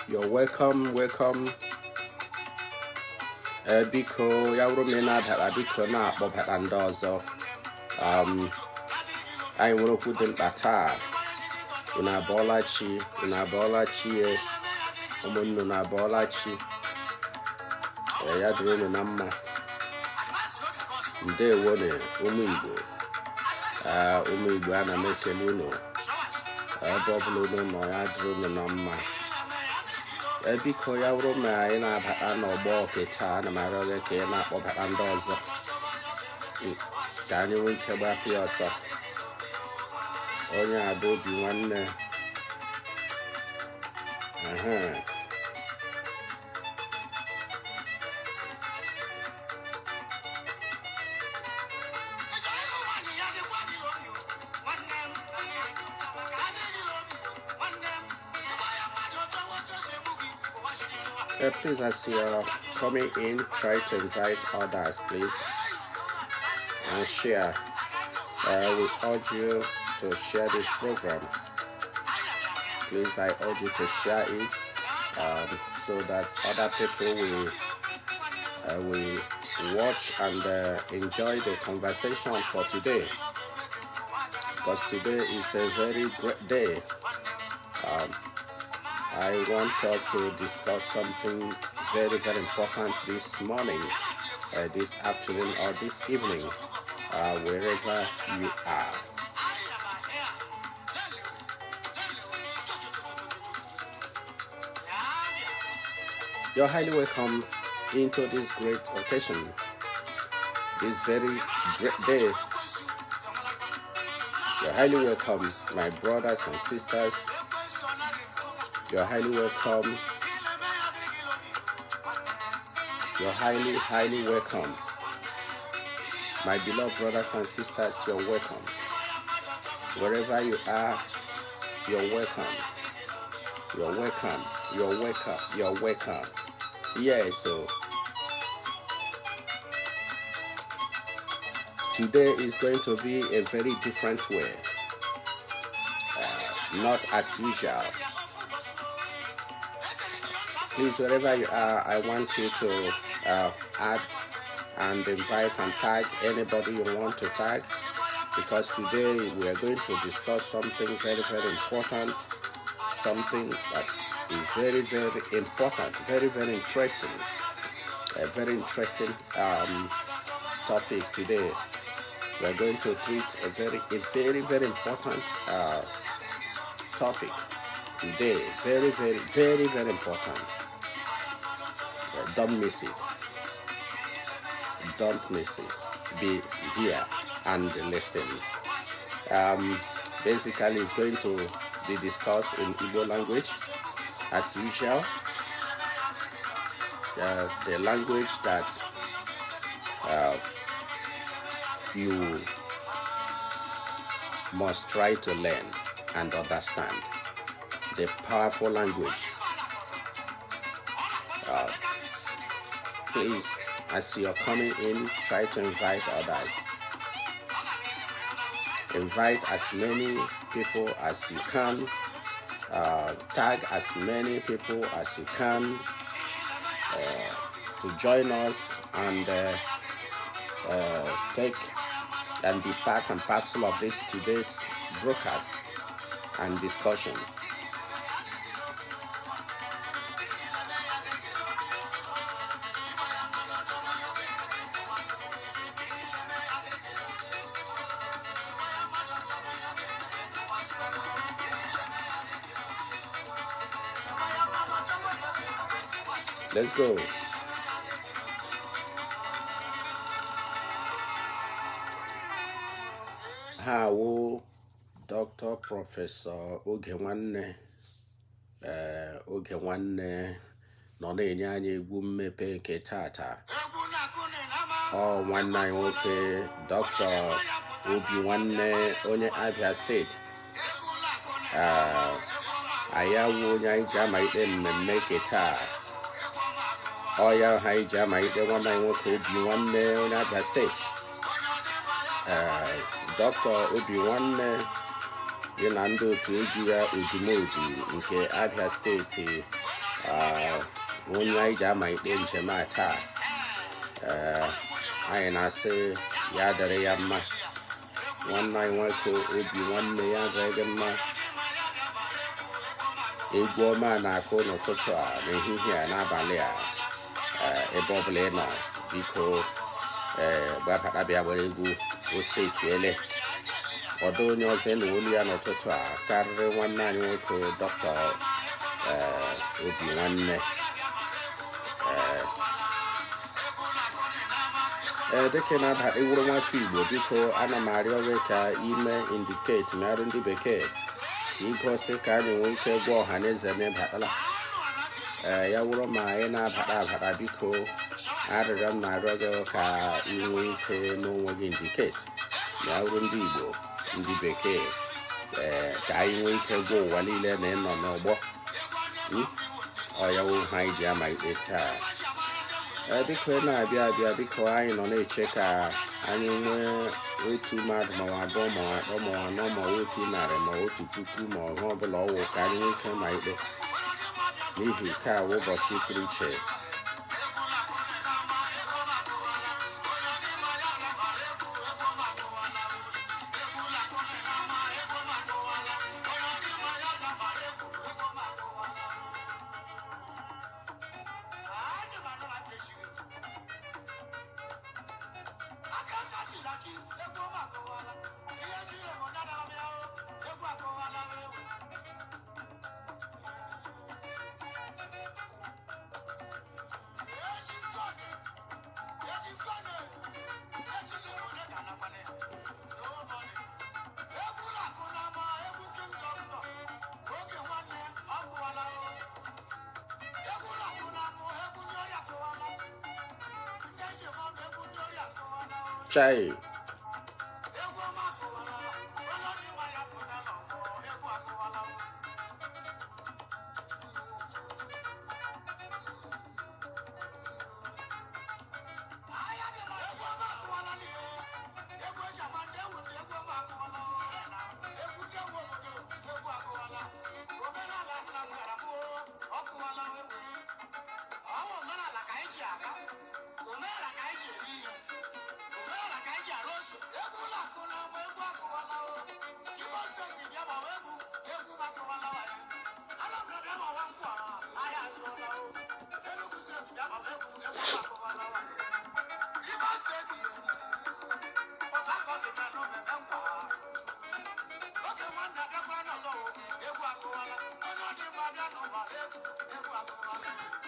You're welcome, welcome. Ee, biko, ya bụrụ ma ị na-abịara, biko na-akpọbata ndị ọzọ. Anyị nwere okwu dị mkpa taa. Unu abọọla chi? Unu abọọla chi e? Ụmụnne, unu abọọla chi? Ee, ya dịrị unu na mma. Ndewonu, ụmụ Igbo. Ee, ụmụ Igbo, ana m ekele unu ebe ọbụla unu nọ. Ya dịrị unu na mma. Ee, biko, ya bụrụ ma anyị na-abata n'ọgbọ oke taa, ana m arịọ gị ka ị na-akpọbata ndị ọzọ ka anyị nwee ike gbapụ ya ọsọ. Onye a bụ Obi Nwanne. Ehe. Please, as you're coming in, try to invite others, please, and share. We urge you to share this program. Please, I urge you to share it so that other people will watch and enjoy the conversation for today. Because today is a very great day. I want us to discuss something very, very important this morning, this afternoon, or this evening, wherever you are. You're highly welcome into this great occasion, this very great day. You're highly welcome, my brothers and sisters. You're highly welcome. You're highly, highly welcome. My beloved brothers and sisters, you're welcome. Wherever you are, you're welcome. You're welcome. You're welcome. You're welcome. Yeah, so today is going to be a very different way, not as usual. Please, wherever you are, I want you to add and invite and tag anybody you want to tag, because today we are going to discuss something very, very important, something that is very, very important, very, very interesting, a very interesting topic today. We are going to treat a very, very important topic today. Very, very, very, very important. Don't miss it. Don't miss it. Be here and listen. Basically, it's going to be discussed in Igbo language as usual. The language that you must try to learn and understand. The powerful language. Please, as you're coming in, try to invite others. Invite as many people as you can. Tag as many people as you can to join us and take and be part and parcel of this today's broadcast and discussions. Let's go. Ha wụ Dr. Professor Oge Nwanne. Ee, Oge Nwanne nọ na-enye anyị egwu mmepe nke tata. Ọ nwanne anyị nwoke, Dr. Obi Nwanne, onye Abia Steeti. Ee, anyị awụ onye anyị ji amalite mmemme nke taa. Ọ ya ha anyị ji amalite, nwanne anyị nwoke Obi Nwanne, onye Abia Steeti. Ee, Dr. Obi Nwanne dị na ndị otu egwu ya, Odumodu nke Abia Steeti, onye anyị ji amalite njem a taa. Ee, anyị na-asị ya dịrị ya mma. Nwanne anyị nwoke Obi Nwanne, ya dịrị gị mma. Egwu ọma na-akụ n'ụtụtụ a, n'ehihie a, n'abalị a. Ee, ebe ọbụla ị nọ, biko, ee, gbabata bịa were egwu ose etiele. Ọdụ onye ọzọ ịnụ olu ya n'ụtụtụ a karịrị nwanne anyị nwoke, Dr. ee, Obi Nwanne. Ee, dịka ị na-aba iwuru nwafọ Igbo, biko, ana m arịọ gị ka ime indicate na arụ ndị bekee, ka igosi ka anyị nwee ike gwa ọha na eze na ịbatala. Ee, ya wụrụ ma anyị na-abata abata, biko, arịrịọ m na-arịọ gị ka ị nwee ike n'onwe gị indicate na arụ ndị Igbo, ndị bekee, ee, ka anyị nwee ike gwa ụwa niile na ịnọ n'ọgbọ. Ọ ya wụ ha anyị ji amalite taa. Ee, biko, ị na-abịa abịa, biko, anyị nọ na-eche ka anyị nwee otu mmadụ, ma ọ abụọ, ma ọ atọ, ma ọ anọ, ma ọ 100, ma 1000, ma ọha ọbụla ọwụ, ka anyị nwee ike ma ikpe, n'ihi nke a wụ ụbọchị pụrụ iche. Chai!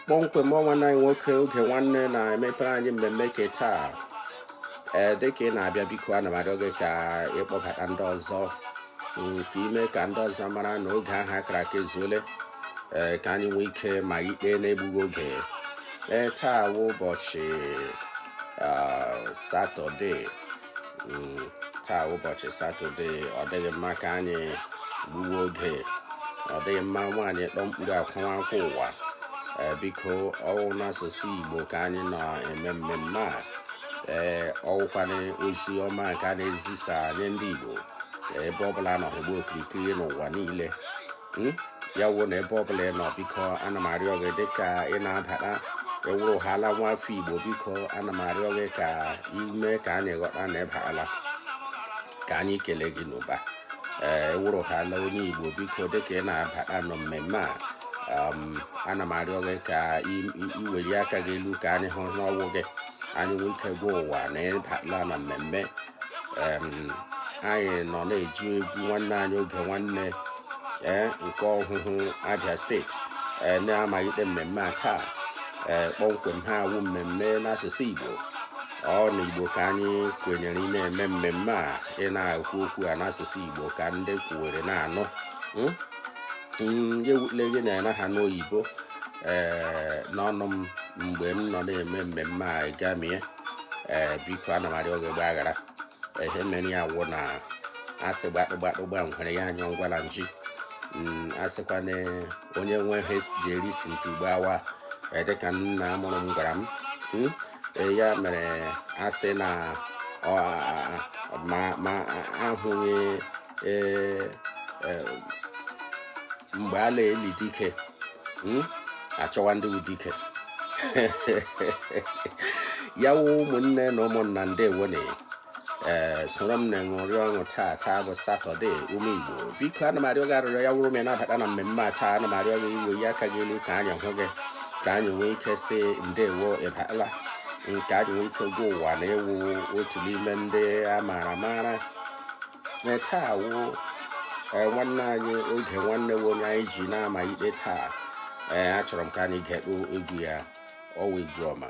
Kpọmkwem ọ nwanne anyị nwoke Oge Nwanne na-emepere anyị mmemme ke taa. Ee, dịka ị na-abịa, biko ana m arịọ gị ka ịkpọbata ndị ọzọ, ka ime ka ndị ọzọ mara na oge ahụ akara aka ezuole. Ee, ka anyị nwee ike ma ikpe na-egbughị oge. Ee, taa wụ ụbọchị Satọde. Taa ụbọchị Satọde, ọ dịghị mma ka anyị gbuwe oge. Ọ dịghị mma nwaanyị kpọ mkpụrụ akwa akwụ ụwa. Ee, biko, ọwụ n'asụsụ Igbo ka anyị na-eme mmemme a. Ee, ọwụkwana ozi ọma nke a na-ezisa nye ndị Igbo ebe ọbụla nọ egbu okirikiri n'ụwa niile. Ya wụ na ebe ọbụla ị nọ, biko ana m arịọ gị, dịka ị na-abata, ewuru hala nwa afọ Igbo, biko ana m arịọ gị ka ime ka anyị ghọta na ịbala, ka anyị kelee gị n'ụba. Ee, ewuru hala onye Igbo, biko dịka ị na-abata nọ mmemme a, ana m arịọ gị ka iweli aka gị elu ka anyị hụ n'ọwụ gị, anyị nwee ike gwa ụwa na ịbatala na mmemme. Anyị nọ na-eji egwu nwanne anyị Oge Nwanne, ee, nke ọhụhụ Abia Steeti, ee, na-amalite mmemme a taa. Ee, kpọmkwem ha awụ mmemme n'asụsụ Igbo. Ọ na Igbo ka anyị kwenyere ị na-eme mmemme a, ị na-ekwu okwu a n'asụsụ Igbo ka ndị kwuwere na-anụ. Ya ewutele gị na ha n'oyibo. Ee, n'ọnụ m mgbe m nọ na-eme mmemme a gamie. Ee, biko ana m arịọ gị gbaghara. Ihe mere ya wụ na asị gbakpụgbakpụgba nwere ya anyụ ngwala nji. Asịkwa na onye nwe ha ji eri si ntị gbawa, dịka nna mụrụ m gwara m. Ya mere asị na ma ahụghị mgbe a na-eli dike, achọwa ndị wụ dike ya wụ. Ụmụnne na ụmụnna, ndewone. Ee, soro m na-eṅụrị ọṅụ taa. Taa bụ Satọde. Ụmụ Igbo, biko ana m arịọ gị arịrịọ, ya wụrụ m ya na-abata na mmemme a taa, ana m arịọ gị iwe ya aka gị elu ka anyị hụ gị, ka anyị nwee ike sị ndewo, ịbatala, nke anyị nwee ike gwa ụwa na ewu otu n'ime ndị a maara amaara. Taa wụ nwanne anyị Oge Nwanne wụ onye anyị ji na-ama ikpe taa. Ee, achọrọ m ka anyị gekpu egwu ya, ọwa egwu ọma.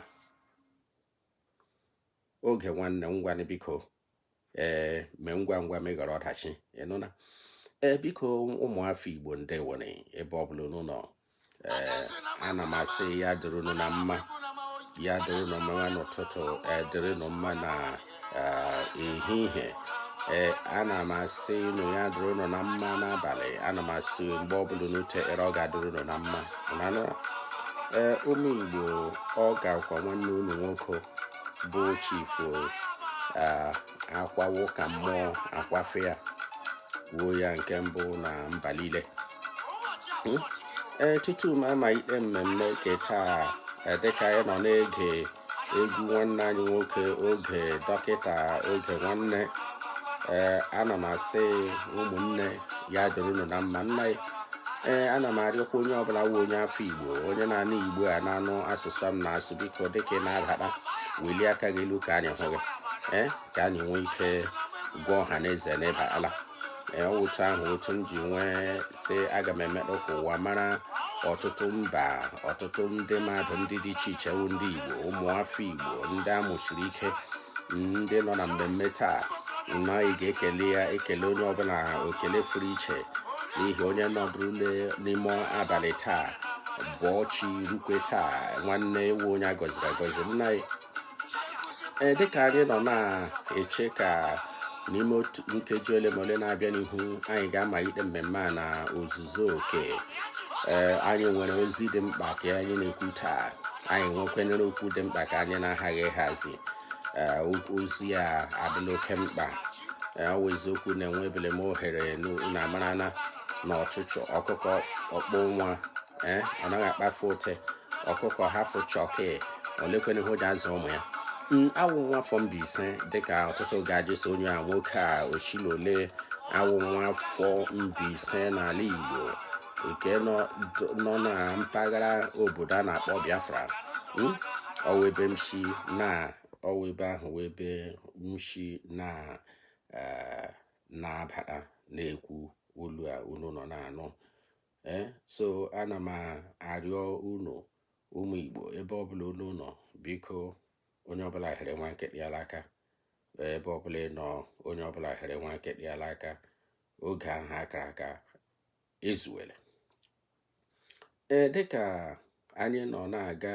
Oge Nwanne, ngwanụ, biko, ee, mee ngwa ngwa meghara ọdachi, ịnụna. Ee, biko, ụmụafọ Igbo, ndewone ebe ọbụla unu nọ. Ee, ana m asị ya dịrị unu na mma, ya dịrị unu mma n'ụtụtụ, ee, dịrị unu mma na ehihie. Ee, ana m asị unu ya dịrị unu na mma n'abalị. Ana m asị mgbe ọbụla unu tere, ọ ga-adịrị unu na mma. Nanụ, ee, ụmụ Igbo, ọ ga-akwa nwanne unu nwoke bụ Chief akwawo ka mmụọ akwafe ya kwuo ya nke mbụ na mba niile. Ee, tutu m amalite mmemme nke taa, dịka anyị nọ na-ege egwu nwanne anyị nwoke Oge, Dọkịta Oge Nwanne, ee, ana m asị ụmụnne ya dịrị unu na mma. Nna, ee, ana m arịọkwa onye ọbụla wụ onye afọ Igbo, onye na-anụ Igbo a, na-anụ asụsụ m na-asụ, biko dịka ị na-abata, welie aka gị elu ka anyị hụ gị, ee, ka anyị nwee ike gwa ọha na eze na ịbatala. Ee, ọ otu ahụ otu m ji nwee sị aga m emetụ ka ụwa mara, ọtụtụ mba, ọtụtụ ndị mmadụ, ndị dị iche iche wụ ndị Igbo, ụmụafọ Igbo, ndị amụsiri ike, ndị nọ na mmemme taa. Na ị ga-ekele ya, ekele onye ọbụla ekele furu iche n'ihi onye nọdụrụle n'ime abalị taa bụọ chi rukwe taa. Nwanne, ewu onye a gọziri agọzi. Nna anyị, Ee, dịka anyị nọ na-eche ka n'ime otu nkeji ole ma ole na-abịa n'ihu anyị ga-amalite mmemme a na ozuzu oke. Ee, anyị nwere ozi dị mkpa ka anyị na-ekwu taa. Anyị nwekwanere okwu dị mkpa ka anyị na-aghaghị ịhazi. Ee, ozi a adịla oke mkpa. Ee, ọ wụ eziokwu na enwebele m ohere na amarana na ọchụchụ ọkụkọ ọkpụ nwa, ee, ọ naghị akpafu ute. Ọkụkọ hapụ chọkị, olekwana ihe o ji azụ ụmụ ya. Awụ nwa afọ Mbaise, dịka ọtụtụ ga-ajụ sị onye a nwoke a ochila ole. Awụ nwa afọ Mbaise n'ala Igbo nke nọ na mpaghara obodo a na-akpọ Biafra. Ọwụ ebe m shi na ọwụ ebe ahụ wụ ebe m shi na na-abata na-ekwu olu a unu nọ na-anụ. Ee, so ana m arịọ unu ụmụ Igbo, ebe ọbụla unu nọ, biko, onye ọbụla here nwa nkịtị ya aka. Ebe ọbụla ị nọ, onye ọbụla here nwa nkịtị ya aka. Oge ahụ akara aka ezuwele. Ee, dịka anyị nọ na-aga,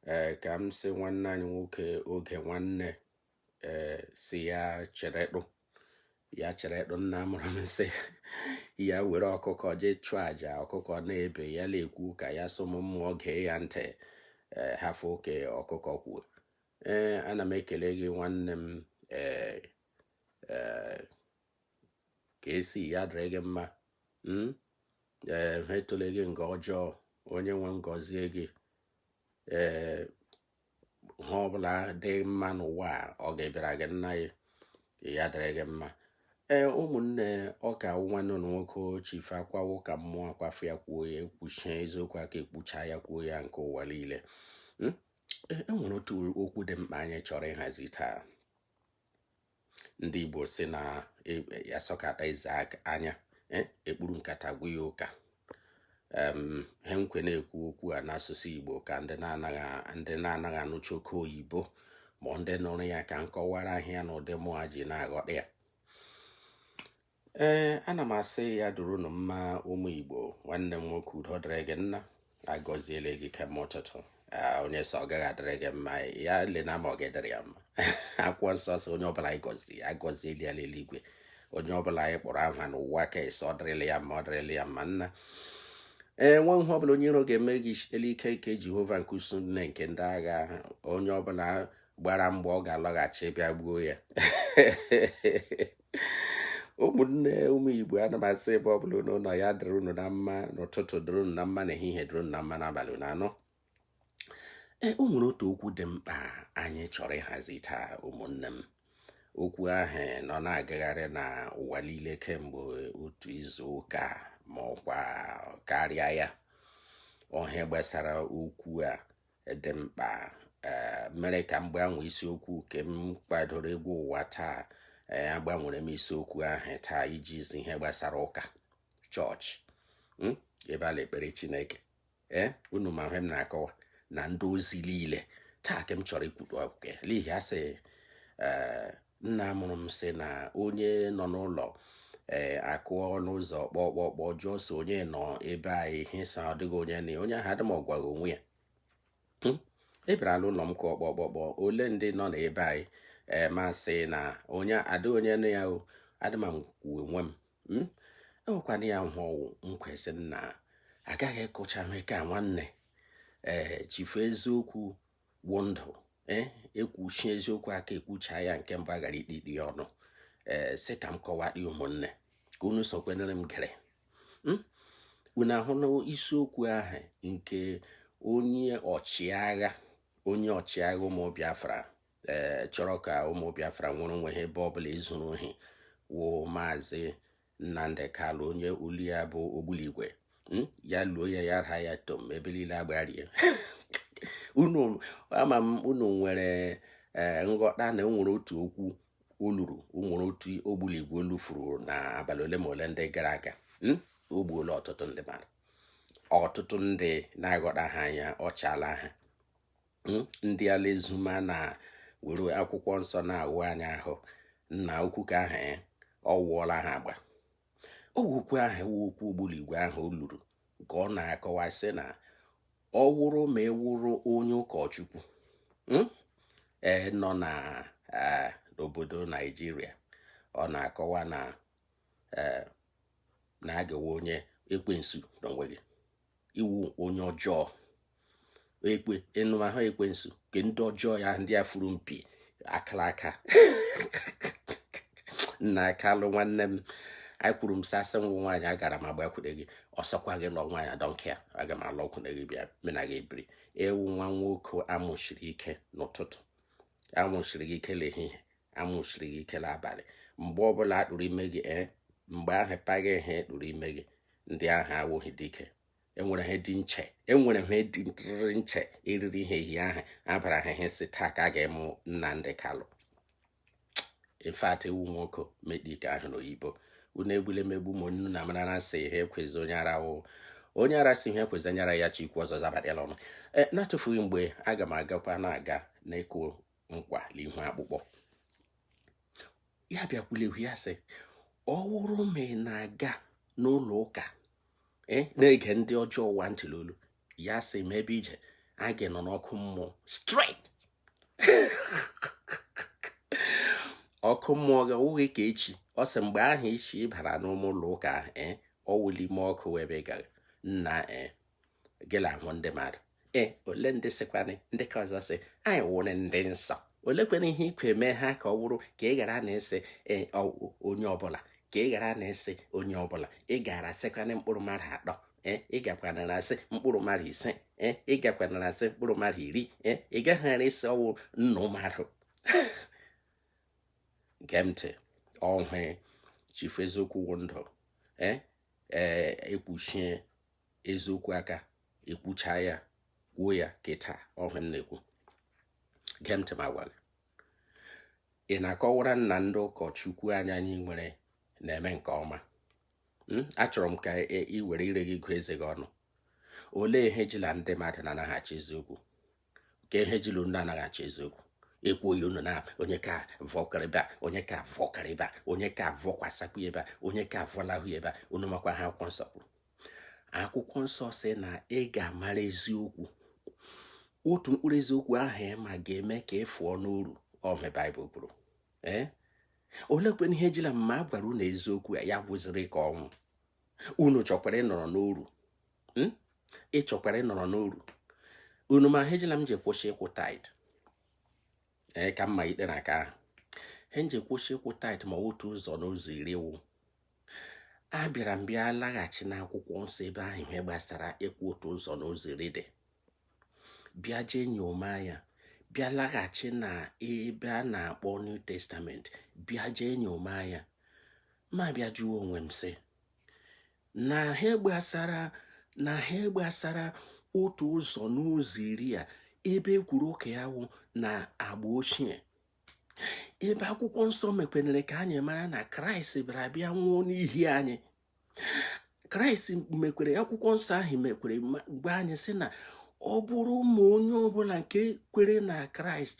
ee, ka m sị nwanne anyị nwoke Oge Nwanne, ee, si ya cheretụ, ya cheretụ. Nna mụrụ m sị ya were ọkụkọ jee chụọ àjà. Ọkụkọ na-ebe, ya na-ekwu ka ya sị ụmụ mmụọ gee ya ntị. Ee, hafụ oke ọkụkọ kwuo. Ee, ana m ekele gị, nwanne m. Ee, ee, ka esi ya dịrị gị mma. Ee, ha etole gị nga ọjọọ. Onye nwe m gọzie gị. Ee, ha ọbụla dị mma n'ụwa a, ọ ga-ebịara gị. Nna ya, ya dịrị gị mma. Ee, ụmụnne, ọ ka nwanne ụnụ nwoke Chief Akwawo ka mmụọ akwafu ya kwuo ya, ekwuchie eziokwu aka ekwucha ya kwuo ya nke ụwa niile. E nwere otu okwu dị mkpa anyị chọrọ ịhazi taa. Ndị Igbo si na asọkata eze anya ekpuru nkata gwa ya ụka. Ha nkwe na-ekwu okwu a n'asụsụ Igbo ka ndị na-anaghị anụcha oke oyibo ma ndị nụrụ ya ka nkọwara ahịa na ụdị mụa ji na-aghọta ya. Ee, ana m asị ya duru unu mma, ụmụ Igbo. Nwanne m nwoke, udo dịrị gị. Nna agọziele gị kemgbe ụtụtụ. Onye sọ ọ gaghị adịrị gị mma, ya lena ma ọ ga-edịrị ya mma. Akwụkwọ nsọ sị onye ọbụla anyị gọziri ya agọzieli ya n'eluigwe. Onye ọbụla anyị kpọrọ aha n'ụwa ka esi ọ dịrịla ya mma, ọ dịrịla ya mma. Nna, ee, nwe ihe ọbụla onye iro ga-eme gị, sitela ike nke Jehova nke usu nne nke ndị agha, onye ọbụla gbara mgbe ọ ga-alọghachi bịa gbuo ya. Ụmụnne, ụmụ Igbo, ana m asị ebe ọbụla unu nọ, ya dịrị unu na mma n'ụtụtụ, dịrị unu na mma n'ehihie, dịrị unu na mma n'abalị. Unu anọ. Ee, o nwere otu okwu dị mkpa anyị chọrọ ịhazi taa, ụmụnne m. Okwu ahụ nọ na-agagharị na ụwa niile kemgbe otu izu ụka ma ọkwa karịa ya. Ọhịa gbasara okwu a dị mkpa mere ka m gbanwee isiokwu nke m kwadoro egwu ụwa taa. Ee, agbanwere m isiokwu ahụ taa iji zi ihe gbasara ụka, chọọchị, ebe a na-ekpere Chineke. Ee, unu ma ihe m na-akọwa na ndị ozi niile. Taa ka m chọrọ ikwudo oke n'ihi asị, ee, nna mụrụ m sị na onye nọ n'ụlọ, ee, akụọ n'ụzọ kpọọ kpọọ kpọọ, jụọ so onye nọ ebe a, ihe sa ọ dịghị onye na onye ahụ adị m ọgwaghị onwe ya. Ị bịara n'ụlọ m kụọ kpọọ kpọọ kpọọ, ole ndị nọ n'ebe anyị? Ee, masị na onye adị onye nọ ya o adị m kwuo onwe m. Enwekwana ya hụ ọwụ nkwesị na agaghị ịkụcha ka nwanne. Ee, chifu eziokwu wụ ndụ. Ee, ekwuchi eziokwu aka ekwucha ya nke mbụ agara ikpe ikpe ya ọnụ. Ee, sị ka m kọwara ụmụnne ka unu sokwenere m gere. Unu ahụ na isiokwu ahụ nke onye ọchịagha, onye ọchịagha ụmụ Biafra, ee, chọrọ ka ụmụ Biafra nwere onwe ha ebe ọbụla ezuru ohi, wụ Maazị Nnamdi Kanu, onye olu ya bụ ogbuligwe. Ya luo ya, ya ha ya tom ebe niile agbagharie. Unu ama m unu nwere ee nghọta na enwere otu okwu oluru, nwere otu ogbuligwe olufuru na abalị ole ma ole ndị gara aga. O gbuola ọtụtụ ndị mmadụ, ọtụtụ ndị na-aghọta ha anya ọchala ha. Ndị ala ezuma na were akwụkwọ nsọ na-awụ anya ahụ nna okwu ka ahụ ya ọ wụọla ha agba. Okwu ahụ wụ okwu ogbuligwe ahụ o luru nke ọ na-akọwa sị na ọ wụrụ ma ewụrụ onye ụkọchukwu. Nọ na n'obodo Naijiria, ọ na-akọwa na na a ga-ewe onye ekwensu n'onwe gị, iwu onye ọjọọ, ekwe ịnụmahụ ekwensu nke ndị ọjọọ ya, ndị a furu mpi akara aka nna Kalụ. Nwanne m, anyị kwuru m sasị nwụ nwaanyị, agara m agbakwute gị. Ọsọkwa gị lụọ nwaanyị, adọnke ya, aga m alọkwute gị, bịa mena gị ebiri ewu. Nwa nwoke amụchiri ike n'ụtụtụ, amụchiri gị ike l'ehihie, amụchiri gị ike n'abalị. Mgbe ọbụla akpụrụ ime gị, ee, mgbe ahụ paghị ihe ekpuru ime gị, ndị ahụ awụghị dike. Enwere ha dị nche, enwere ha dị ntịrị nche eriri ihe ehihie ahụ abara ha ihe si taa ka a ga-emu Nnamdi Kalụ. In fact, ewu nwoke mekpe ike ahụ n'oyibo, unu egbule emegbu ma unu na mara na sị ihe ekwezi onye ara wụ onye ara si ihe ekwezi onye ara ya chi ikwu ọzọ zabatịala ọnụ. E na-atụfughị mgbe, aga m agakwa na-aga n'ịkụ nkwa n'ihu akpụkpọ ya bịakwulehu ya sị, ọ wụrụ ma ị na-aga n'ụlọ ụka na-ege ndị ọjọọ ụwa ntị n'olu, ya sị ma ebe ije a ga nọ n'ọkụ mmụọ straight. Ọkụ mmụọ gị ọwụghị ka echi. Ọ sị mgbe ahụ isi bara n'ụmụ ụlọ ụka ahụ, ọ wụli ime ọkụ ebe ị gara nna gị la ahụ ndị mmadụ. Ole ndị sịkwanị ndị ka ọzọ sị anyị wụrụ ndị nsọ, olekwana ihe ikwe mee ha ka ọ wụrụ ka ị ghara na-ese onye ọbụla, ka ị ghara na-ese onye ọbụla. Ị gara sịkwanị mkpụrụ mmadụ 3, ị gakwanara asị mkpụrụ mmadụ 5, ị gakwanara asị mkpụrụ mmadụ 10, ị gaghara ịsị ọwụ nnụ mmadụ. Gee ntị, ọhụ chifu eziokwu wụ ndụ. Ee, ekwuchie eziokwu aka, ekwucha ya, kwuo ya kịta. Ọhụ m na-ekwu, gee ntị ma gwa gị, ị na-akọwara nna ndị ụkọchukwu anya anyị nwere na-eme nke ọma. Achọrọ m ka ị were ire gị gụọ eze gị ọnụ. Olee ihe jila ndị mmadụ na-anaghị eziokwu? Ka ihe jila unu anaghị achọ eziokwu? Ekwuoghị unu na onye ka vọkarịba, onye ka vọkarịba, onye ka vọkwasakwu ebe a, onye ka vọlahụ ebe a. Unu makwa ha akwụkwọ nsọ kwuru. Akwụkwọ nsọ sị na ị ga-amara eziokwu, otu mkpụrụ eziokwu ahụ ma ga-eme ka ị fụọ n'uru. Ọhụ Baịbụl kwuru. Ee, olekwana ihe ejila mma a gwara unu eziokwu ya gwụziri ka ọnwụ. Unu chọkwara ịnọrọ n'oru, ị chọkwara ịnọrọ n'oru. Unu ma ihe ejila m ji kwụsị ịkwụ tithe? Ee, ka mma ikpe na aka ahụ he nji kwụsị ịkwụ tithe, ma otu ụzọ n'ụzọ iri wụ abịara m bịa laghachi n'akwụkwọ nsọ ebe ahụ ihe gbasara ịkwụ otu ụzọ n'ụzọ iri dị, bịa jee nyoma ya, bịa laghachi na ebe a na-akpọ New Testament, bịa jee nyoma ya, ma bịa jụọ onwe m sị na ha gbasara otu ụzọ n'ụzọ iri a, ebe e kwuru ụka ya wụ na agba ochie, ebe akwụkwọ nsọ mekwenere ka anyị mara na Kraịst bịara bịa nwụọ n'ihi anyị. Kraịst mekwere, akwụkwọ nsọ ahụ mekwere gwa anyị sị na ọ bụrụ ma onye ọbụla nke kwere na Kraịst,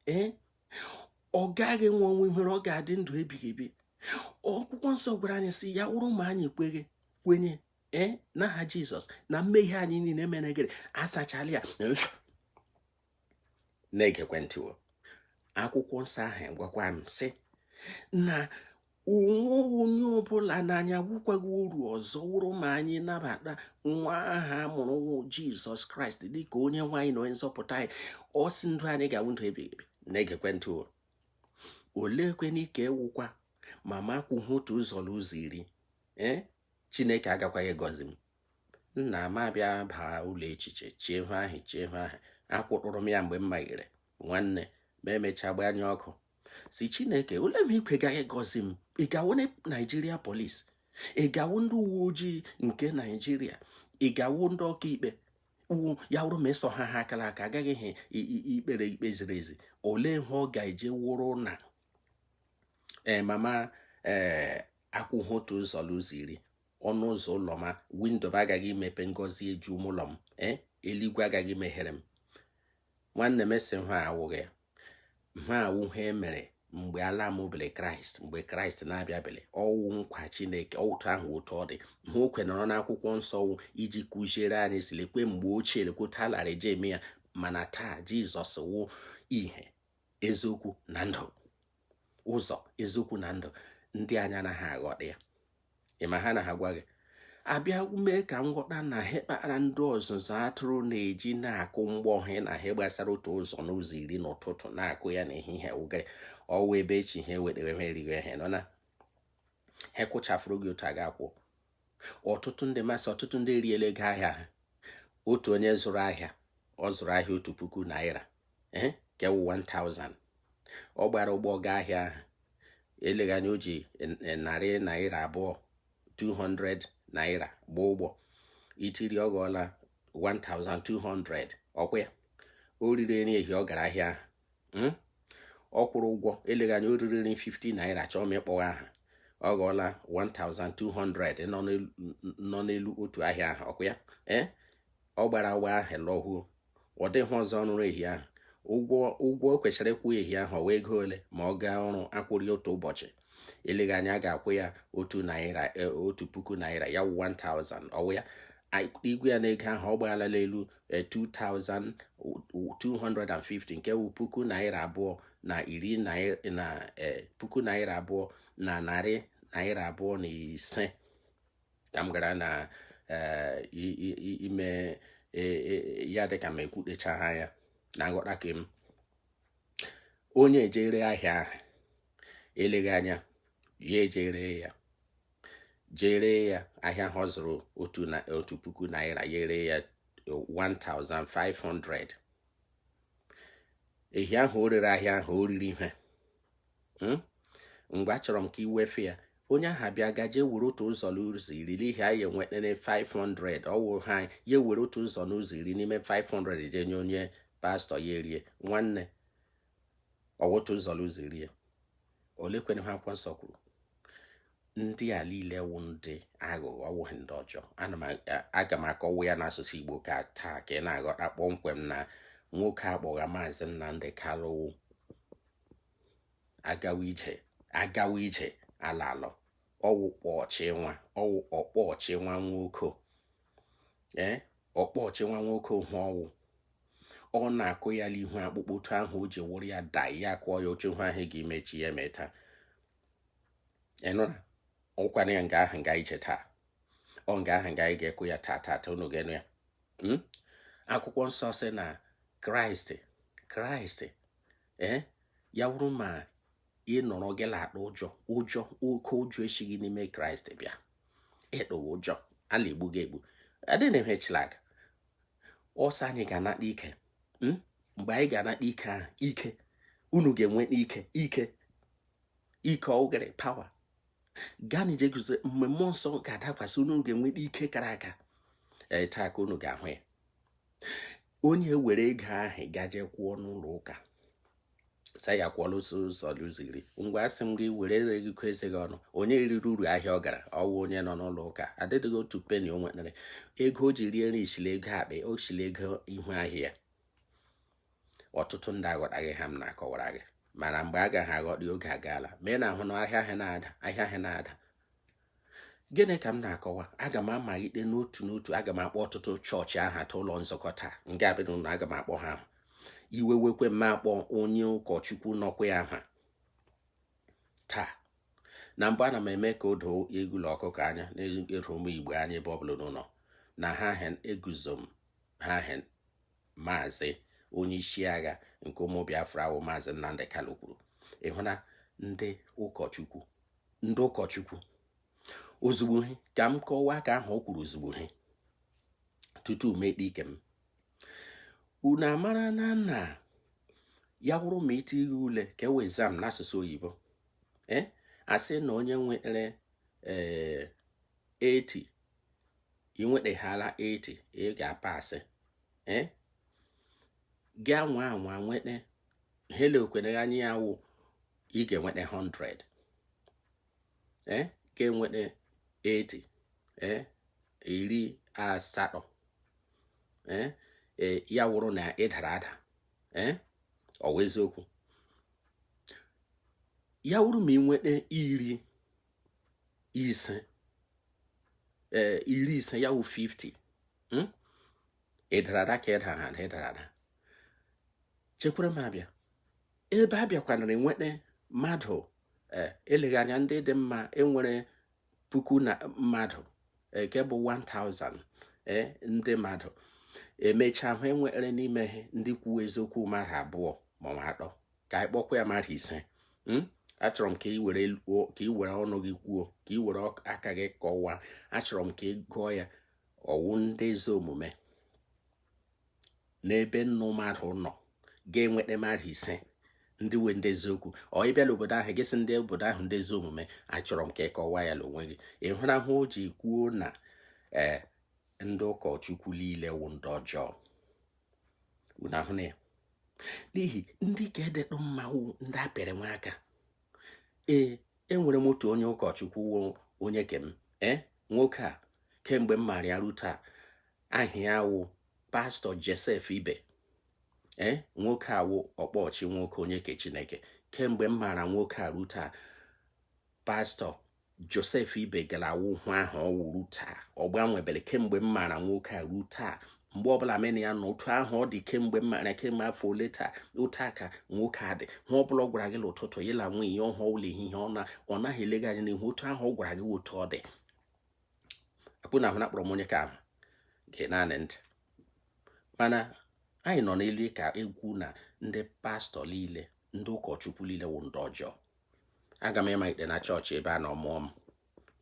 ee, ọ gaghị nwe ọnwụ ihere, ọ ga-adị ndụ ebighị ebi. Akwụkwọ nsọ gwara anyị sị ya wụrụ ma anyị kweghị kwenye ee n'aha Jizọs na mmehie anyị niile mere gịrị asachala ya. Na-egekwe ntị, akwụkwọ nsọ ahụ gwakwa m sị na onwe onye ọbụla n'anya wụkwaghị uru ọzọ wụrụ ma anyị nabata nwa aha mụrụ Jizọs Kraịst dịka onye nwe anyị na onye nzọpụta anyị. Ọ sị ndụ anyị ga-awụ ndụ ebighị ebi. Na-egekwe ntị, oleekwe n'ike ewukwa ma ma akwụghị otu ụzọ n'ụzọ iri, ee, Chineke agakwaghị gọzi m. Nna m abịa baa ụlọ echiche chie hụ ahụ, chie hụ ahụ akwụtụrụ m ya mgbe m maghere nwanne ma emechaa gbanye ọkụ, si Chineke, ole m ikwe gaghị gọzi m? Ị gawo Naijiria police, ị gawo ndị uwe ojii nke Naijiria, ị gawo ndị ọkaikpe wu ya wụrụ ma ịsọ ha ha akara aka agaghị ha ikpere ikpe ziri ezi. Olee ihe ọ ga-eje wụrụ na ee mama ee akwụghị otu ụzọ n'ụzọ iri, ọnụ ụzọ ụlọ ma window m agaghị imepe, ngọzi eju m ụlọ m, ee, eluigwe agaghị meghere m? Nwanne m, esi ha awụghị ha awụ ha emere mgbe ala mụbere Kraịst, mgbe Kraịst na-abịabere. Ọwụ nkwa Chineke otu ahụ otu ọ dị ha o kwenọrọ n'akwụkwọ nsọ wụ iji kụziere anyị si lekwe mgbe ochie, lekwota lara eje eme ya, mana taa Jizọs wụ ihe. Eziokwu na ndụ, ụzọ, eziokwu na ndụ. Ndị anyị anaghị aghọta ya. Ịma ha na ha gwa gị abịa mee ka m ghọta na ha kpatara ndị ọzụzụ atụrụ na-eji na-akụ mgbọ ha na ha gbasara otu ụzọ n'ụzọ iri n'ụtụtụ, na-akụ ya n'ehihie, wugara ọwụ ebe echi ha ewetere ha erighị ha nọ na ha kwụchafụrụ gị otu a ga-akwụ. Ọtụtụ ndị masị, ọtụtụ ndị eriela ego ahịa ha. Otu onye zụrụ ahịa, ọ zụrụ ahịa ₦1000, ee, kewu 1000. Ọ gbara ụgbọ gaa ahịa ahụ. Eleghị anya o ji ₦200, 200 naira, gbaa ụgbọ itiri, ọ ghọọla 1200. Ọkwa ya o riri nri ehi ọ gara ahịa ahụ, ọ kwụrụ ụgwọ. Eleghị anya o riri nri 50 naira, chọọ m ịkpọwa aha, ọ ghọọla 1200 nọ n'elu otu ahịa ahụ. Ọkwa ya, ee, ọ gbara ụgbọ ahụ lọhuo, ọ dịghị ọzọ ọrụrụ ehi ahụ. Ụgwọ o kwesịrị ịkwụ ehi ahụ, ọwa ego ole ma ọ gaa ọrụ akwụrụ otu ụbọchị? Eleghị anya a ga-akwụ ya 1 naira, ₦1000, ya wụ 1000. Ọwụ ya igwe ya n'ego ahụ, ọ gbaala elu 2250, nke wụ ₦2,000 na iri na ₦2,000 na ₦250. Ka m gara na ime ya dịka m ekwutechaha ya na nghọta ka m onye ejere ahịa ahụ. Eleghị anya ya ejere ya jere ya ahịa ahụ ọ zụrụ otu na ₦1000, ya ere ya 1500. Ehi ahụ o rere ahịa ahụ, o riri ihe. Mgbe achọrọ m ka ị wefe ya, onye ahụ abịa gaje were otu ụzọ n'ụzọ iri n'ihi anyị enwetara 500. Ọwụ ha ya were otu ụzọ n'ụzọ iri n'ime 500 je nye onye pastọ ya erie. Nwanne, ọwụ otu ụzọ n'ụzọ iri ya ole kwene ha? Akwụkwọ nsọ kwuru ndị a niile wụ ndị aghụghọ, ọwụghị ndị ọjọọ. Ana m aga m akọwa ya n'asụsụ Igbo ka taa ka ị na-aghọta kpọmkwem na nwoke akpọgha Maazị Nnamdi Kanu agawa ije, agawa ije ala alọ. Ọwụ kpọọchị nwa, ọwụ ọkpọọchị nwa nwoke, ee, ọkpọọchị nwa nwoke. Hụ ọwụ ọ na-akụ ya n'ihu akpụkpọ otu ahụ o ji wụrụ ya daa, ya kụọ ya otu hụ ahụ ga-emechi ya eme taa. Ịnụra ụkwana ya nga ahụ nga ije taa, ọ nga ahụ nga anyị ga-ekụ ya taa taa taa. Unu ga-enụ ya. Akwụkwọ nsọ sị na Kraịst, ee, ya wụrụ ma ị nọrọ gị na-akpa ụjọ, ụjọ, oke ụjọ esighị n'ime Kraịst bịa. Ịkpụghị ụjọ ala egbu gị egbu adịghị na ihe chilaga ọsọ. Anyị ga-anata ike. Mgbe anyị ga-anata ike ahụ, ike unu ga-enwe ike, ike, ike ọgịrị power gani je guzo. Mgbe mmụọ nsọ ga-adakwasị unu, ga-enweta ike kara aka. Ee, taa ka unu ga-ahụ ya. Onye were ego ahụ gaje kwụọ n'ụlọ ụka, sa ya kwụọla ụzọ ụzọ ụzọ iri. Ngwa, asị m gị were ere gị kụ eze gị ọnụ. Onye riri uru ahịa ọ gara? Ọwụ onye nọ n'ụlọ ụka adịdịghị otu penny o nwetara. Ego o ji rie nri shili ego akpa o shili ego ihu ahịa. Ọtụtụ ndị aghọtaghị ha m na-akọwara gị, mana mgbe a gaghị aghọta, oge agaala. Ma ị na-ahụ na ahịa ahịa na-ada, ahịa ahịa na-ada. Gịnị ka m na-akọwa? Aga m amalite n'otu n'otu. Aga m akpọ ọtụtụ chọọchị aha atọ, ụlọ nzukọ taa nke abịa na aga m akpọ ha ahụ. Iwe wekwe m, akpọ onye ụkọchukwu nọkwa ya aha taa. Na mbụ, ana m eme ka o doo egwula ọkụkọ anya na-edo ụmụ Igbo anya ebe ọbụla n'ụlọ na ha eguzo m ha maazị onye isi agha nke ụmụ Biafra wụ Maazị Nnamdi Kanu kwuru. Ịhụ na ndị ụkọchukwu ozugbo ka m kọwaa ka ahụ o kwuru ozugbo he tutu m ekpe ike m. Unu amara na nna ya wụrụ ma iti gị ule ka e wee exam n'asụsụ oyibo, ee, asị na onye nwere ee 80, ị nwetaghala 80, ị ga-apasị. Ee, gị anwa anwa nweta ha elekwere anya ya wụ ị ga-enweta 100. Ee, ga-enweta 80, ee, 80, ee, ya wụrụ na ị dara ada. Ee, ọ wụ eziokwu. Ya wụrụ ma ị nweta 50, ee, 50, ya wụ 50, ị dara ada ka ị dara ada, ị dara ada. Chekwere m abịa. Ebe a bịakwanara enweta mmadụ, eleghị anya ndị dị mma, enwere 1000 na mmadụ nke bụ 1000 ndị mmadụ, emechaa hụ enwere n'ime ha ndị kwuo eziokwu mmadụ abụọ ma ọ atọ, ka anyị kpọkwa ya mmadụ ise. Achọrọ m ka ị were ka ị were ọnụ gị kwuo, ka ị were aka gị kọwaa. Achọrọ m ka ị gụọ ya, ọwụ ndị ezi omume n'ebe nnụ mmadụ nọ ga-enweta mmadụ ise ndị nwe ndị eziokwu? Ọ ịbịala obodo ahụ gị sị ndị obodo ahụ ndị ezi omume? Achọrọ m ka ị kọwaa ya n'onwe gị. Ị hụrụ ahụ o ji kwuo na ee, ndị ụkọchukwu niile wụ ndị ọjọọ? Unu ahụ na ya n'ihi ndị ka edetụ mma wụ ndị apịrị nwa aka. Ee, enwere m otu onye ụkọchukwu wụ onye kem. Ee, nwoke a, kemgbe m maara ya ruo taa, aha ya wụ Pastọ Joseph Ibe. Ee, nwoke a wụ ọkpọchi nwoke, onye ke Chineke. Kemgbe m maara nwoke a ruo taa, Pastọ Joseph Ibe gara awụ hụ ahụ ọ wuru taa, ọ gbanwebere. Kemgbe m maara nwoke a ruo taa, mgbe ọbụla mena ya na otu ahụ ọ dị kemgbe m maara, kemgbe afọ ole taa, otu aka nwoke a dị. Hụ ọbụla ọ gwara gị n'ụtụtụ, ịla nwe ihe ọhụụ ụlọ ehihie, ọ naghị elega anya n'ihu. Otu ahụ ọ gwara gị, otu ọ dị. Akpụ na ahụ na akpọrọ m onye ka ahụ gee naanị ntị. Mana anyị nọ n'elu ka egwu na ndị pastọ niile, ndị ụkọchukwu niile wụ ndị ọjọọ. Aga m ịmalite na chọọchị ebe a nọ mụọ m,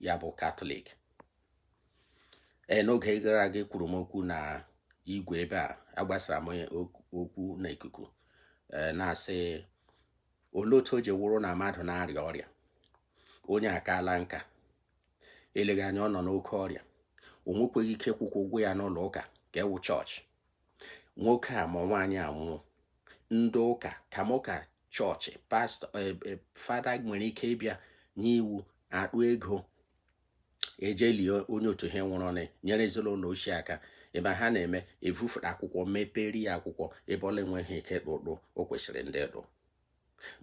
ya bụ Katọlik. Ee, n'oge gara aga ekwuru m okwu na igwe ebe a, agbasara m okwu n'ikuku, ee, na-asị olee otu o ji wụrụ na mmadụ na-arịa ọrịa, onye akaala nka, eleghị anya ọ nọ n'oke ọrịa, o nwekweghị ike kwụkwọ ụgwọ ya n'ụlọ ụka ka ewu chọọchị, nwoke a ma nwaanyị anwụọ, ndị ụka kama ụka chọọchị, pastọ, fada nwere ike ịbịa nye iwu akpụ ego eje lie onye otu ha nwụrụ ọnụ, nyere ezinụlọ ochie aka. Ebe ha na-eme evufere akwụkwọ, mepere ya akwụkwọ ebe ọla enweghị ike ɗụɗụ o kwesịrị ndị dụ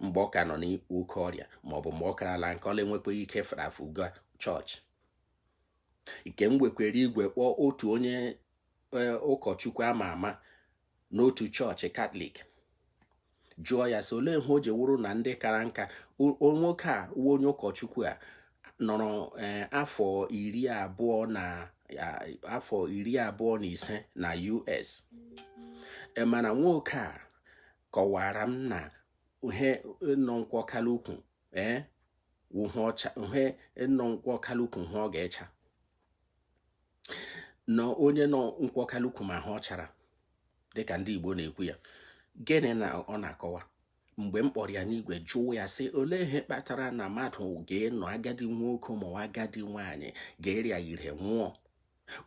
mgbe ọ ka nọ n'oke ọrịa, ma ọ bụ mgbe ọ karala nke ọla enwekweghị ike fere afụ ga chọọchị. Nke m wekwere igwe kpọọ otu onye ụkọchukwu ama ama n'otu chọọchị Katọlik, jụọ ya sị olee ihe o ji wụrụ na ndị kara nka. Nwoke a wụ onye ụkọchukwu a nọrọ afọ 25 na US, mana nwoke a kọwara m na ihe nọ nkwọkala ukwu, ee, ihe nọ nkwọkala ukwu hụ ọ ga-echa na onye nọ nkwọkala ukwu ma ha ọ chara, dịka ndị Igbo na-ekwu ya. Gịnị na ọ na-akọwa? Mgbe m kpọrọ ya n'igwe jụọ ya sị olee ihe kpatara na mmadụ ga-enọ, agadi nwoke ma ọ agadi nwaanyị ga-erịa ire nwụọ,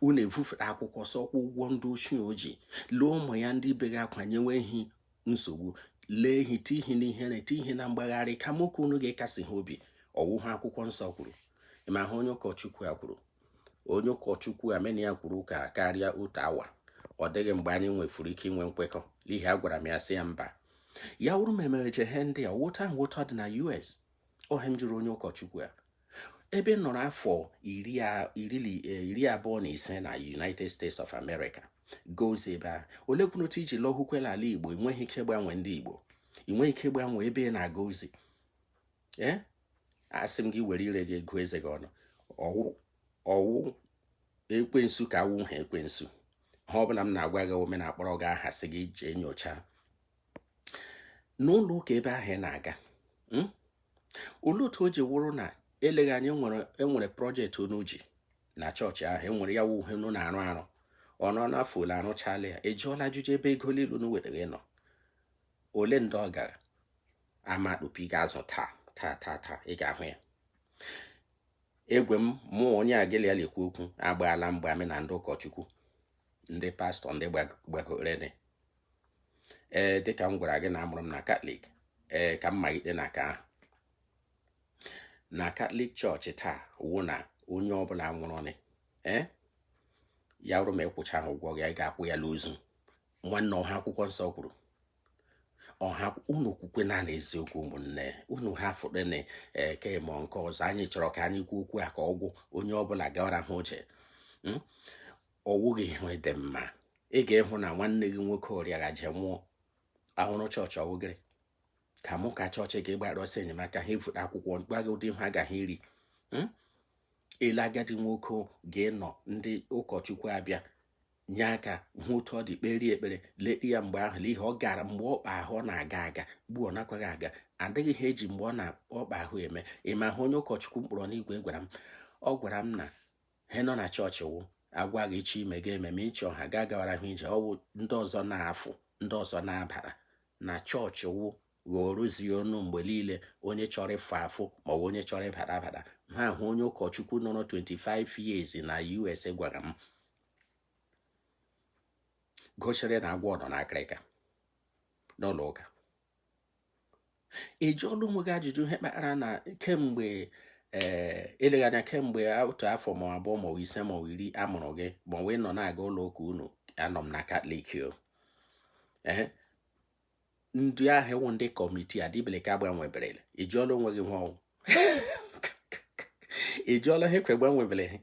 unu evufere akwụkwọ sọkwa ụgwọ ndị ochie o ji lee ụmụ ya, ndị be gị akwanyewe ehi nsogbu, lee ehi, ti ihe n'ihere, ti ihe na mgbagharị, kama ụka unu ga-ekasi ha obi? Ọwụhụ akwụkwọ nsọ kwuru ma ha onye ụkọchukwu a kwuru. Onye ụkọchukwu amena ya kwuru ụka karịa otu awa, ọ dịghị mgbe anyị nwefuru ike inwe nkwekọ, n'ihi agwara m ya sị ya mba, ya wụrụ m emereje ihe ndị a wụta ahụ ụtọ dị na US. Ọhịa m jụrụ onye ụkọchukwu a, ebe nọrọ afọ 25 na United States of America gozi ebe ahụ, olekwuna otu iji lọhụkwela ala Igbo? Enweghị ike gbanwe ndị Igbo, ị ike gbanwe ebe ị na-aga ozi. Ee, asị m gị were ire gị gụọ eze gị ọnụ. Ọwụ ekwensu ka awụ ha ekwensu ha ọbụla m na-agwa gị omena akpọrọ gị aha, sị gị jee nyochaa n'ụlọ ụka ebe ahụ ị na-aga. Olee otu o ji wụrụ na eleghị anya enwere project unu ji na chọọchị ahụ, enwere ya wụ ihe unu na-arụ arụ, ọ nọ n'afọ ole arụchala ya, ejụọla ajụjụ ebe ego niile unu wetara nọ, ole ndị ọ gara ama akpụpụ ị ga-azụ taa taa taa taa, ị ga-ahụ ya. Egwe m mụ onye agelia lekwu okwu agbaala mgbe amị na ndị ụkọchukwu, ndị pastọ, ndị gbagorene. Ee, dịka m gwara gị na amụrụ m na Katọlik, ee, ka m malite na ka ahụ na Katọlik chọọchị taa wụ na onye ọbụla nwụrụ, ee, ya bụrụ ma ịkwụcha ahụ ụgwọ gị, ị ga-akwụ ya n'ozu nwanne. Ọha akwụkwọ nsọ kwuru ọha unu kwukwe naanị eziokwu. Ụmụnne unu ha fụdene eke ma nke ọzọ, anyị chọrọ ka anyị kwuo okwu a ka ọgwụ onye ọbụla gawara ha oche. Ọwụghị ihe dị mma. Ị ga-ịhụ na nwanne gị nwoke ọrịa gaje nwụọ, ahụrụ chọọchị ọwụgịrị Ka mụ ka chọọchị gị gbara ọsọ enyemaka, ha evute akwụkwọ gwa gị ụdị ha agaghị iri. Ele agadi nwoke ga-enọ, ndị ụkọchukwu abịa nye aka hụ otu ọ dị, kperie ekpere, leta ya mgbe ahụ n'ihi ọ gara mgbe ọkpa ahụ ọ na-aga aga gbuo ọ nakwaghị aga, adịghị ihe eji mgbe ọ na-ọkpa ahụ eme. Ịma hụ onye ụkọchukwu mkpọrọ n'igwe gwara m, ọ gwara m na ha nọ na chọọchị wụ agwa gị ịchọ ime ga eme, ma ịchọ ha ga agawara ha ije, ọwụ ndị ọzọ na-afụ, ndị ọzọ na-abara na chọọchị wụ ghọrọzie ọnụ mgbe niile. Onye chọrọ ịfụ afụ maọbụ onye chọrọ ịbara abara ha hụ onye ụkọchukwu nọrọ 25 years na US gwara m gosiri na agwọ nọ n'akịrịka n'ụlọ ụka. Ị jụọla onwe gị ajụjụ ihe kpatara na kemgbe ee eleghị anya, kemgbe otu afọ ma 2 ma 5 ma 10 a mụrụ gị, ma wee nọ na-aga ụlọ ụka unu, anọ m na Katọlik o, ee ndị ahụ wụ ndị kọmitii adịbele ka agbanweberele. Ị jụọla onwe gị nwa ọwụ? Ị jụọla ha ekwe gbanwebele ha?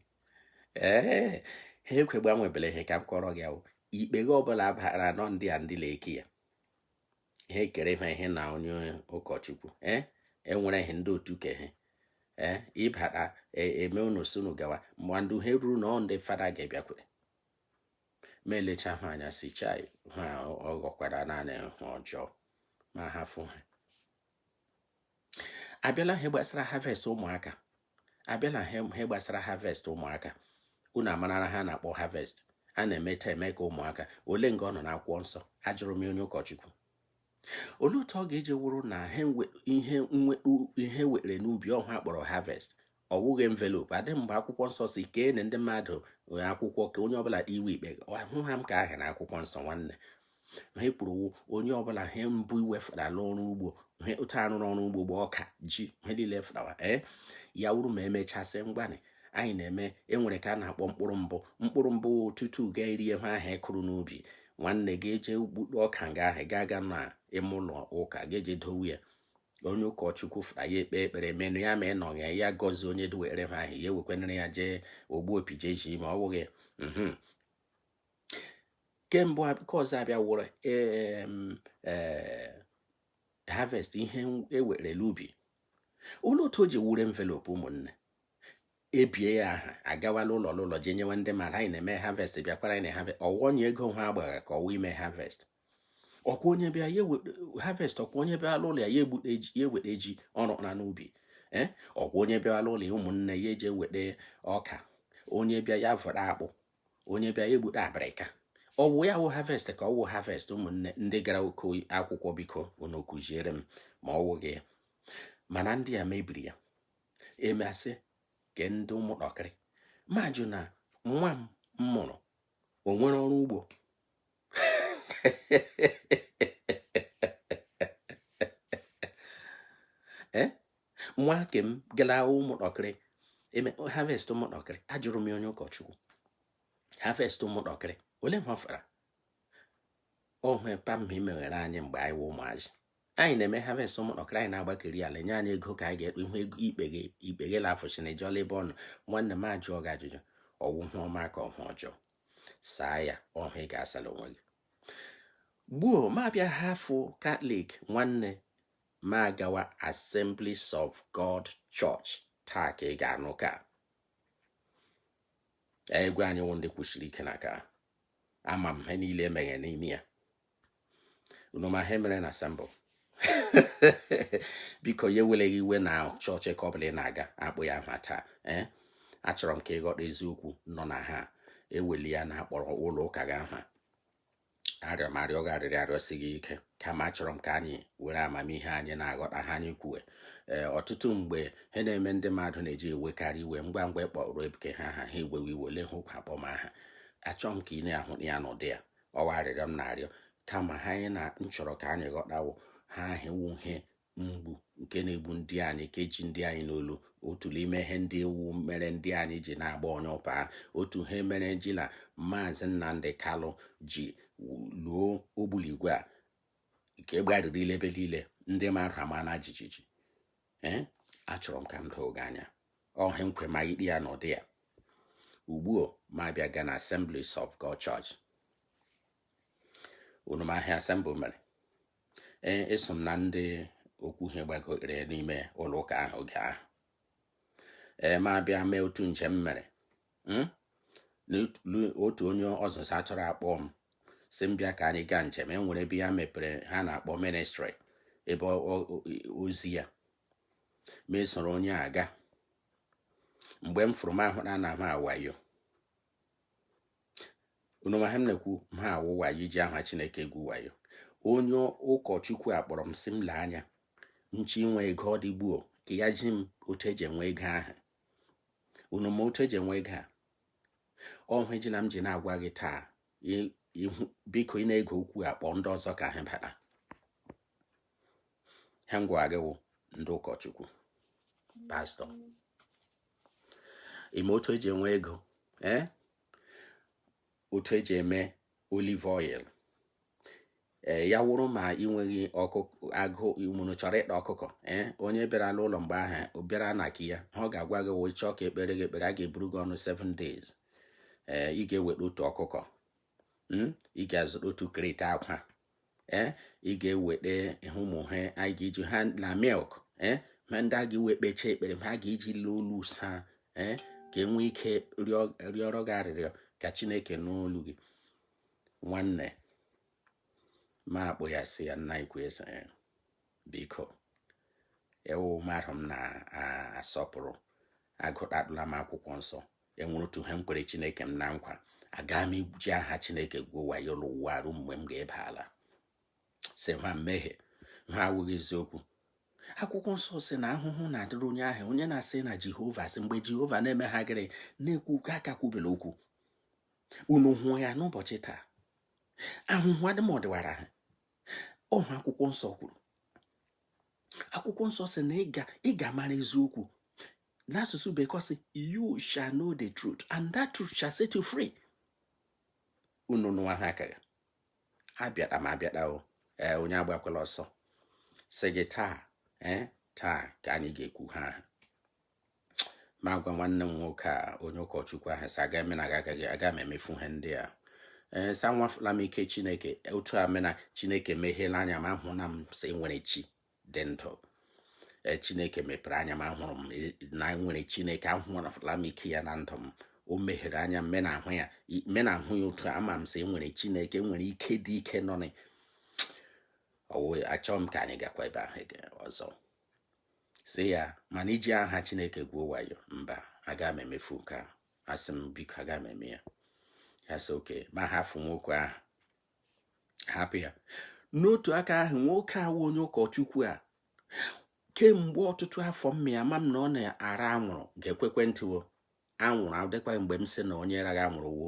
Ee, ha ekwe gbanwebele ha. Ka m kọrọ gị ahụ ikpe gị ọbụla bara nọ ndị a ndị na-eke ya, ha ekere ha ihe na onye ụkọchukwu ee enwere ihe ndị otu ke ha ee ịbata eme unu sunu gawa mgbe ndụ ha ruru na ọ ndị fada ga-ebịakwere ma elecha ha anya si chai ha, ọ ghọkwara naanị ha ọjọọ ma ha fụ ha. Abịala ihe gbasara harvest ụmụaka, abịala ihe gbasara harvest ụmụaka, unu amarara ha na-akpọ harvest a na-emeta eme ka ụmụaka ole nga ọ nọ n'akwụkwọ nsọ. Ajụrụ m onye ụkọchukwu, olee otu ọ ga-eji wụrụ na ihe were n'ubi ọhụụ akpọrọ harvest, ọ wụghị envelope? Adị mgbe akwụkwọ nsọ si kee na ndị mmadụ akwụkwọ ka onye ọbụla iwe ikpe hụ ha m ka ahịa na akwụkwọ nsọ. Nwanne ha kwuru onye ọbụla he mbụ iwefara n'ọrụ ugbo, he otu arụrụ ọrụ ugbo gba ọka ji he niile fụtawa ee ya wuru ma emechasị ngwanị anyị na-eme enwere ka a na-akpọ mkpụrụ mbụ, mkpụrụ mbụ tutu gaa rie ihe ahụ ịkụrụ n'ubi. Nwanne ga-eje gbukpo ọka nga ahụ ga-aga na ime ụlọ ụka ga-eje dowe ya, onye ụkọchukwu fụra ya ekpe ekpere menụ ya ma ị nọ ya, ya gọzie onye duwere ha ahụ, ya ewekwanere ya jee ogbu opi jee ji ma ọ bụghị kemgbe nke ọzọ abịa wụrụ ee harvest ihe ewerela ubi. Olee otu o ji wuru envelope? Ụmụnne ebie ya aha agawala ụlọ n'ụlọ jee nyewe ndị mmadụ, anyị na-eme harvest, bịakwara anyị na harvest. Ọwụnye ego ha agbagha ka ọwụ ime harvest. Ọkwa onye bịa ya harvest, ọkwa onye bịala ụlọ ya ya egbute ji, ya eweta ji ọrụ na n'ubi ee ọkwa onye bịala ụlọ ya ụmụnne ya eje weta ọka, onye bịa ya vọrọ akpụ, onye bịa ya egbute abịrịka. Ọwụ ya wụ harvest ka ọwụ harvest? Ụmụnne ndị gara oke akwụkwọ, biko unu kụziere m ma ọ wụghị ya. Mana ndị a mebiri ya emasị ke ndị ụmụntakịrị ma jụ na nwa m mụrụ o nwere ọrụ ugbo. Ee nwa ke m gala ụmụntakịrị eme harvest ụmụntakịrị. Ajụrụ m onye ụkọchukwu, harvest ụmụntakịrị ole ha fara ọhụ pamma meghere anyị mgbe anyị wụ ụmụazị, anyị na-eme harvest ụmụntakịrị, anyị na-agbakeri ala nye anyị ego ka anyị ga-ekpe ihu ego ikpeghe ikpeghe la afọ si na ejọla ebe ọ nọ. Nwanne m ajụọ gị ajụjụ, ọwụ hụ ọma ka ọhụ ọjọọ? Saa ya ọhụ ị ga-asala onwe gị. Gbuo ma bịa hafụ Katọlik, nwanne ma gawa Assemblies of God Church. Taa ka ị ga-anụ ka egwu anyị wụ ndị kwụsiri ike na ka ama m ha niile emeghe n'ime ya. Unu ma ha mere na Assemble. Biko ya eweleghị iwe na chọọchị ka ọ bụla ị na-aga akpụ ya aha taa. Ee achọrọ m ka ị ghọta eziokwu nọ na ha eweli ya na akpọrọ ụlọ ụka gị aha. Arịọ m arịọ gị arịrị arịọsi gị ike, kama achọrọ m ka anyị were amamihe anyị na-aghọta ha anyị kwuwe. Ee ọtụtụ mgbe ha na-eme ndị mmadụ na-eji ewekarị iwe ngwa ngwa ịkpọrọ ebike ha aha, ha ewewe iwe ole ha ụkwa akpọ m aha. Achọrọ m ka ị na-ahụ ya n'ụdị ya ọwa arịrịọ m na-arịọ, kama ha anyị na m chọrọ ka anyị ghọtawo ha ahụ ihe mgbu nke na-egbu ndị anyị ka eji ndị anyị n'olu. Otu n'ime ihe ndị ewu mere ndị anyị ji na-agba onye ụpa, otu ihe mere ji na Maazị Nnamdi Kalụ ji luo ogbuligwe a nke gbarịrị ebe niile, ndị mmadụ ama na jijiji. Ee achọrọ m ka m doo gị anya ọhịa nkwe ma ikpe ya n'ụdị ya. Ugbu ma abịa ga na Assemblies of God Church. Unu ma ahịa Assemble mere? Ee eso m na ndị Okwu ihe gbagoro n'ime ụlọ ụka ahụ oge ahụ. Ee, ma bịa mee otu njem mere otu onye ọzụzụ atụrụ akpọ m, si m bịa ka anyị gaa njem. E nwere ebe ya mepere ha na-akpọ ministry, ebe ozi ya ma esoro onye aga. Mgbe m fụrụ m ahụ na ha wayo unu, ma ha m na-ekwu ha awụ wayo iji aha Chineke egwu wayo. Onye ụkọchukwu a kpọrọ m, si m lee anya nchi inwe ego ọ dị gbuo ka ya ji m otu eji enwe ego ahụ. Unu ma otu eji enwe ego a ọhụ ejila m ji na-agwa gị taa. Biko, ị na-ege okwu a, kpọọ ndị ọzọ ka ha bata. Ha ngwa gị wụ ndị ụkọchukwu, pastọ, ime otu eji enwe ego, ee, otu eji eme olive oil. Ee, ya wụrụ ma ị nweghị ọkụkọ agụ unu chọrọ ịkpa ọkụkọ. Ee, onye bịara n'ụlọ mgbe ahụ bịara na ka ya ọ ga-agwa gị wee chọọ ka ekpere gị ekpere, a ga-eburu gị ọnụ 7 days. Ee, ị ga-eweta otu ọkụkọ, ị ga-azụta otu crate akwa, ee, ị ga-eweta ụmụ ha anyị ga-eji ha na milk, ee, ma ndị a ga-ewe kpechaa ekpere ha ga-eji olu saa, ee, ka e nwee ike rịọrọ gị arịrịọ ka Chineke n'olu gị. Nwanne ma akpụ ya, sị ya, nna ikwu ese, biko, ewu mmadụ m na-asọpụrụ, agụtatụla m akwụkwọ nsọ, enwere otu ha m kwere Chineke m na nkwa, aga m iji aha Chineke gwuo wayo n'ụwa arụ mgbe m ga-eba ala. Si ha mmehie ha awụghị eziokwu. Akwụkwọ nsọ sị na ahụhụ na-adịrị onye ahụ onye na-asị na Jehova sị, mgbe Jehova na-eme ha gịrị na-ekwu aka kwubere okwu. Unu hụ ya n'ụbọchị taa, ahụhụ adịmọdịwara ha ọhụ. Akwụkwọ nsọ kwuru, akwụkwọ nsọ sị na ị ga-amara eziokwu. N'asụsụ bekee sị, "You shall know the truth, and that truth shall set you free." Unu nụwa ha akaghị abịata ma abịata o. Ee, onye agbakwala ọsọ sị gị taa, ee, taa ka anyị ga-ekwu ha. Ma gwa nwanne m nwoke a, onye ụkọchukwu ahụ, sị aga eme na agaghị aga m emefu ihe ndị a. Ee, sa nwafụla m ike Chineke otu a mena Chineke meghela anya ma hụ na m sị nwere chi dị ndụ. Ee, Chineke mepere anya m, ahụrụ m na nwere Chineke, ahụrụla m ike ya na ndụ m. O meghere anya m na ahụ ya, me na ahụ ya otu a, ama m sị nwere Chineke, nwere ike dị ike nọ na ọwụ. Achọghị m ka anyị gakwa ebe ahụ ọzọ. Si ya, mana iji aha Chineke gwuo wayo, mba, aga m emefu nke a. Asị m, biko, aga m eme ya. Ya sị oke, ma hafụ nwoke ahụ, hapụ ya. N'otu aka ahụ, nwoke awụ onye ụkọchukwu a, kemgbe ọtụtụ afọ mma ya ama m na ọ na-ara anwụrụ ga-ekwekwe ntịwo anwụrụ adịkwa. Mgbe m sị na onye raghị anwụrụ wụ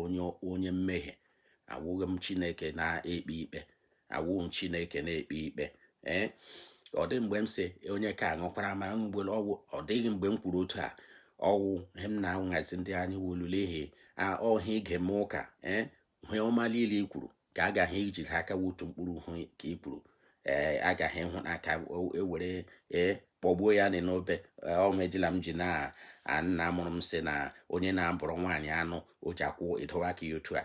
onye mmehie, awụghị m Chineke na-ekpe ikpe, awụghị m Chineke na-ekpe ikpe. Ee, ọ dị mgbe m sị onye ka aṅụkwara ma aṅụgbolo ọgwụ, ọ dịghị mgbe m kwuru otu a. Ọwụ ihe m na-ahazi ndị anyị wolule ihe ọhịa ige m ụka. Ee, ihe ọma niile i kwuru ka agaghị ijide aka wutu mkpụrụ hụ ka i kwuru. Ee, agaghị ịhụ n'aka ewere ee kpọgbuo ya dị n'obe. Ọmejila m ji na nna mụrụ m sị na onye na-abụrụ nwaanyị anụ o ji akwụ edowe aka ya otu a.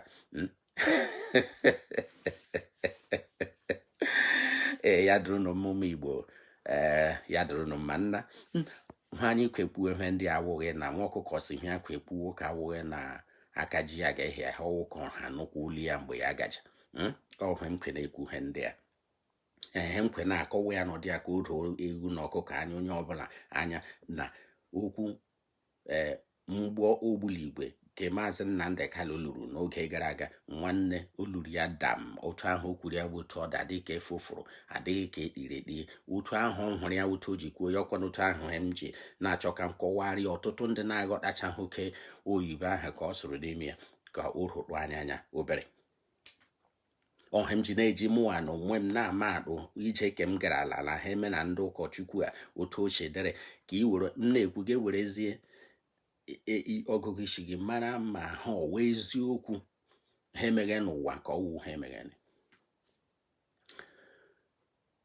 Ee, ya dụrụ n'omume Igbo. Ee, ya dụrụ mma nna ha. Anyị kwekpuo ihe ndị awụghị na nwa ọkụkọ si ihe kwekpuo ka awụghị na aka ji ya ga-ehi ahụ ọwụ ka ha nụkwa olu ya mgbe ya gaja. Ọhụ m kwe na-ekwu ihe ndị a. Ehe, m kwe na-akọwa ya n'ụdị a ka o doo ewu na ọkụkọ anya, onye ọbụla anya na okwu. Ee, mgbọ ogbunigwe nke Maazị Nnamdi Kanu lụrụ n'oge gara aga, nwanne, o luru ya dam. Otu ahụ o kwuru ya bụ otu ọ da, dịka efe ụfụrụ adịghị ka ekpiri ekpi. Otu ahụ ọ hụrụ ya, otu o ji kwuo ya, ọkwa n'otu ahụ m ji na-achọ ka m kọwarịa ọtụtụ ndị na-aghọtachaghị oke oyibo ahụ ka ọ sụrụ n'ime ya ka o rụtụ anya anya obere ọha m ji na-eji mụwa na onwe m na-ama akpụ ije ke m gara ala na ha eme na ndị ụkọchukwu a otu ochie dere ka ị were m na-ekwu gị werezie ọgụgụ isi gị mara ma ha ọwa eziokwu ha emeghe n'ụwa ka ọwụ ha emeghe.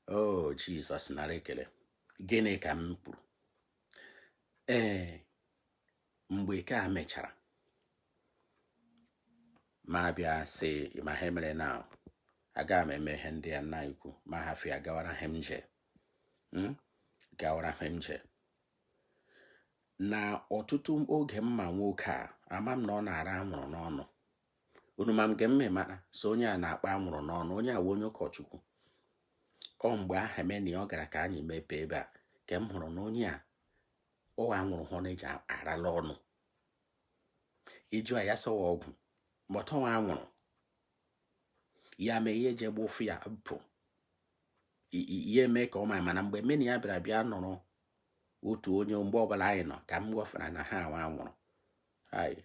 O Jizọs, nara ekele. Gịnị ka m kwuru? Ee, mgbe ka a mechara, ma bịa sị ma ha mere na aga m eme ihe ndị a nna ikwu, ma hafụ ya gawara ha m je. Gawara m je na ọtụtụ oge mma nwoke a, ama m na ọ na-ara anwụrụ n'ọnụ. Unu ma m ge mme mara so onye a na-akpa anwụrụ n'ọnụ, onye a wụ onye ụkọchukwu. Ọ mgbe ahụ meni ọ gara ka anyị mepee ebe a ka m hụrụ na onye a ọ anwụrụ hụ na eji arala ọnụ. Ịjụ ya sọwa ọgwụ mọtọwa anwụrụ ya mee ihe je gbufu ya pụ ihe mee ka ọ ma. Mana mgbe meni ya bịara bịa nọrọ otu onye mgbe ọbụla anyị nọ ka m gwafere na ha anwa anwụrụ anyị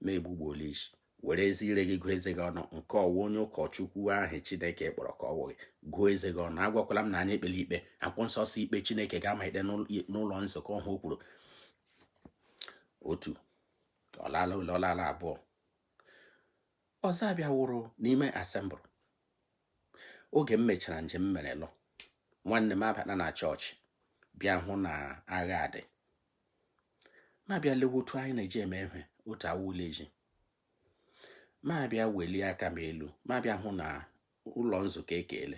na-egbugbuola isi were ezi ire gị gụọ eze gị ọnụ. Nke ọwa onye ụkọchukwu ahụ Chineke kpọrọ ka ọ wụ gị gụọ eze gị ọnụ. Agwakwala m na anyị ekpele ikpe. Akwụkwọ nsọ si ikpe Chineke ga-amalite n'ụlọ nzukọ ọhụ. O kwuru otu ọlala ụlọ ọlala abụọ ọzọ abịa wụrụ n'ime assembly. Oge m mechara njem m mere lọ, nwanne m abata na chọọchị bịa hụ na agha dị, ma bịa lewe otu anyị na-eji eme ihe otu awụla eji, ma bịa welie aka m elu, ma bịa hụ na ụlọ nzukọ ekele,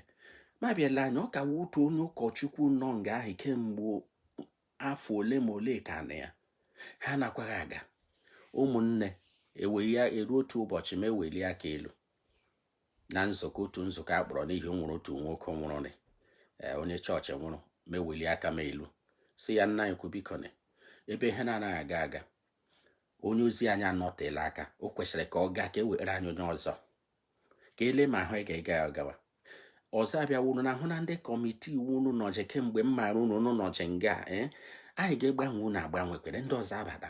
ma bịa lee anya, ọ ka wụ otu onye ụkọchukwu nọ nga ahụ kemgbe afọ ole ma ole ka na ya ha nakwaghị aga. Ụmụnne, ewe ya eruo otu ụbọchị ma ewelie aka elu na nzukọ, otu nzukọ a kpọrọ n'ihi o nwere otu nwoke nwụrụ, onye chọọchị nwụrụ. Ma ewelie aka m elu si ya, "Nna anyị kwu, biko, ebe ihe na-anaghị aga aga, onye ozi anyị anọtela aka, o kwesịrị ka ọ gaa ka e were anyị onye ọzọ ka ele ma ahụ ị ga-ega agawa." Ọzọ abịa wuru na ahụ na ndị committee iwu unu nọje kemgbe m maara unu, unu nọje nga ee, anyị ga-egbanwe unu, agbanwekwere ndị ọzọ abata.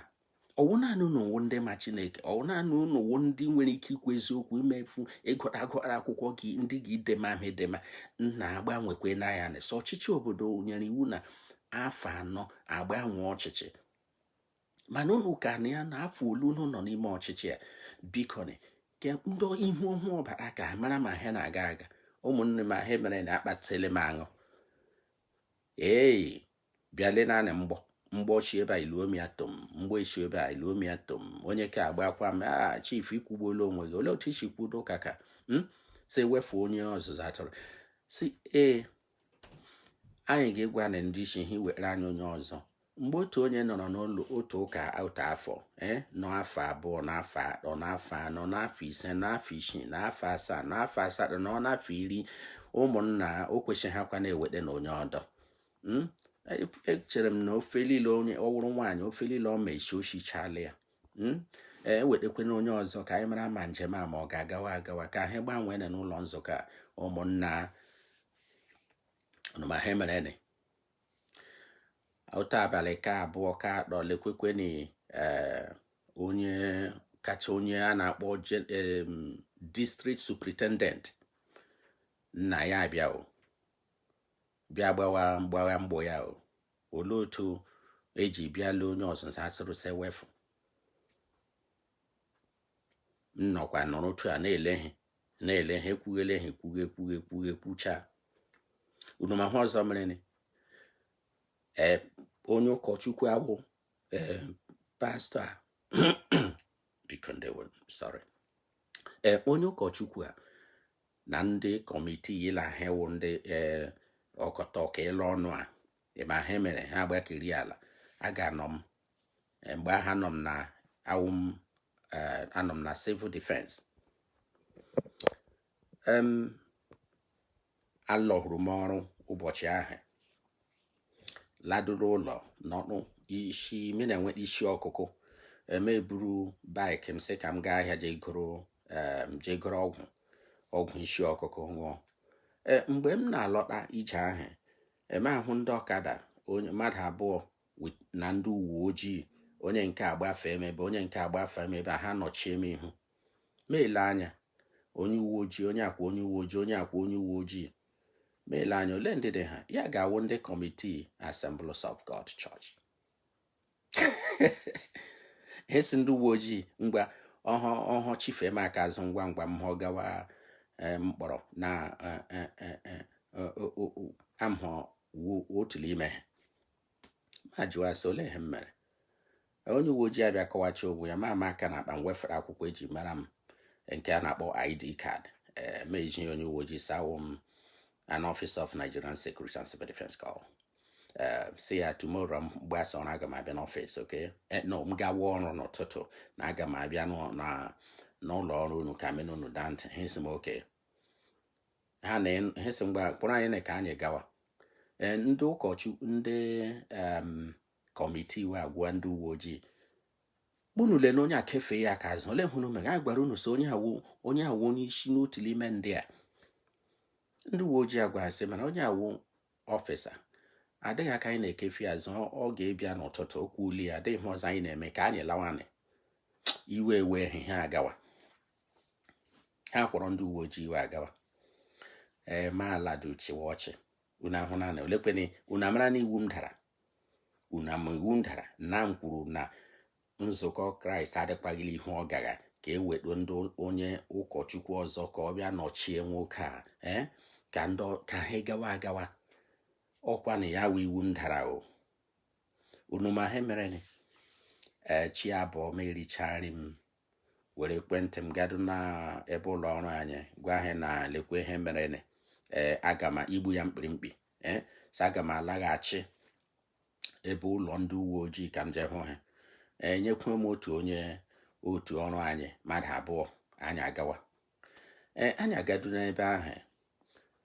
Ọwụ naanị unu wụ ndị ma Chineke? Ọwụ naanị unu wụ ndị nwere ike ikwu eziokwu, imefu ịgụrụ agụrụ akwụkwọ gị ndị gị idema ahụ edema nna agbanwekwe na ya? Na sọ ọchịchị obodo nyere iwu na afọ 4 agbanwe ọchịchị, mana unu ka na ya na afọ ole unu nọ n'ime ọchịchị a? Biko, ka ndị ihu ọhụụ ọbara ka ha mara ma ha na-aga aga. Ụmụnne m, ahụ mere na akpatịlị m aṅụ. Ee, bịa lee naanị mgbọ mgbọ chi ebe a iluo m ya tom, mgbọ echi ebe a iluo m ya tom. Onye ka agbakwa m a, "Chief, ikwugbuola onwe gị. Olee otu isi kwudo ụka ka m si ewefu onye ọzụzụ atụrụ?" Si ee, anyị ga-egwa na ndị isi ihe were anyị onye ọzọ. Mgbe otu onye nọrọ n'ụlọ otu ụka otu afọ, ee, nọ afọ 2, n'afọ 3, n'afọ 4, n'afọ 5, n'afọ 6, n'afọ 7, n'afọ 8, nọ n'afọ 10, ụmụnna, o kwesịghị akwa na-eweta na onye ọdọ. Echere m na ofe niile onye ọ wụrụ nwaanyị, ofe niile ọ ma esi, oshichala ya. Ee, ewetakwana onye ọzọ ka anyị mara ma njem a ma ọ ga-agawa agawa, ka anyị gbanwee na n'ụlọ nzukọ a. Ụmụnna, ma ha mere ni otu abalị ka abụọ ka atọ, lekwekweni, ee, onye kacha onye a na-akpọ district superintendent nna ya abịa, o bịa gbawa mgbagha mgbọ ya. O olee otu eji bịa lee onye ọzụzụ asịrị sị wefu m? Nọkwa nọrọ otu a na-ele ha, na-ele ha, ekwughele ha, ekwughe, ekwughe, ekwughe, ekwucha. Unu ma hụ ọzọ mere ni, ee, onye ụkọchukwu awụ, ee, pastọ a, biko ndewo, sorry, ee, onye ụkọchukwu a na ndị committee ịla ha wụ ndị ee ọkọtọ ka ịlụ ọnụ a ebe ha mere ha agbakeri ala. A ga-anọ m mgbe ahụ anọ m na awụ m, anọ m na civil defense. Alọhụrụ m ọrụ ụbọchị ahụ, ladoro ụlọ nọnụ isi m na-enweta isi ọkụkụ eme, buru bike m sị ka m gaa ahịa jee goro ọgwụ isi ọkụkụ ṅụọ. Ee, mgbe m na-alọta ije ahụ, eme ahụ ndị ọkada, onye mmadụ abụọ na ndị uwe ojii, onye nke agbafee m ebe, onye nke agbafee m ebe a, ha nọchie m ihu. Ma ele anya, onye uwe ojii, onye akwa onye uwe ojii, onye akwa onye uwe ojii. Ma ele anya, ole ndị dị ha ya ga-awụ ndị committee Assemblies of God Church. Esi ndị uwe ojii ngwa ọhọ ọhọ chifee m aka azụ ngwa ngwa, m hụ gawa mkpọrọ na amhụ otu n'ime ha. Ma jụọ asị, "Olee ihe m mere?" Onye uwe ojii abịa kọwacha onwe ya, ma ama aka na akpa m wefere akwụkwọ eji mara m nke a na-akpọ ID card. Ee, ma eji onye uwe ojii sawo m. An officer of Nigerian Security and Civil Defense Corps. Si ya tomorrow m gbasa ọrụ, aga m abịa n'ọfịs. Okay, no, m gawa ọrụ n'ụtụtụ na aga m abịa n'ụlọ ọrụ unu ka mena unu daa ntị. Ha sị m okay. Ha na ha sị mgbe kpọrọ anyị na ka anyị gawa. Ndị ụkọchukwu, ndị committee wee agwa ndị uwe ojii, unu lee na onye a kefee ya aka azụ. Ole hụrụ mere anyị gwara unu so onye awụ onye isi n'otu n'ime ndị a. Ndị uwe ojii agwa sị mana onye awụ officer adịghị aka anyị na-ekefe azụ. Ọ ga-ebịa n'ụtụtụ okwu uli ya, adịghị ihe ọzọ anyị na-eme, ka anyị lawanị. Iwe ewe ha agawa. Ha kwọrọ ndị uwe ojii iwe agawa. Ee, ma aladuchiwa ọchị. Unu ahụ na olekwene unu amara na iwu m dara. Unu ama iwu m dara na m kwuru na nzukọ Kraịst adịkwaghịla ihe ọ gara ka e wekpo ndị onye ụkọchukwu ọzọ ka ọ bịa nọchie nwoke a, ee, ka ndị ka ha gawa agawa. Ọkwa na ya wụ iwu m dara o. Unu ma ha mere ee, chi abụọ ma ericha nri, m were ekwentị m gado na ebe ụlọ ọrụ anyị gwa ha na lekwe ihe mere. Ee, aga m igbu ya mkpirimkpi. Ee, sị aga m alaghachi ebe ụlọ ndị uwe ojii ka m jee hụ ha. Ee, nyekwa m otu onye otu ọrụ anyị, mmadụ abụọ, anyị agawa. Ee, anyị agadu n'ebe ahụ,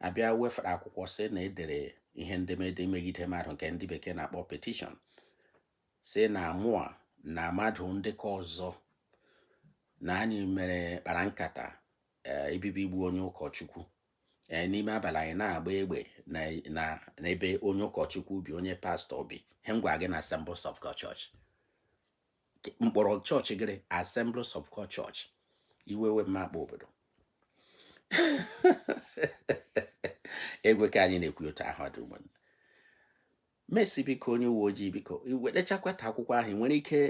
abịa wefere akwụkwọ sị na edere ihe ndemede megide mmadụ, nke ndị bekee na-akpọ petition, sị na mụa na mmadụ ndekọ ọzọ na anyị mere kpara nkata ibibi igbu onye ụkọchukwu. Ee, n'ime abalị anyị na-agba egbe na n'ebe onye ụkọchukwu bi, onye pastọ bi. He m gwa gị na Assemblies of God Church, mkpọrọ chọọchị gịrị Assemblies of God Church. Iwe we mma akpa obodo egwe ka anyị na-ekwu otu ahụ dị. Ụmụnne mesi, biko, onye uwe ojii, biko wetachakwata akwụkwọ ahụ. Nwere ike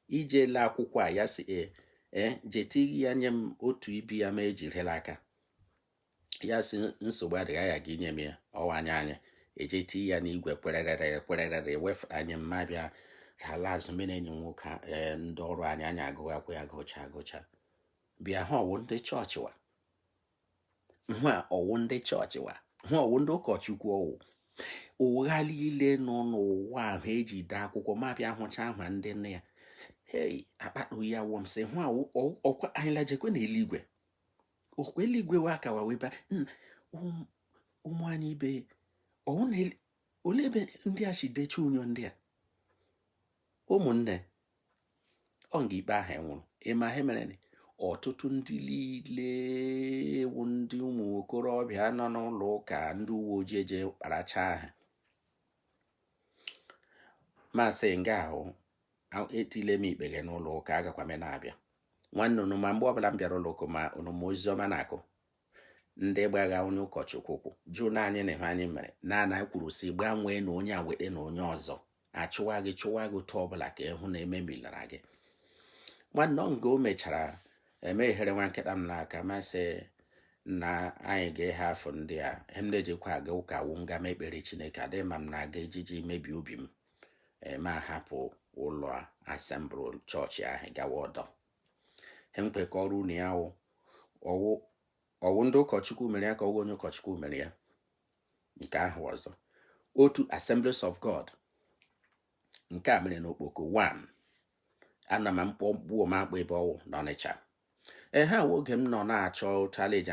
ije lee akwụkwọ a? Ya si ee, ee, jeti ya nye m otu ibi ya ma ejirila aka. Ya si nsogbu adịghị, ya ga inye m ya. Ọwa anya anyị eje tii ya n'igwe kwererere kwererere, wefere anyị. Mma bịa ala azụ mere enyi m nwoke, ndị ọrụ anyị, anyị agụghakwa ya, gụcha agụcha, bịa hụ ọwụ ndị chọọchị wa, hụ ọwụ ndị chọọchị wa, hụ ọwụ ndị ụkọchukwu, ọwụ ụgha niile nọ n'ụwa ahụ eji dee akwụkwọ. Ma bịa hụcha aha ndị nne ya. Hei, akpata ya wụọ m sị hụ ọkwa anyị lajekwe na eluigwe, okwe eluigwe wa akawa weba ụmụ anyị ibe ọwụ na olee ebe ndị a si decha unyo ndị a. Ụmụnne, ọ nga ikpe ahụ nwụrụ. Ịma ihe mere ọtụtụ ndị niile wụ ndị ụmụ okorobịa nọ n'ụlọ ụka, ndị uwe ojii eje kparacha ha. Masị nga ahụ etile m ikpe gị n'ụlọ ụka, agakwa m na-abịa nwanne unu. Ma mgbe ọbụla m bịara ụlọ ụka, ma unu ma ozi ọma na-akụ ndị gbagha onye ụkọchukwu kwụ jụ na anyị na ihe anyị mere naanị anyị kwuru si gbanwee na onye a wete na onye ọzọ, achụwa gị, chụwa gị otu ọbụla ka ịhụ na ememilara gị. Nwanne, ọ nga o mechara emeghere nwa nkịta m n'aka, masị na anyị ga-ehe afọ ndị a. Ihe m na-ejikwa aga ụka wụ nga m ekpere Chineke, adịghị ma m na-aga ejiji mebi obi m. Eme ahapụ ụlọ Assembly chọọchị ahụ gawa ọdọ. He m kwekọrọ unu ya wụ ọwụ ndị ụkọchukwu mere ya ka ọwụ onye ụkọchukwu mere ya. Nke ahụ ọzọ, otu Assemblies of God nke a mere n'Okpoko 1, ana m mkpọ gbuo m akpọ ebe ọwụ n'Ọnịcha. Ee, ha wụ oge m nọ na-achọ otu ala eji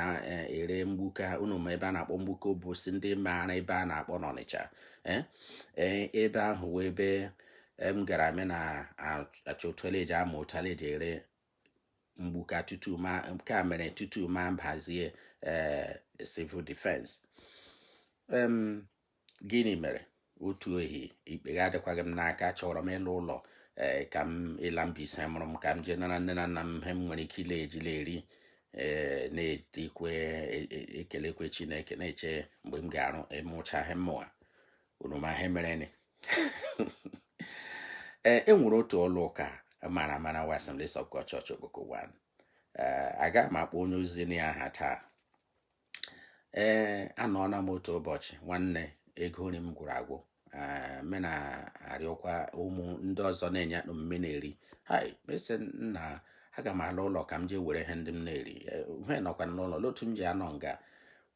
ere mgbuka. Unu ma ebe a na-akpọ mgbuka Obosi, ndị maara ebe a na-akpọ n'Ọnịcha. Ee, ebe ahụ wee ebe m gara me na achọ otu ala eji ama otu ala eji ere mgbuka tutu ma nke a mere tutu ma bazie ee civil defense. Gịnị mere otu ehi ikpe ga adịkwaghị m n'aka? Chọrọ m ịlụ ụlọ, ee, ka m ịla Mbaise mụrụ m, ka m jee nara nne na nna m ihe m nwere ike ile ejila eri, ee, na-etikwe ekelekwe Chineke, na-eche mgbe m ga-arụ ịmụcha ihe mmụọ. Unu ma ihe mere. Ee, e nwere otu ụlọ ụka mara amara wa Assemblies of God Church Okpoko 1. Ee, agaghị m akpọ onye ozi na aha taa. Ee, anọọla m otu ụbọchị, nwanne, ego nri m gwụrụ agwụ. Ee, me na-arịọkwa ụmụ ndị ọzọ na-enye akpụ mme na-eri. Hai, mesi nna, aga m ala ụlọ ka m jee were ihe ndị m na-eri. Ihe nọkwa n'ụlọ otu m ji anọ nga.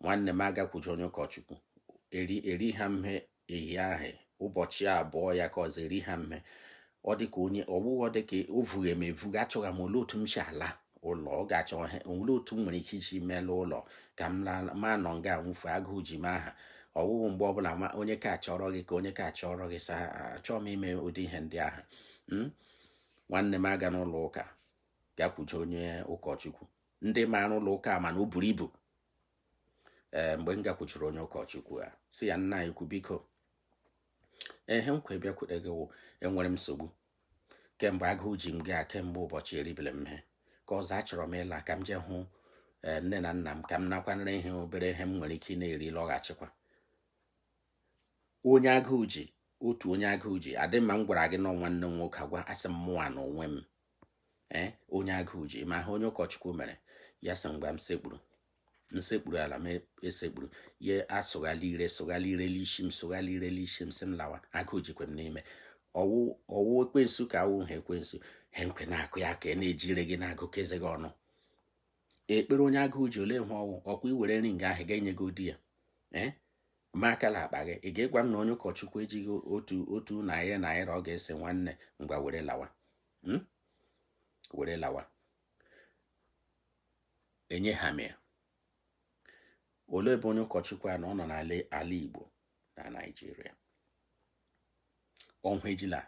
Nwanne m, agakwuje onye ụkọchukwu, eri eri ha mhe ehi ahụ ụbọchị 2 ya ka ọzọ eri ha mhe. Ọ dị ka onye ọgbụghọ, dị ka o vughe m evuga. Achọghị m olee otu m si ala ụlọ, ọ ga-achọ olee otu m nwere ike isi mela ụlọ ka m laa ma nọ nga nwụfu agụụ ji m aha. Ọwụwụ mgbe ọbụla ma onye ka chọrọ gị ka onye ka chọrọ gị sa achọọ m ime ụdị ihe ndị ahụ. Nwanne m, aga n'ụlọ ụka gakwuje onye ụkọchukwu. Ndị maara ụlọ ụka mana o buru ibu. Ee, mgbe m gakwuchiri onye ụkọchukwu a, si ya, "Nna anyị kwu, biko, ehe nkwa bịakwute gị wụ enwere m nsogbu kemgbe agụụ ji m gaa kemgbe ụbọchị eribere m ihe ka ọzọ. Achọrọ m ịla ka m jee hụ nne na nna m, ka m nakwanere ihe obere ihe m nwere ike ị na-eri lọghachikwa." Onye agụụ ji, otu onye agụụ ji adị mma. M gwara gị nọ nwanne m nwoke agwa asị m mụnwa na onwe m, ee, onye agụụ ji ma ha. Onye ụkọchukwu mere ya sị ngwa, m sekpuru, nsekpuru ala m esekpuru ya, asụghala ire, sụghala ire n'isi m, sụghala ire n'isi m, sị m lawa. Agụụ jikwe m n'ime. Ọwụ ọwụ ekwensu ka awụ ha ekwensu ha nkwe na-akụ ya ka ị na-eji ire gị na-agụ eze gị ọnụ. Ekpere onye agụụ ji ole hụ ọwụ ọkwa iwere nri nga ahụ ga-enye gị odi ya, ee, ma akala akpa gị. Ị ga-egwa m na onye ụkọchukwu ejighị otu otu naira naira ọ ga-ese, "Nwanne, ngwa, were lawa, Were lawa," enye ha m ya. Olee ebe onye ụkọchukwu a na ọ nọ n'ala ala Igbo na Naịjirịa? Ọhụ ejila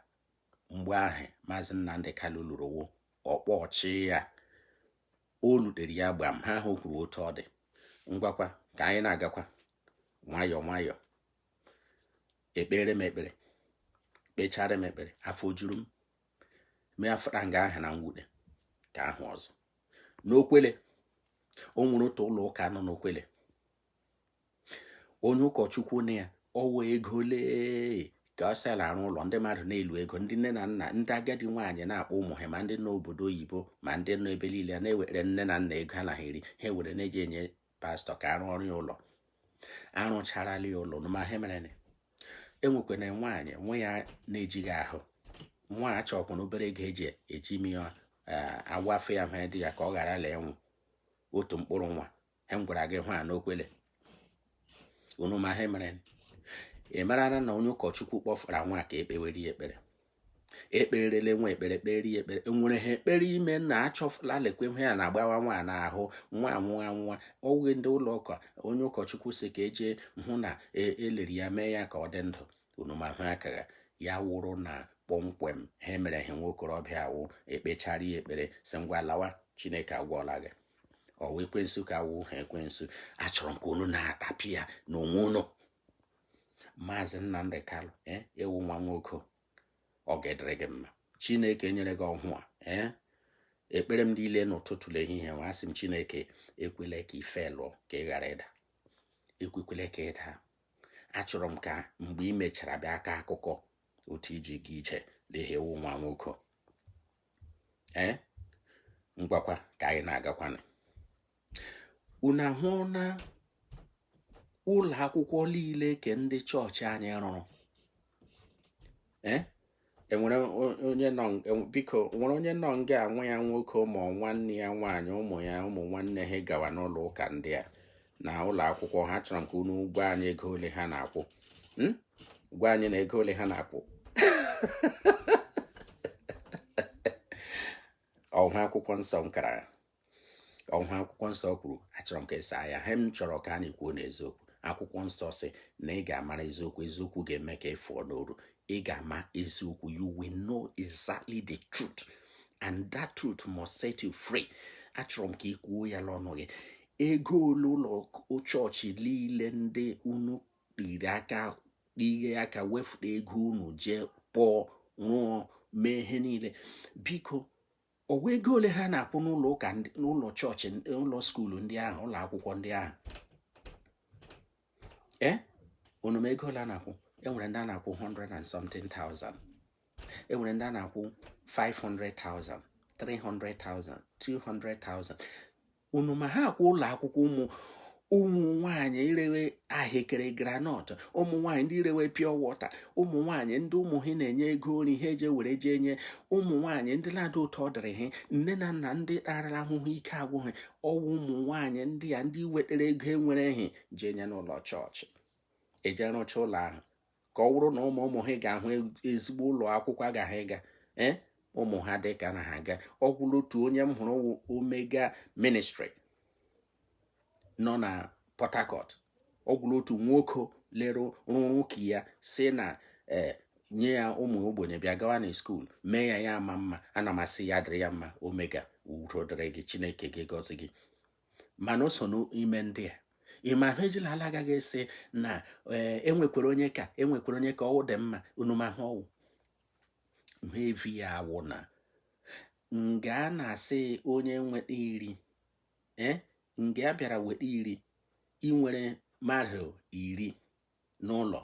mgbe ahụ Maazị Nnamdi Kanu lụrụ wo ọkpọ ọchị ya, o lutere ya gbam. Ha ahụ kwuru otu ọ dị. Ngwakwa, ka anyị na-agakwa nwayọọ nwayọọ. Ekpere m ekpere, kpechara m ekpere, afọ juru m. Mee afara nga ahụ na mwute ka ahụ ọzọ n'Okwele. O nwere otu ụlọ ụka nọ n'Okwele, onye ụkọchukwu na ya ọwụ ego lee ka ọ sịala arụ ụlọ. Ndị mmadụ na-elu ego, ndị nne na nna, ndị agadi nwaanyị na-akpọ ụmụ ha, ma ndị n'obodo oyibo, ma ndị nọ ebe niile, na-ewere nne na nna ego ha eri, ha were na-eji enye pastọ ka arụ ọrụ ya ụlọ. Arụcharala ya ụlọ ma ha mere enwekwana nwaanyị nwe ya na-ejighị ahụ nwa achọkwana obere ego eji eji ime ya awa afọ ya hụ dị ya ka ọ ghara la ịnwụ. Otu mkpụrụ nwa ha m gwara gị hụ a n'Okwele unu ma ha mere. Ị mara na onye ụkọchukwu kpọfara nwa ka ekpewere ya ekpere, ekperele nwa ekpere, kpere ya ekpere, enwere ha ekpere ime na achọfụla lekwe ihe ya na-agbawa nwa n'ahụ nwa anwụwa nwa ọwụghị ndị ụlọ ụka. Onye ụkọchukwu si ka eje hụ na elere ya, mee ya ka ọ dị ndụ. Unu ma hụ akara ya wụrụ na kpọmkwem ha mere ha nwa okorobịa awụ ekpechara ya ekpere, si ngwa lawa, Chineke agwọla gị. Ọwụ ekwensu ka awụ ha ekwensu. Achọrọ m ka unu na-atapị ya n'onwe unu. Maazị Nnamdi Kanu, ewu nwa nwoke, ọ ga-edere gị mma. Chineke nyere gị ọhụụ a, ee, ekpere m niile n'ụtụtụ na ehihie nwa, asị m Chineke ekwela ka ife lụọ, ka ị ghara ịda, ekwekwela ka ị daa. Achọrọ m ka mgbe ị mechara bịa aka akụkọ otu iji ga ije n'ihi ewu nwa nwoke. Ee, ngwakwa, ka anyị na-agakwanụ. Unu ahụ na ụlọ akwụkwọ niile ke ndị chọọchị anyị rụrụ, ee, enwere onye nọ, biko, nwere onye nọ nga nwa ya nwoke ma nwanne ya nwaanyị, ụmụ ya, ụmụ nwanne ha gawa n'ụlọ ụka ndị a na ụlọ akwụkwọ ha? Chọrọ m ka unu gwa anyị ego ole ha na-akwụ. Gwa anyị na ego ole ha na-akwụ. Ọhụ akwụkwọ nsọ nkara, ọhụ akwụkwọ nsọ kwuru. Achọrọ m ka ị saa ya. Ha m chọrọ ka anyị kwuo n'eziokwu. Akwụkwọ nsọ sị na ị ga-amara eziokwu, eziokwu ga-eme ka ị fụọ n'oru. Ị ga-ama eziokwu. You will know exactly the truth, and that truth must set you free. Achọrọ m ka ị kwuo ya n'ọnụ gị. Ego ole ụlọ chọọchị niile ndị unu riri aka ihe aka wefụta ego unu jee kpọọ, rụọ, mee ihe niile, biko, ọwa ego ole ha na-akwụ n'ụlọ ụka, n'ụlọ chọọchị, ụlọ school ndị ahụ, ụlọ akwụkwọ ndị ahụ? Ee, unu ma ego ole a na-akwụ? Enwere ndị a na-akwụ 100 and something thousand, enwere ndị a na-akwụ 500,000, 300,000, 200,000. Unu ma ha akwụ ụlọ akwụkwọ ụmụ Ụmụ nwanyị irewe ahịkere groundnut, ụmụ nwanyị ndị rewe pure water, ụmụ nwanyị ndị ụmụ ha na-enye ego nri ha eje were jee nye, ụmụ nwanyị ndị na-ada ụtọ dịrị ha, nne na nna ndị kparala ahụhụ ike agwụghị, ọwụ ụmụ nwanyị ndị a ndị wetara ego enwere ehi jee nye n'ụlọ chọọchị, eje rụcha ụlọ ahụ ka ọ bụrụ na ụmụ ụmụ ha ga-ahụ ezigbo ụlọ akwụkwọ agaghị ịga. Ee, ụmụ ha dị ka na ha aga. Ọ gwụrụ otu onye m hụrụ wụ Omega Ministry nọ na Port Harcourt. Ọ gwụrụ otu nwoke lere rụrụ ụka ya si na ee nye ya ụmụ ogbenye bịa gawa na school, mee ya ya ama mma. Ana m asị ya dịrị ya mma. Omega, udo dịrị gị, Chineke gị gọzi gị. Mana o so n'ime ndị a ịma ha ejila ala agaghị esi na enwekwara onye ka enwekwara onye ka ọwụ dị mma. Unu ma ha ọwụ ha evi ya awụ na nga a na-asị onye nweta 10, ee, nga a bịara weta 10, inwere mmadụ 10 n'ụlọ,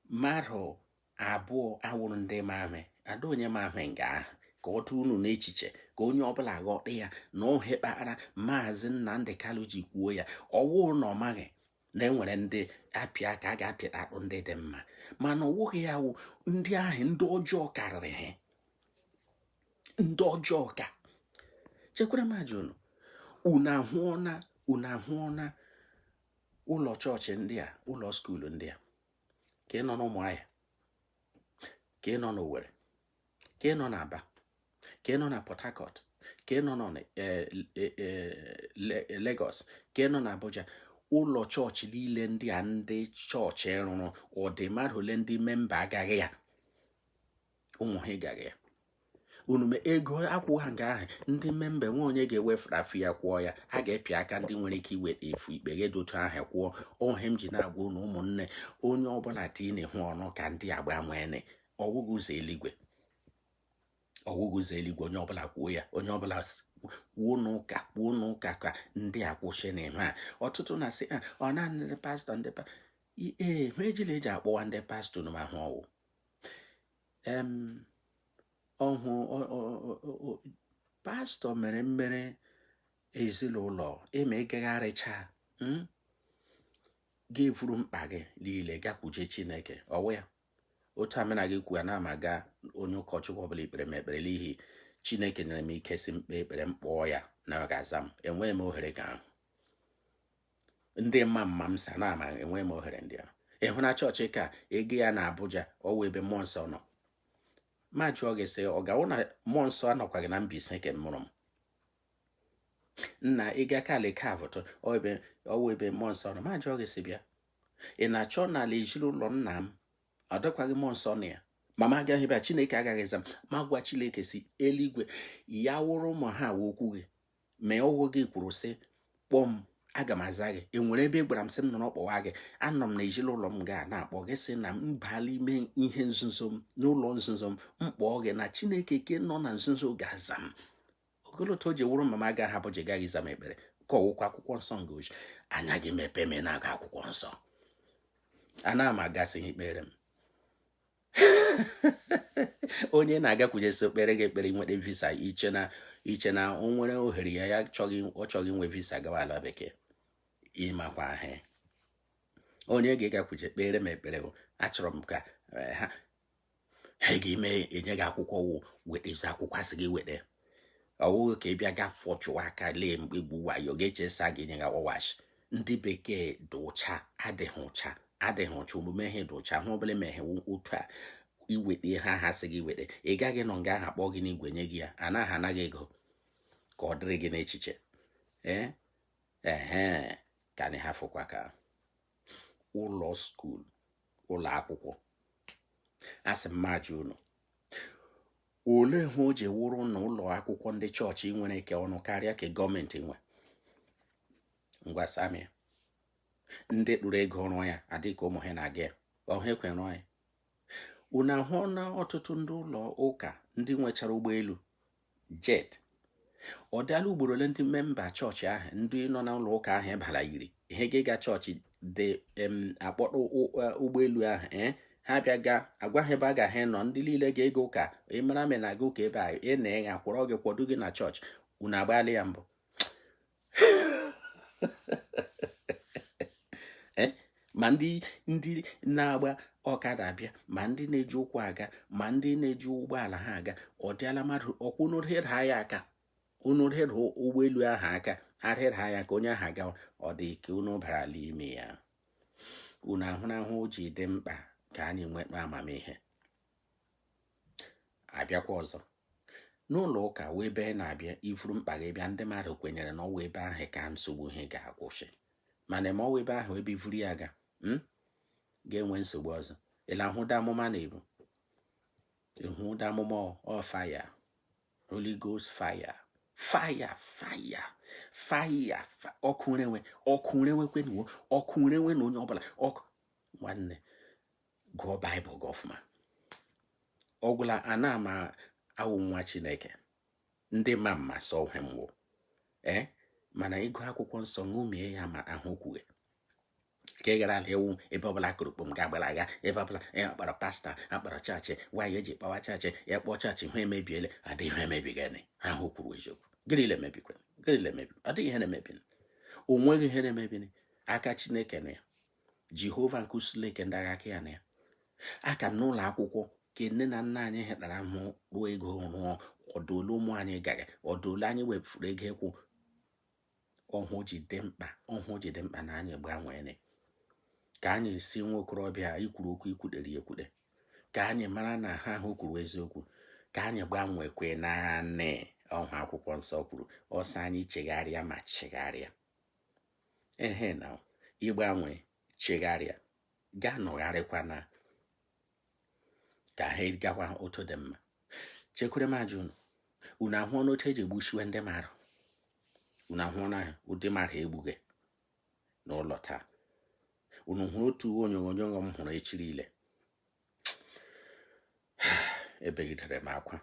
mmadụ 2 awụrụ ndị mahụ ada onye mahụ nga ahụ. Ka ọ tụ unu n'echiche, ka onye ọbụla ghọta ya na ohe kpatara Maazị Nnamdi Kanu ji kwuo ya. Ọwụ na ọ maghị na enwere ndị apịa ka a ga-apịa akpụ ndị dị mma, mana ọ wụghị ya wụ ndị ahụ ndị ọjọọ karịrị ha, ndị ọjọọ ka chekwara m ajụ unu. Unu ahụọna, unu ahụọna ụlọ chọọchị ndị a, ụlọ school ndị a, ka ị nọ n'Ụmụahịa, ka ị nọ n'Owerri, ka ị nọ n'Aba, ka ị nọ na Port Harcourt, ka ị nọ na Lagos, ka ị nọ na Abuja, ụlọ chọọchị niile ndị a ndị chọọchị rụrụ, ọ dị mmadụ ole ndị member agaghị ya, ụmụ ha gaghị ya? Unu ego akwụ ha nga ahụ, ndị member nwe onye ga-ewefere afọ ya kwụọ ya. A ga-epị aka ndị nwere ike iweta efu ikpe ga-edotu ahụ kwụọ. Ohe m ji na-agwa unu ụmụnne, onye ọbụla tii na-ehụ ọnụ ka ndị agba nwene ọwụghị ụzọ eluigwe, ọwụghị ụzọ eluigwe. Onye ọbụla kwuo ya, onye ọbụla kwuo n'ụka, kwuo n'ụka ka ndị a kwụsị na eme a. Ọtụtụ na-asị ọ naanị ndị pastọ, ndị pa ee ha ejila eji akpọwa ndị pastọ unu ma hụ ọwụ ọhụ pastọ mere mmere ezinụlọ eme ịgagharịcha ga-evuru mkpa gị niile gakwuje Chineke. Ọwụ ya otu amena gị kwuo na ama ga onye ụkọchukwu ọbụla ikpere m ekpere n'ihi Chineke nyere m ike si mkpe ekpere m kpọọ ya na ọ ga-aza m. Enweghị m ohere ka ahụ ndị mma mma m sa na ama, enweghị m ohere ndị ahụ. Ịhụ na chọọchị ka ego ya na Abuja, ọwụ ebe mmụọ nsọ nọ. Ma jụọ gị sị, ọ ga-awụ na mmụọ nsọ anọkwaghị na Mbaise ke mụrụ m nna ịga kali kavụtụ ọwụ ebe mmụọ nsọ nọ? Ma jụọ gị sị, bịa, ị na-achọ n'ala ezinụlọ nna m ọ dịkwaghị mmụọ nsọ na ya? Mama agaghị bịa, Chineke agaghị za m. Ma gwa Chineke si eluigwe ya wụrụ ma ha okwu gị mee ọgwụ gị kwuru sị kpọọ m, aga m aza gị. Enwere ebe ị gwara m sị m nọrọ kpọwa gị? Anọ m na ezinụlọ m ga na-akpọ gị sị na m baala ime ihe nzuzo m n'ụlọ nzuzo m, m kpọọ gị na Chineke ke nọ na nzuzo ga-aza m. Ogoloto o ji wụrụ mama agaghị hapụ ji gaghị za m ekpere ka ọwụkwa akwụkwọ nsọ nga oji anya gị mepee me na-agụ akwụkwọ nsọ ana m agasị ikpere m. Onye na-agakwujesi okpere gị ekpere nweta visa, iche na o nwere ohere ya, ya chọghị, ọ chọghị inwe visa gawa ala bekee. Ịmakwa ahụ onye ga-egakwuje kpere m ekpere, achọrọ m ka ha ha ga-eme enye gị akwụkwọ wụ wetezi akwụkwọ asị gị weta, ọwụghị ka ị bịa ga fọchụwa aka lee mkpegbu wayo ga-echesa gị nye gị ọwash. Ndị bekee dị ụcha, adịghị ụcha, adịghị ụcha, omume ha dị ụcha. Hụ ọbụla emeghe otu a iweta ihe aha sị gị weta, ị gaghị nọ nga ahụ akpọ gị n'igwe nye gị ya, anaghị anaghị ego ka ọ dịrị gị n'echiche. Ee, ehe, ka anyị hafụkwa ka ụlọ school, ụlọ akwụkwọ. Asị m majụ unu, olee hụ o ji wụrụ na ụlọ akwụkwọ ndị chọọchị nwere ike ọnụ karịa ka gọọmenti nwe? Ngwa samia, ndị kpụrụ ego rụọ ya adịghị ka ụmụ ha na-aga ya ọha ekwe rụọ ya. Unu ahụ na ọtụtụ ndị ụlọ ụka ndị nwechara ụgbọelu jet, ọ dịala ugboro ole ndị member chọọchị ahụ, ndị nọ n'ụlọ ụka ahụ ịbara yiri ihe gị ga chọọchị dị akpọtụ ụgbọelu ahụ, ee, ha bịa ga agwa ha ebe a ga-ahụ nọ, ndị niile ga-ego ụka ịmara me na-aga ụka ebe a ị na-eghe akwọrọ gị kwado gị na chọọchị. Unu agbaala ya mbụ? Eh? Ma ndị na-agba ọkada abịa, ma ndị na-eji ụkwụ aga, ma ndị na-eji ụgbọala ha aga, ọ dịala mmadụ ọkwụ unu rịda ya aka, unu rịda ụgbọelu ahụ aka, arịda ya ka onye ahụ agawa. Ọ dị ka unu bara ime ya. Unu ahụrahụ o ji dị mkpa ka anyị nweta amamihe. Abịakwa ọzọ n'ụlọ ụka wee ebe na-abịa ifuru mkpa gị bịa, ndị mmadụ kwenyere na ọwa ebe ahụ ka nsogbu ihe ga-akwụsị, mana ma ọwa ebe ahụ ebe ifuru ya ga ga-enwe nsogbu ọzọ. Ịla hụ ụda amụma na-ebu ịhụ ụda amụma ọ fire, Holy Ghost fire, fire, fire, fire, ọkụ renwe, ọkụ renwe kwenuo, ọkụ renwe na onye ọbụla ọkụ. Nwanne, gụọ Baịbụl gị ọfụma. Ọgwụla ana ama awụ nwa Chineke, ndị ma mma sọ he mwụ ee, mana ịgụ akwụkwọ nsọ, ṅomie ya ma ahụ kwughe ka ị gara ala ewu. Ebe ọbụla kụrụkpom ga-agbara aga, ebe ọbụla akpara pastọ, akpara chọọchị nwaanyị eji kpawa chọọchị ya, kpọọ chọọchị hụ emebiele. Adịghị ihe emebigani ahụ kwuru eziokwu. Gịnị na-emebikwa? Gịnị na-emebi? Ọ dịghị ihe na-emebi. O nweghị ihe na-emebini. Aka Chineke nọ ya, Jehova nke usuleke ndị agha, aka ya na ya. Aka m n'ụlọ akwụkwọ ka nne na nna anyị hetara hụ rụọ ego rụọ ọdụolu ụmụ anyị gaga ọdụolu anyị wefuru ego ịkwụ ọhụ ji dị mkpa, ọhụ ji dị mkpa na anyị gbanwere ka anyị si nwa okorobịa ikwuru okwu ikwudere ekwude, ka anyị mara na ha ahụ kwuru eziokwu, ka anyị gbanwekwe. Naanị ọhụ akwụkwọ nsọ kwuru ọsọ anyị chegharịa ma chegharịa ehe na ịgbanwe chegharịa gaa nọgharịkwa na ka ha gakwa otu dị mma. Chekwere m ajụ unu. Unu ahụọ n'otu eji egbuchiwe ndị mmadụ? Unu ahụọ na ụdị mmadụ egbughị n'ụlọ taa? Unu hụrụ otu onyonyo m hụrụ echiri ile ebegidere m akwa?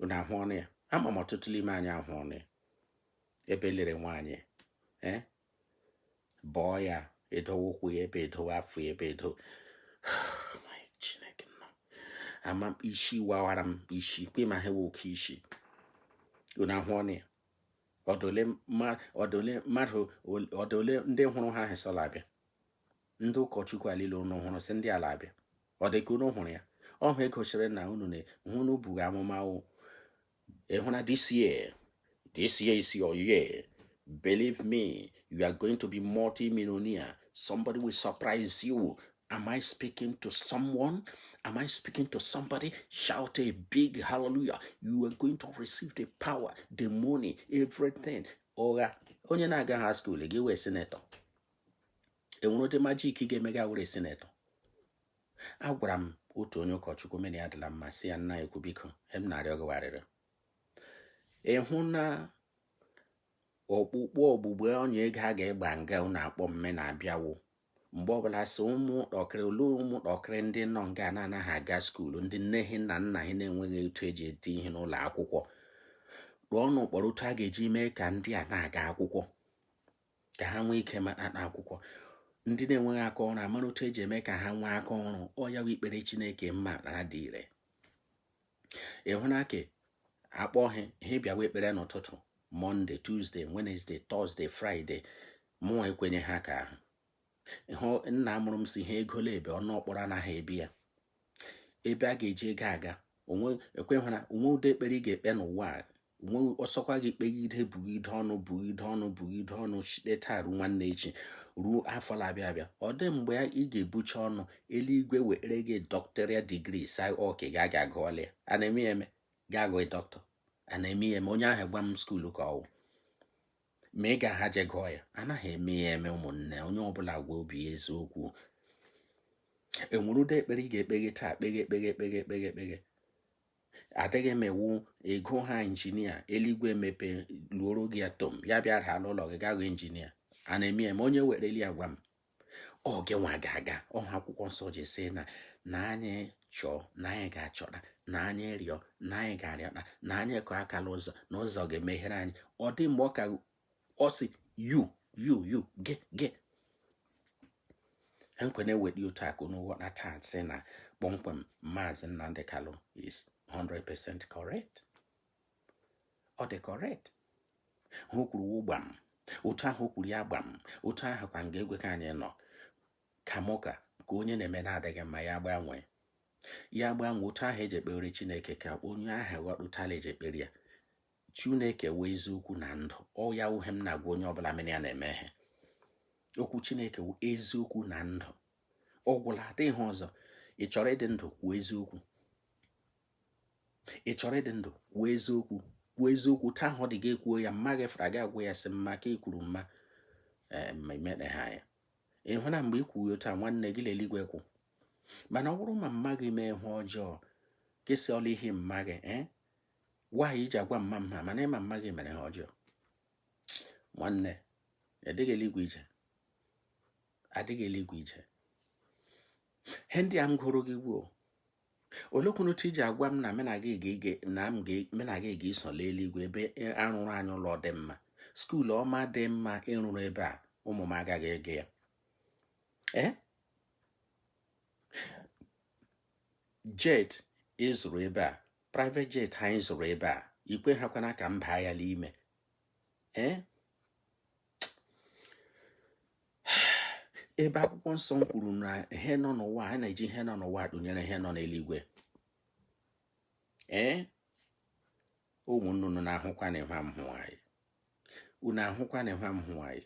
Unu ahụ ọnụ ya? Ama m ọtụtụ n'ime anyị ahụ ọnụ ya, ebe lere nwaanyị ee bọọ ya, edowe ụkwụ ya ebe, edowe afọ ya ebe edo. My Chineke nọ ama isi wawara m isi kwe ma ha oke isi. Unu ahụ ọnụ ya? Ọdole mmadụ, ọdole ndị hụrụ ha ahịsọla abịa, ndị ụkọchukwu alile unu hụrụ sị ndị ala abịa. Ọ dị ka unu hụrụ ya ọhụ egosiri na unu na-hụ unu bughị amụma ịhụ na this year, this year is your year. Believe me, you are going to be multi-millionaire. Somebody will surprise you. Am I speaking to someone? Am I speaking to somebody? Shout a big hallelujah. You are going to receive the power, the money, everything. Ụgha. Onye na-aga ha school gị wee senator, enwere ụdị magic ga-eme gị were senator? Agwara m otu onye ụkọchukwu mere ya adịla mma, sị ya, "Nna ekwu, biko, m na-arịọ gị warịrị ịhụ na ọkpụkpụ ogbugbe onye ego a ga-egba nga unu akpọ mme na-abịawo mgbe ọbụla so ụmụ ọkịrị ole ụmụ ọkịrị ndị nọ nga na-anaghị aga school, ndị nne ha na nna ha na-enweghị otu eji eti ihe n'ụlọ akwụkwọ rụọ ọnụ kpọrọ otu a ga-eji mee ka ndị a na-aga akwụkwọ, ka ha nwee ike mata akwụkwọ. Ndị na-enweghị aka ọrụ, amara otu eji eme ka ha nwee aka ọrụ. Ọ ya bụ ikpere Chineke mma nara dị ire. Ịhụ na ke akpọ ha, ha bịawa ekpere n'ụtụtụ Monday, Tuesday, Wednesday, Thursday, Friday. Mụnwa ekwenye ha ka ahụ hụ nna mụrụ m si ha egola ebe ọnụ ọkpọrọ anaghị ebi ya ebe a ga-eji ego aga onwe ekweghị na onwe ụdị ekpere ị ga-ekpe n'ụwa a onwe ọsọkwa gị kpegide, bugide ọnụ, bugide ọnụ, bugide ọnụ site taa ruo nwanne echi, ruo afọ na-abịa abịa. Ọ dị mgbe ị ga-ebucha ọnụ, eluigwe were gị doctoral degree sa ọka ga aga gụọla ya. A na-eme ya eme ga agụghị dọkịta, a na-eme ya eme. Onye ahụ gwa m school ka ọwụ ma ị ga-ha je gụọ ya, anaghị eme ya eme. Ụmụnne, onye ọbụla gwa obi ya eziokwu. Enwere ụdị ekpere ị ga-ekpeghe taa, kpeghe, kpeghe, kpeghe, kpeghe, kpeghe, adịghị m ewu ego ha injinia, eluigwe mepe luoro gị atom ya bịa daa n'ụlọ gị gaghị injinia. A na-eme ya eme? Onye wereli ya gwa m. Ọ gị nwa ga-aga ọhụ akwụkwọ nsọ ji sị na anyị chọọ na anyị ga-achọta, na anyị rịọ na anyị ga-arịọta, na anyị kọọ akala ụzọ na ụzọ ga-emeghere anyị. Ọ dị mgbe ọ ka ọ sị you, you, you, gị, gị nkwene ewedi otu akụ n'ụghọta taa sị na kpọmkwem Maazị Nnamdi Kanu is 100% correct. Ọ dị correct. Ha kwuru ụgbam. Otu ahụ o kwuru ya gbam, otu ahụ kwa nga egwe ka anyị nọ ka mụka ka onye na-eme na-adịghị mma ya gbanwee, ya gbanwee. Otu ahụ eji ekpere Chineke, ka onye ahụ ghọtụtala eji ekpere ya. Chineke wee eziokwu na ndụ. Ọ ya wuhe m na-agwa onye ọbụla mere ya na-eme ihe. Okwu Chineke wụ eziokwu na ndụ. Ọ gwụla, adịghị ọzọ. Ị chọrọ ịdị ndụ, kwuo eziokwu. Ị chọrọ ịdị ndụ, kwuo eziokwu. Kwuo eziokwu taa ahụ dị gị, ekwuo ya. Mma gị fara gị, agwa ya sị mma ka ị kwuru mma. Ee, ma imere ha ya, ị hụ na mgbe ị kwuru otu a, nwanne gị leligwe kwu. Mana ọ bụrụ ma mma gị mee ihe ọjọọ, kesị ọla ihe mma gị, ee, nwaanyị iji agwa mma mma, mana ịma mma gị mere ihe ọjọọ, nwanne, adịghị eluigwe ije, adịghị eluigwe ije. Ihe ndị a m gụrụ gị gbuo, olekwunu otu iji agwa m na mụ na gị ga-ege na m mụ na gị ga-eso eluigwe, ebe arụrụ anyị ụlọ dị mma, school ọma dị mma ịrụrụ ebe a, ụmụ m agaghị ege ya? Ee, jet ịzụrụ ebe a, private jet anyị zụrụ ebe a, ikwe ha kwana ka m baa ya n'ime. Ee, ebe akwụkwọ nsọ m kwuru na ihe nọ n'ụwa, a na-eji ihe nọ n'ụwa tụnyere ihe nọ n'eluigwe. Ee, ụmụnne, unu na-ahụkwa na ịhụ m hụ anyị, unu ahụkwa na ịhụ m hụ anyị.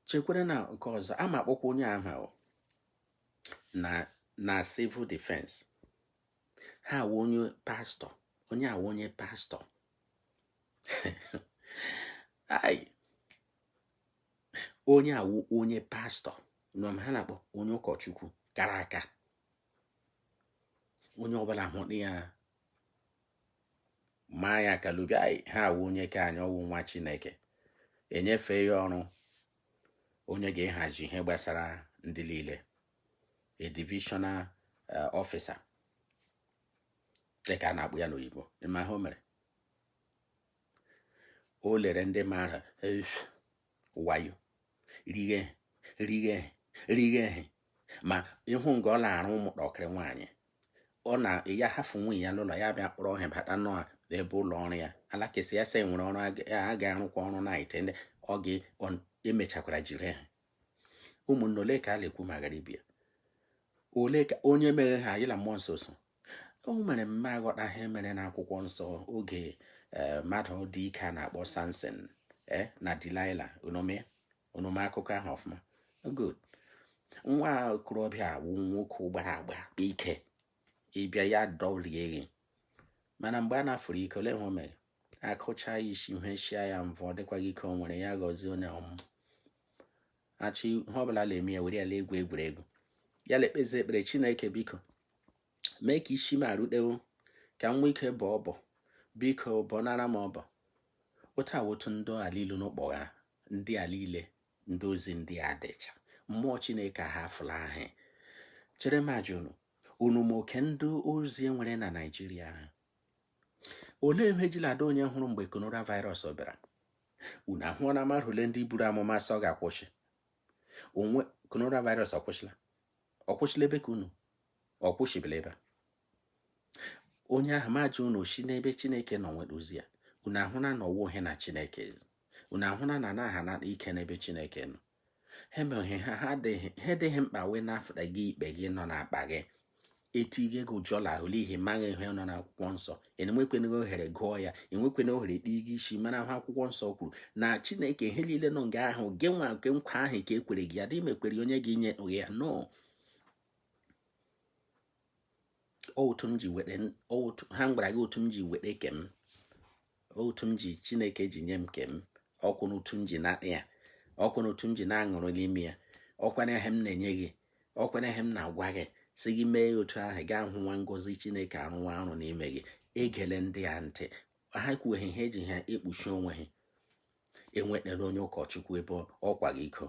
Chekwere na nke ọzọ ama akpọkwa onye ahụ na civil defense ha awụ onye pastọ, onye awụ onye pastọ. Ai, onye awụ onye pastọ nọ ha na-akpọ onye ụkọchukwu kara aka. Onye ọbụla hụrụ ya maa ya kalubia ha awụ onye ka anyị ọwụ nwa Chineke. Enyefe ya ọrụ onye ga-ehazi ihe gbasara ndị niile, a divisional officer dịka a na-akpọ ya n'oyibo. Ma ha o mere, o lere ndị mmadụ wayo, righe righe righe. Ma ịhụ nga ọ na-arụ ụmụntakịrị nwaanyị, ọ na ya hafụ nwunye ya n'ụlọ ya, bịa kpọrọ ha bata nọ ebe ụlọ ọrụ ya. Alakịsị ya sị nwere ọrụ a ga-arụkwa ọrụ night, ndị ọ ga emechakwara jiri ha. Ụmụnne, ole ka a na-ekwu ma ghara ibia? Ole ka onye mere ha ayịla mmụọ nsọ so o mere mma aghọta ihe mere n'akwụkwọ nsọ oge mmadụ dị ike a na-akpọ Samson na Delilah. Onome akụkọ ahụ ọfụma. Good. Nwa okorobịa wụ nwoke gbara agba ike, ịbịa ya dọlie gị. Mana mgbe a na-afụrụ ike, ole ihe o mere? Akụcha ya isi, ihe shia ya mvọ, dịkwaghị ike o nwere ya gọzie onye ọmụ achọ ihe ọbụla na-eme ya, were ya lee egwu egwuregwu. Ya lekpezi ekpere, Chineke biko mee ka isi m arụdewo, ka m nwee ike bọọ ọbọ, biko bọnara m ọbọ. Otu awotu ndị ala ilu n'ụkpọ ha, ndị ala ile, ndị ozi ndị a dịcha mmụọ Chineke ha afụla ahụ. Chere m ajụ unu, unu ma oke ndị ozi enwere na Naịjirịa ahụ? Olee ihe ejila ada onye hụrụ mgbe coronavirus bịara? Unu ahụọla mmadụ ole ndị buru amụma sọ ga-akwụsị onwe coronavirus? Ọkwụsịla, ọkwụsịla ebe ka unu ọ kwụsịbịla ebe a. Onye ahụ majụ unu si n'ebe Chineke nọ nwere ozi ya. Unu ahụna na ọwụ ohe na Chineke? Unu ahụna na anaghị anata ike n'ebe Chineke nọ? Ha emeghe ha, ha adịghị mkpa wee na-afụta gị ikpe gị nọ n'akpa gị, etige gị ụjọ lahụ n'ihi maghị ihe nọ n'akwụkwọ nsọ. Enwekwenaghị ohere gụọ ya, enwekwana ohere kpe gị isi mara ahụ akwụkwọ nsọ kwuru na Chineke ihe niile nọ nga ahụ gị nwa nke nkwa ahụ ka e kwere gị, adịghị mekwere onye gị nye ya no. Otu m ji were otu ha m gwara gị, otu m ji were ke m, otu m ji Chineke ji nye m ke m, ọkwụ n'otu m ji na ya, ọkwụ n'otu m ji na-aṅụrụ n'ime ya, ọkwa na ihe m na-enye gị, ọkwa na ihe m na-agwa gị si gị mee otu ahụ, gaa hụ nwa ngọzi Chineke arụwa ọrụ n'ime gị. Egele ndị a ntị, ha kwughị ihe eji ha ekpuchi onwe ha. Enwetara onye ụkọchukwu ebe ọkwa gị iko,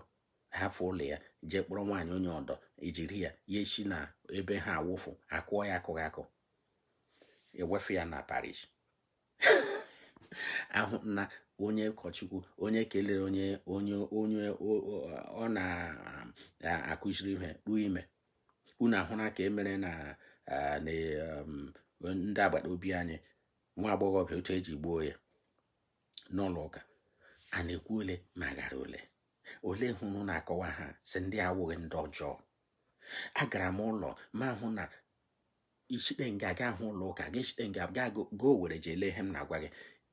hafụ ụlọ ya jee kpọrọ nwaanyị onye ọdọ, ejiri ya ya esi na ebe ha awụfụ akụọ ya akụghị akụ, ewefu ya na parish. Ahụ na onye ụkọchukwu onye kelere onye onye onye ọ na-akụziri ihe kpuo ime. Unu ahụra ka e mere na ndị agbata obi anyị, nwa agbọghọbịa otu eji gbuo ya n'ụlọ ụka. A na-ekwu ole ma ghara ole ole hụrụ na-akọwa ha si ndị awụghị ndị ọjọọ. Agara m ụlọ ma hụ na ishite nga ga hụ ụlọ ụka ga ishite nga ga gaa Owere jee lee ihe m na-agwa gị.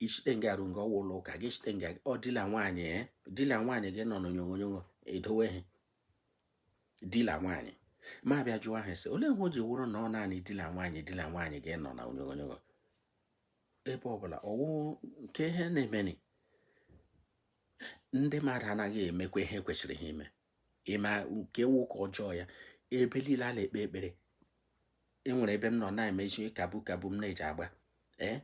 Ishite nga ru nga ọwa ụlọ ụka ga ishite nga ọ dila nwaanyị dila nwaanyị gị nọ n'onyonyo edowe ha dila nwaanyị. Ma abịa jụọ ha sị, olee ihe o ji wụrụ na ọ naanị dila nwaanyị gị nọ na onyonyo ebe ọbụla ọwụ nke ihe na-emeni? Ndị mmadụ anaghị emekwa ihe kwesịrị ha ime. Ịma nke wụ ụka ọjọọ ya ebe niile a na-ekpe ekpere. Enwere ebe m nọ na-emechi kabu kabu m na-eji agba ee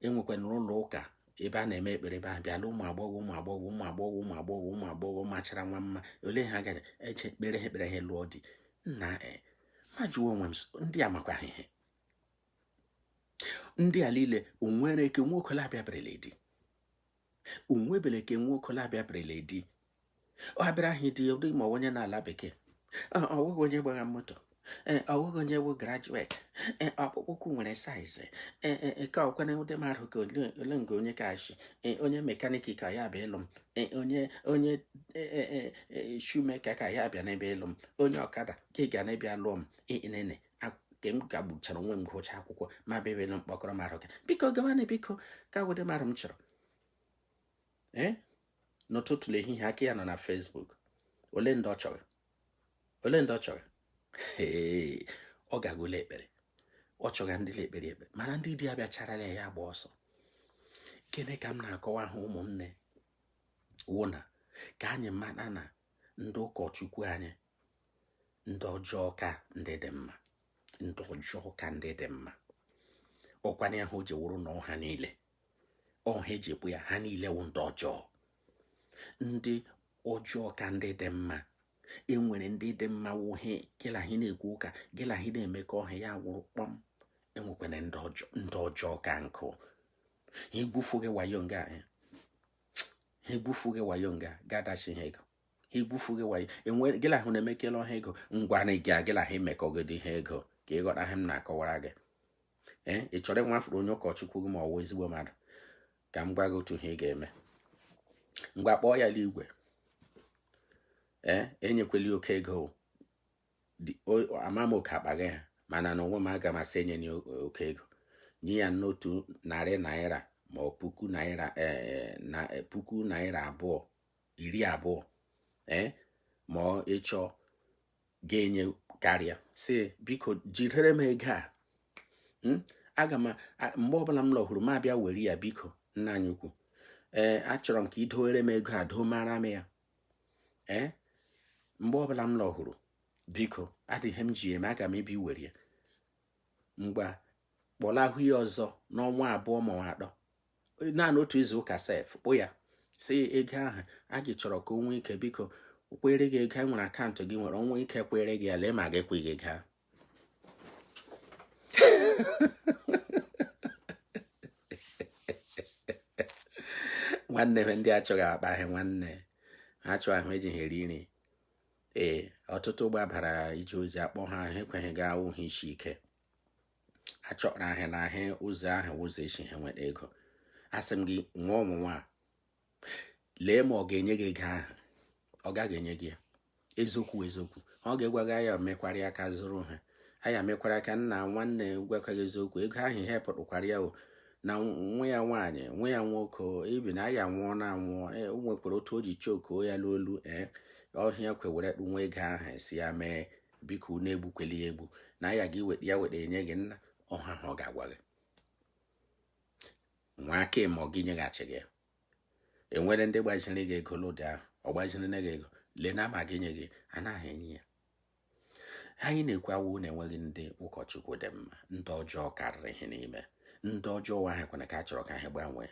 enwekwana ụlọ ụka ebe a na-eme ekpere ebe ahụ bịala ụmụ agbọghọ ụmụ agbọghọ ụmụ agbọghọ ụmụ agbọghọ ụmụ agbọghọ machara nwa mma ole ha gaja eche ekpere ha ekpere ha lụọ di nna ee ma jụọ onwe m ndị a makwa ihe ndị a niile onwere eke nwoke abịabịrịla di onwebele ke nwoke abịabịrịla di ọ abịara ahụ di ọ dịghị ma onye na-ala bekee, ọ bụghị onye gbagha moto, ọ bụghị onye bụ graduate, ọkpụkpụ ụkwụ nwere size ka ọkwana ụdị mmadụ ka ole nke onye kachi onye mechanic ka ya bịa ịlụ m, onye onye shoemaker ka ya bịa n'ebe ịlụ m, onye ọkada ka ị ga n'ebe lụọ m nene ke m gagbuchara onwe m gụcha akwụkwọ ma bịa ịlụ mkpọkọrọ mmadụ ka biko gawanị biko ka ụdị mmadụ m chọrọ. Ee, n'ụtụtụ na ehihie aka ya nọ na Facebook. Ole ndị ọ chọrọ, ole ndị ọ chọrọ? Ee, ọ gagolo ekpere, ọ chọga ndị ekpere ekpere, mana ndị di abịacharala ya gba ọsọ. Gịnị ka m na-akọwa ha ụmụnne? Wụ na ka anyị mara na ndị ụkọchukwu anyị ndị ọjọọ ka ndị dị mma, ndị ọjọọ ka ndị dị mma. Ọkwana ahụ o ji wụrụ na ọha niile ọha eji ekwu ya ha niile wụ ndị ọjọọ, ndị ọjọọ ka ndị dị mma. Enwere ndị dị mma wụ he gịlahi na-ekwu ụka gịlahi na-emekọ ọha ya wụrụ kpọm. Enwekwana ndị ọjọọ ka nkụ. Ha egwufu gị wayo nga, ha egwufu gị wayo nga gadachi ha ego, ha egwufu gị wayo. Enwere gịla hụ na-emekela ọha ego ngwa na gị agịla ha emekọgodi ha ego ka ị ghọta ihe m na-akọwara gị. Ee, ị chọrọ ịnwafuru onye ụkọchukwu gị ma ọ wụ ezigbo mmadụ? Ka m gwa gị otu ihe ị ga-eme. Ngwa kpọọ ya n'igwe. Ee, enyekwela oke ego, ama m oke akpa gị ha, mana na onwe m aga m asị enye ya oke ego. Nye ya n'otu narị naira ma ọ puku naira na puku naira abụọ iri abụọ ee ma ọ ịchọ ga-enye karịa, si biko jidere m ego a. Aga m mgbe ọbụla m lọhụrụ m abịa were ya, biko nna anyị ukwu, ee achọrọ m ka ị dowere m ego a, domara m ya. Ee, mgbe ọbụla m lọhụrụ biko adịghị m ji eme, aga m ebi were ya. Mgbe kpọlahụ ya ọzọ n'ọnwa abụọ ma atọ, naanị otu izu ụka sef, kpụ ya si ego ahụ a gị chọrọ ka o nwee ike biko kwere gị ego nwere akaụntụ gị nwere onwe ike kwere gị ya, lee ma gị ekweghị ego ahụ. Nwanne m ndị achọghị akpa ahụ, nwanne ha achọghị ahụ eji ha eri nri. Ee, ọtụtụ gbabara ije ozi akpọ ha ha ekweghị ga awụ ha isi ike. Achọkpara ahịa na ahịa ụzọ ahụ ụzọ esi ha nweta ego. Asị m gị nwa ọnwụnwa a lee ma ọ ga-enye gị ego ahụ, ọ gaghị enye gị ya. Eziokwu eziokwu, ọ ga-egwaga ya mekwara ya ka zụrụ ha aya mekwara ka nna nwanne gwakwaghị eziokwu. Ego ahụ ihe pụtụkwara ya o na nwa ya nwaanyị nwa ya nwoke ibi na aya nwụọ na anwụọ. O nwekwara otu o ji chokoo ya n'olu. Ee, ọhịa kwewere nwa ego ahụ si ya mee biko unu egbukweli ya egbu na aya gị weta ya weta enye gị nna ọha ahụ ọ ga-agwa gị nwa aka ma ọ gị nyeghachi gị. Enwere ndị gbaziri gị ego n'ụdị ahụ, ọ gbaziri gị ego lee na ama gị nye gị, anaghị enye ya. Anyị na-ekwu awụ na enweghị ndị ụkọchukwu dị mma, ndị ọjọọ karịrị ihe n'ime. Ndị ọjọọ ahụ kwere ka a chọrọ ka ha gbanwee.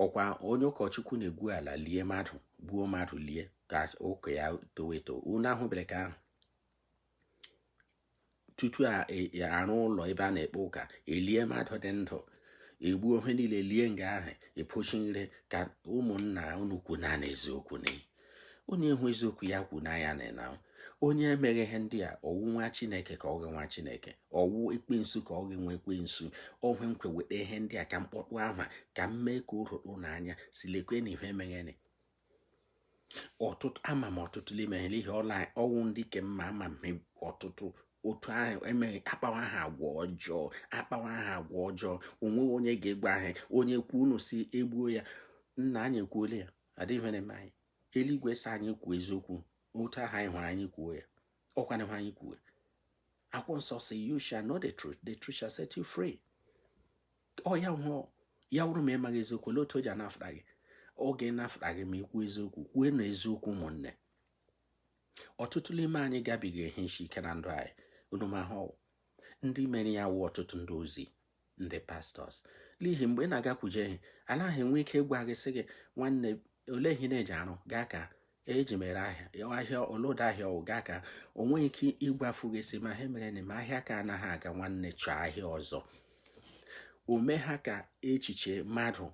Ọkwa onye ụkọchukwu na-egwu ala lie mmadụ, gbuo mmadụ lie ka ụka ya towe eto. Unu ahụbere ka ahụ tutu arụ ụlọ ebe a na-ekpe ụka elie mmadụ dị ndụ, egbuo ihe niile lie nga ahụ epochi nre ka ụmụnna unu kwu na eziokwu na onye hụ eziokwu ya kwu na ya na Onye emeghị ihe ndị a, ọwụ nwa Chineke ka ọ gị nwa Chineke, ọwụ ekwensu ka ọ gị nwa ekwensu. Ọhwe nkwe weta ihe ndị a ka mkpọtụ ahụ ka m mee ka o rụrụ n'anya si lekwe na ihe meghene. Ọtụtụ ama m ọtụtụ n'ime ha n'ihi ọla ọnwụ ndị ke mma ama m ọtụtụ otu ahụ emeghị akpawa ha agwa ọjọọ, akpawa ha agwa ọjọọ. Onweghị onye ga-egwa ha, onye kwuo unu si egbuo ya. Nna anyị ekwuola ya, adịghị ihe na-eme anyị. Eluigwe sị anyị kwuo eziokwu otu ahụ anyị hụrụ anyị kwuo ya, ọkwana hụ anyị kwuo. Akwụkwọ nsọ sị, "You shall know the truth, the truth shall set you free." Ọ ya hụ ya wụrụ ma ịmaghị eziokwu, olee otu o ji anafụta gị? Oge nafụta gị ma ikwu eziokwu. Kwue na eziokwu, ụmụnne. Ọtụtụ n'ime anyị gabiga ihe isi ike na ndụ anyị. Unu ma hụ ndị mere ya wụ ọtụtụ ndị ozi, ndị pastors, n'ihi mgbe ị na-agakwuje ihe anaghị enwe ike ịgwa gị sị gị, "Nwanne, olee ihe na-eji arụ?" Gaa ka eji mere ahịa, ahịa olodo ahịa ọwụ, gaa ka o nweghị ike ịgwafu gị sị ma ha mere na ma ahịa ka anaghị aga. Nwanne, chọọ ahịa ọzọ. O mee ha ka echiche mmadụ,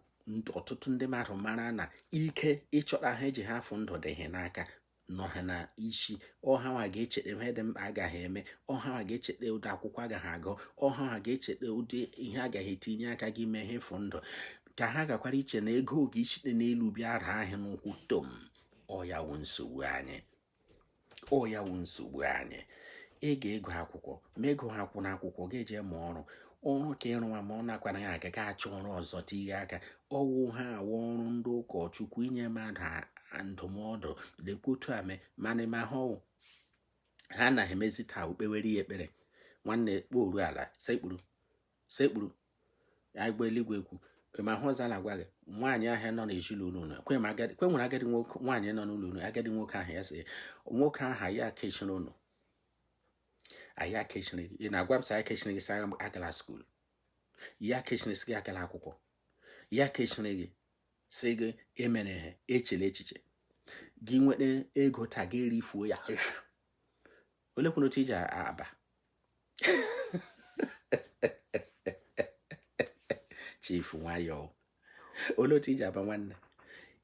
ọtụtụ ndị mmadụ mara na ike ịchọta ha eji ha afụ ndụ dị ha n'aka, nọ ha na isi. Ọha nwa ga-echeta ihe dị mkpa agaghị eme, ọha nwa ga-echeta ụdị akwụkwọ agaghị agụ, ọha nwa ga-echeta ụdị ihe agaghị etinye aka gị mee ihe ịfụ ndụ, ka ha gakwara iche na ego oge ichite n'elu bịa raa ahịa n'ụkwụ tom. Ọya wụ nsogbu anyị, ọya wụ nsogbu anyị. Ị ga-ego akwụkwọ, ma ego ha kwụ n'akwụkwọ, ga-eje mụọ ọrụ, ọrụ ka ịrụwa ma ọ nakwara ya agaga achọ ọrụ ọzọ tinye aka. Ọwụ ha awụ ọrụ ndị ụkọchukwu inye mmadụ ndụmọdụ, lekwa otu a mee, mana ma ha ọwụ ha anaghị emezi taa. Okpewere ya ekpere, nwanne, kporu ala, sekpuru sekpuru, agba eluigwe kwu ma hụ ọzọ na-agwa gị. Nwaanyị ahụ nọ n'ezinụlọ unu kwe nwere agadi nwoke, nwaanyị nọ n'ụlọ unu, agadi nwoke ahụ ya sị nwoke ahụ ya kechiri unu, anyị akechiri gị. Ị na-agwa m sị anyị kechiri gị, sị agala school, ya kechiri sị gị agala akwụkwọ, ya kechiri gị sị gị emere ha echele echiche gị nweta ego taa gị erifuo ya. Olekwuna otu iji aba chief nwayọọ, olee otu iji aba nwanne?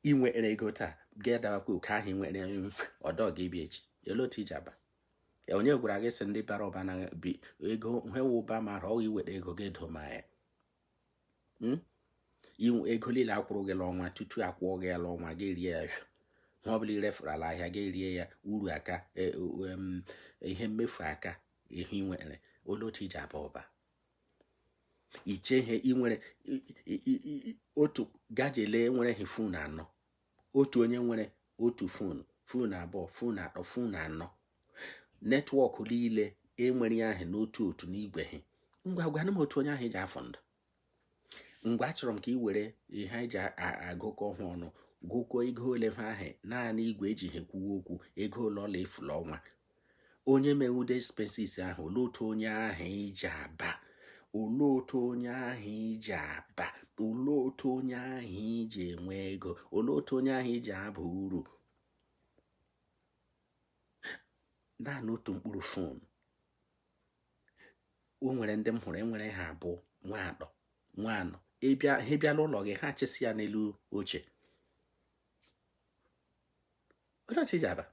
Ị nwere ego taa, ga-edawakwa oke ahụ ị nwere ọdọ gị bịa echi. Olee otu iji aba? Onye gwara gị sị ndị bara ụba na bi ego nwewe ụba mara ọ iweta ego gị doma ya? Inwe ego niile akwụrụ gị n'ọnwa, tutu akwụọ gị ya n'ọnwa, gị rie ya. Ha ọbụla irefurala ahịa, gị rie ya, uru aka ihe mmefu aka ihe ị nwere. Olee otu iji aba ụba? Iche ihe ị nwere otu gajele nwere he phone anọ, otu onye nwere otu phone, phone abụọ, phone atọ, phone anọ, network niile enwere ya ahụ n'otu otu n'igwe ha. Ngwa, gwanụ m otu onye ahụ ji afọ ndụ. Ngwa, achọrọ m ka ị were ihe anyị ji agụkọ ha ọnụ, gụkọ ego ole ha ahụ naanị igwe eji ha ekwuwe okwu, ego ole ọla efula ọnwa onye mewude expenses ahụ. Olee otu onye ahụ iji aba? Olee otu onye ahụ iji aba? Olee otu onye ahụ iji enwe ego? Olee otu onye ahụ iji aba uru? Naanị otu mkpụrụ phone o nwere ndị m hụrụ enwere ha abụọ, nwa atọ, nwa anọ. Ha bịala ụlọ gị, ha chesi ya n'elu oche. Olee otu iji aba?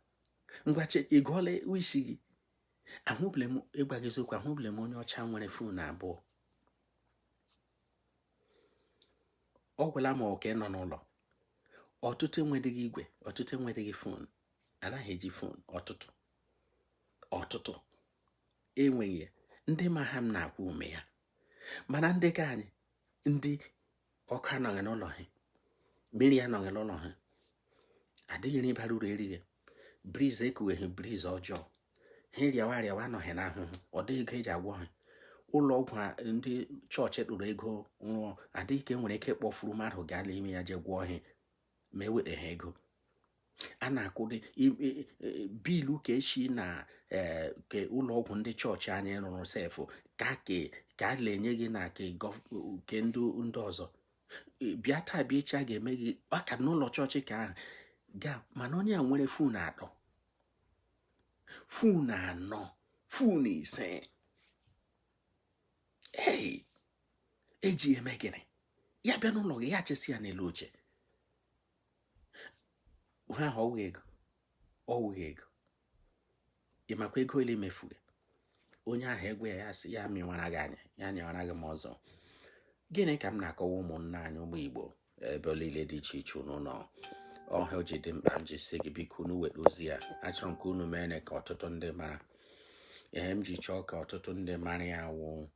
Ngwa, ị gụọla isi gị. Ahụbele m, ịgwa gị eziokwu, ahụbele m onye ọcha nwere phone abụọ. Ọ gwụla ma oke nọ n'ụlọ. Ọtụtụ enwedịghị igwe, ọtụtụ enwedịghị phone, anaghị eji phone. Ọtụtụ ọtụtụ enweghị ya. Ndị ma ha m na-akwụ ume ya, mana ndị ka anyị, ndị ọkụ anọghị n'ụlọ ha, mmiri anọghị n'ụlọ ha, adịghị nri bara uru erighị, breeze ekuweghị, breeze ọjọọ ha rịawa arịawa, anọghị n'ahụhụ, ọ dịghị ego eji agwọ ha. Ụlọ ọgwụ ndị chọọchị tụrụ ego rụọ adịghị ka enwere ike kpọfuru mmadụ gaa n'ime ya jee gwọọ ha ma eweta ha ego a na-akwụdị bill ka esi na ke ụlọ ọgwụ ndị chọọchị anyị rụrụ sef ka ka a na-enye gị na ke ndị ọzọ. Bịa taa, bịa echi, a ga-eme gị aka n'ụlọ chọọchị ka ahụ gaa. Mana onye a nwere phone atọ, phone anọ, phone ise, ei eji eme gịnị? Ya bịa n'ụlọ gị, ya chesi ya n'elu oche. Ha ahụ ọwụghị ego, ọwụghị ego. Ịmakwa ego ole mefughị onye ahụ egwe ya, ya sị ya mịwara gị anya, ya nyewara gị m ọzọ. Gịnị ka m na-akọwa, ụmụnne anyị, ụmụ Igbo, ebe niile dị iche iche unu nọ? Ọhịa o ji dị mkpa m ji sị gị, biko, unu weta ozi ya. Achọrọ m ka unu mee ka ọtụtụ ndị mara ihe m ji chọọ ka ọtụtụ ndị mara ya wụ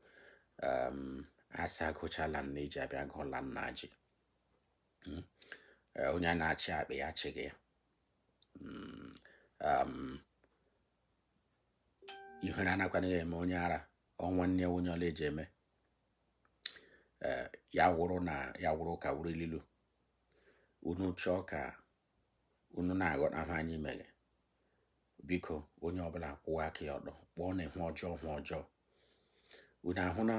asị agụchala nna eji abịa gụla nna ji. Onye a na-achị akpa ya achịghị ya. Ihere anakwana ya eme onye ara ọnwa nne onye ọla eji eme. Ya wụrụ na ya wụrụ ka wụrụ ililu unu chọọ ka unu na-aghọta ahụ anyị mere. Biko, onye ọbụla kwụwa aka ya ọdọ, kpọọ na ihu ọjọọ hụ ọjọọ. Unu ahụ na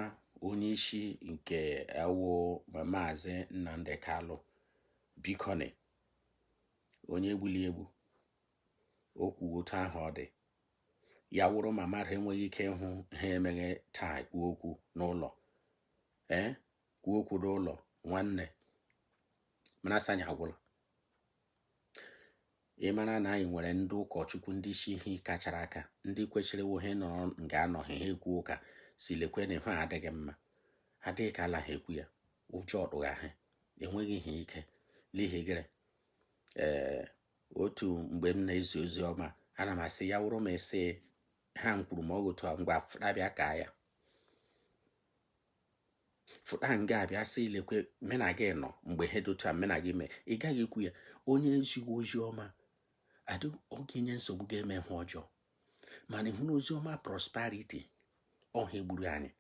onye isi nke ewu Maazị Nnamdi Kalụ, bikoni, onye egbuli egbu okwu otu ahụ ọ dị ya wụrụ ma mmadụ enweghị ike ịhụ ha emeghe taa kwuo okwu n'ụlọ, ee, kwuo okwu n'ụlọ nwanne. Mana asị anyị agwụla. Ị mara na anyị nwere ndị ụkọchukwu, ndị isi ihe kachara aka, ndị kwesịrị iwu ha nọrọ nga anọghị ha ekwu ụka si lekwe na ihu adịghị mma, adịghị ka ala ha ekwu ya. Ụjọ ọdụgha ha, enweghị ihe ike n'ihi gịrị. Ee, otu mgbe m na-ezi ozi ọma, ana m asị ya wụrụ m esi ha m kwuru ma ọ otu a, ngwa fụta bịa ka ya fụta nga abịa sị lekwe mena gị nọ mgbe ha dị otu a mena gị mee. Ị gaghị ekwu ya. Onye ezigbo ozi ọma adị oge nye nsogbu ga-eme ihe ọjọọ, mana ịhụ na ozi ọma prosperity ọha egburu anyị.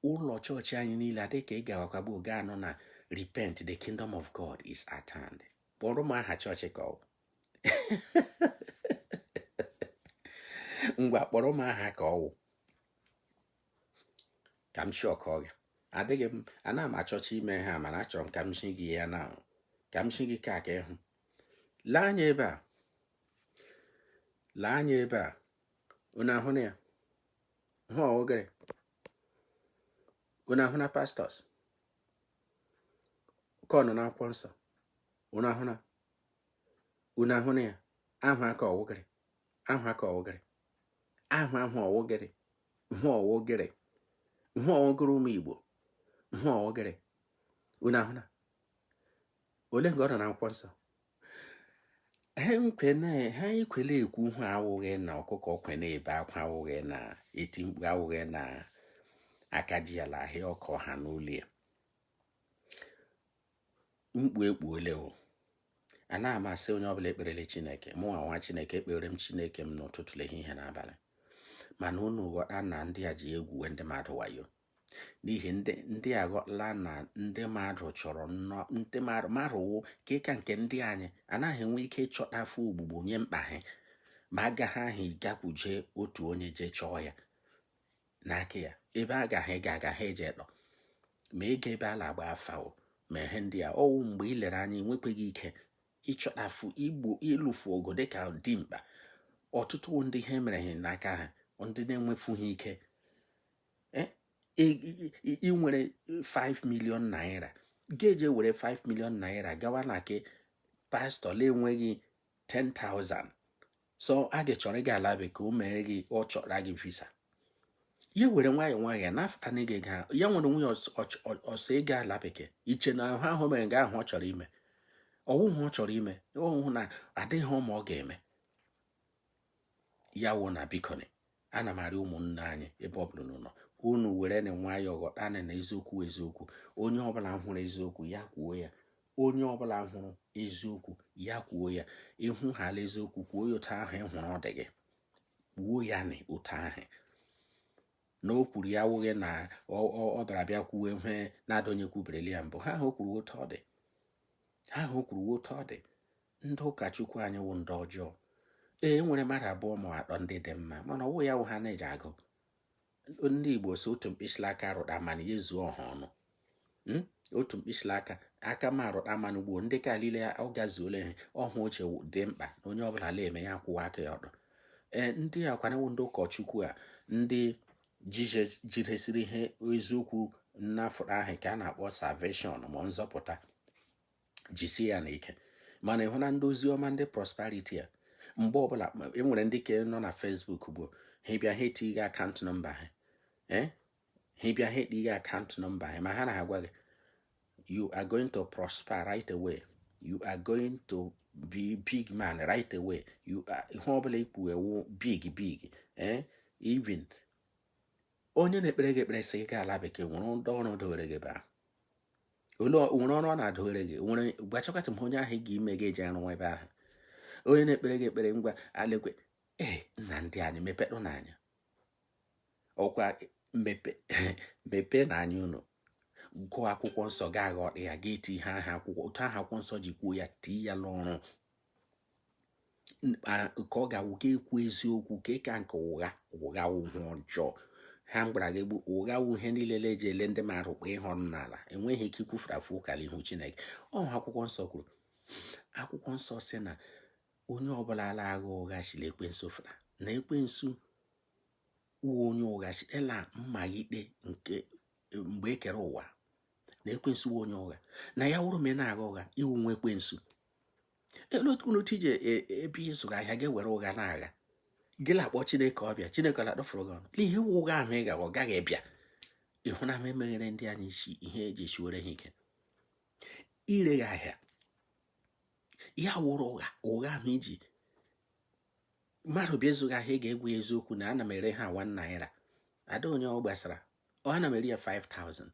Ụlọ chọọchị anyị niile adị ka ị ga-akwagbu oge anọ na "Repent, the kingdom of God is at hand." Kpọrọ m aha chọọchị ka ọ ngwa, kpọrọ m aha ka ọwụ ka m shọkọ gị. Adịghị m ana m achọcha ime ha, mana achọrọ m ka m shi gị ya na ka m shi gị ka ịhụ. Lee anya ebe a, lee anya ebe a. Unu ahụ na ya hụ ọwụgịrị? Unu ahụ na pastors ka ọ nọ n'akwụkwọ nsọ? Unu ahụ na, unu ahụ na ya ahụ aka ọwụgịrị, ahụ aka ọwụgịrị, ahụ ahụ ọwụgịrị, hụ ọwụgịrị, hụ ọwụgịrị, ụmụ Igbo, hụ ọwụgịrị. Unu ahụ na ole nga ọ nọ n'akwụkwọ nsọ? Ha nkwene ha ekwele ekwu hụ awụghị na ọkụkọ kwene ebe akwa, awụghị na eti mkpu, awụghị na aka ji ala ahịa ọkọ ha n'ụlọ ya. Mkpu ekpuole o. Anaghị m asị onye ọbụla ekperele Chineke. Mụ nwa Chineke, ekpere m Chineke m n'ụtụtụ, ehihie n'abalị. Mana unu ghọta na ndị a ji egwu ndị mmadụ wayo, n'ihi ndị aghọtala na ndị mmadụ chọrọ nnọọ ndị mmadụ mmadụ wụ ka ịka nke ndị anyị anaghị enwe ike ịchọta afọ ogbugbo nye mkpa ha, ma agaghị ahụ gakwuje otu onye jee chọọ ya n'aka ya. Ebe agaghị ịga agaghị eje dọ ma ego ebe a na-agba afa o ma ihe ndị a ọwụ. Mgbe ị lere anya, enwekweghị ike ịchọtafu igbo ịlụfu ọgụ dịka dimkpa. Ọtụtụ ndị ihe mere ha n'aka ha, ndị na-enwefughị ike. Ị nwere 5 million naira, ga-eje were 5 million naira gawa na ke pastọ na-enweghị 10,000, so a ga chọrọ ịga ala bekee, o mere gị, ọ chọrọ gị visa, ya were nwayọọ nwayọọ nafta na ego ahụ, ya nwere nwunye ọsọ ịga ala bekee. Iche na ahụ ahụ mere nga ahụ ọ chọrọ ime, ọwụhụ ọ chọrọ ime ọwụhụ na adịghị ma ọ ga-eme ya wụ na. Bikoni, ana m arịọ ụmụnne anyị, ebe ọ bụla n'ụlọ unu, were na nwayọọ ghọtanị na eziokwu eziokwu. Onye ọbụla hụrụ eziokwu, ya kwuo ya. Onye ọbụla hụrụ eziokwu, ya kwuo ya. Ịhụ hala eziokwu, kwuo ya otu ahụ ị hụrụ ọ dị gị. Kwuo ya na otu ahụ na o kwuru ya awụghị na ọ bịara bịa kwuo ihe na-adọnye kwubereli ya mbụ. Ha ahụ o kwuru otu ọ dị, ha ahụ o kwuru otu ọ dị. Ndị ụkọchukwu anyị wụ ndị ọjọọ. Ee, nwere mmadụ abụọ ma atọ ndị dị mma, mana ọwụ ya wụ ha na-eji agụ. Ndị Igbo si otu mkpịsị aka rụta mmanụ ya ezuo ọha ọnụ. Otu mkpịsị aka aka ma rụta mmanụ gbuo ndị ka niile ọ gazuola. Ihe ọhụ ochie dị mkpa na onye ọbụla na-eme ya kwụwa aka ya ọdụ. Ee, ndị akwanyewo ndị ụkọchukwu a, ndị jidesiri ihe eziokwu nnafụrụ ahụ ka a na-akpọ salvation ma nzọpụta, jisie ya n'ike. Mana ịhụ na ndị ozi ọma, ndị prosperity a, Mgbe ọbụla e nwere ndị ke nọ na Facebook bụ ha bịa, ha etighi account number ha. Ee, ha bịa, ha etighi account number ha, ma ha na-agwa gị, "You are going to prosper right away. You are going to be big man right away." You are, ihe ọbụla ikwu ewu big big. Ee, even onye na-ekpere gị ekpere sị gị gaa ala bekee, nwere ndị ọrụ dowere gị ebe ahụ. Ole nwere ọrụ ọ na-adowere gị? Nwere gwachakwacha m onye ahụ ị ga-ime gị eji arụ ebe ahụ. Onye na-ekpere gị ekpere, ngwa alekwe. Ee, nna, ndị anyị mepetụ n'anya ọkwa mepe mepee n'anya unu, gụọ akwụkwọ nsọ, ga aghọta ya, ga eti ihe aha akwụkwọ otu aha akwụkwọ nsọ ji kwuo ya, tii ya n'ọrụ ka ọ ga-awụ ka ekwu eziokwu ka ịka nke ụgha. Ụgha wụ ihe ọjọọ. Ha m gwara gị gbu ụgha wụ ihe niile eji ele ndị mmadụ kpa ihe ọnụ n'ala. Enweghị ike ikwufuru afụ ụkala ihu Chineke. Ọ akwụkwọ nsọ kwuru, akwụkwọ nsọ sị na onye ọbụla ala agha ụgha chiri ekwensu fụra na ekwensu wụ onye ụgha sitela mmalite nke mgbe e kere ụwa, na ekwensu wụ onye ụgha, na ya wụrụ ma ị na-agha ụgha, iwu nwa ekwensu. Elu otu unu tije ebe ịzụrụ ahịa ga-ewere ụgha na-agha gị na-akpọ Chineke ọbịa, Chineke ọ na-akpọfuru gị ọnụ n'ihe iwu ụgha ahụ ị gara, ọ gaghị bịa. Ịhụ na m emeghere ndị anyị isi ihe eji esiwere ha ike ire gị ahịa, ya wụrụ ụgha. Ụgha ahụ iji mmadụ bịa ịzụghị ahịa, ị ga-egwu ya eziokwu na ana m ere ha ₦1, ada onye ọ gbasara ọ, ana m ere ya 5000,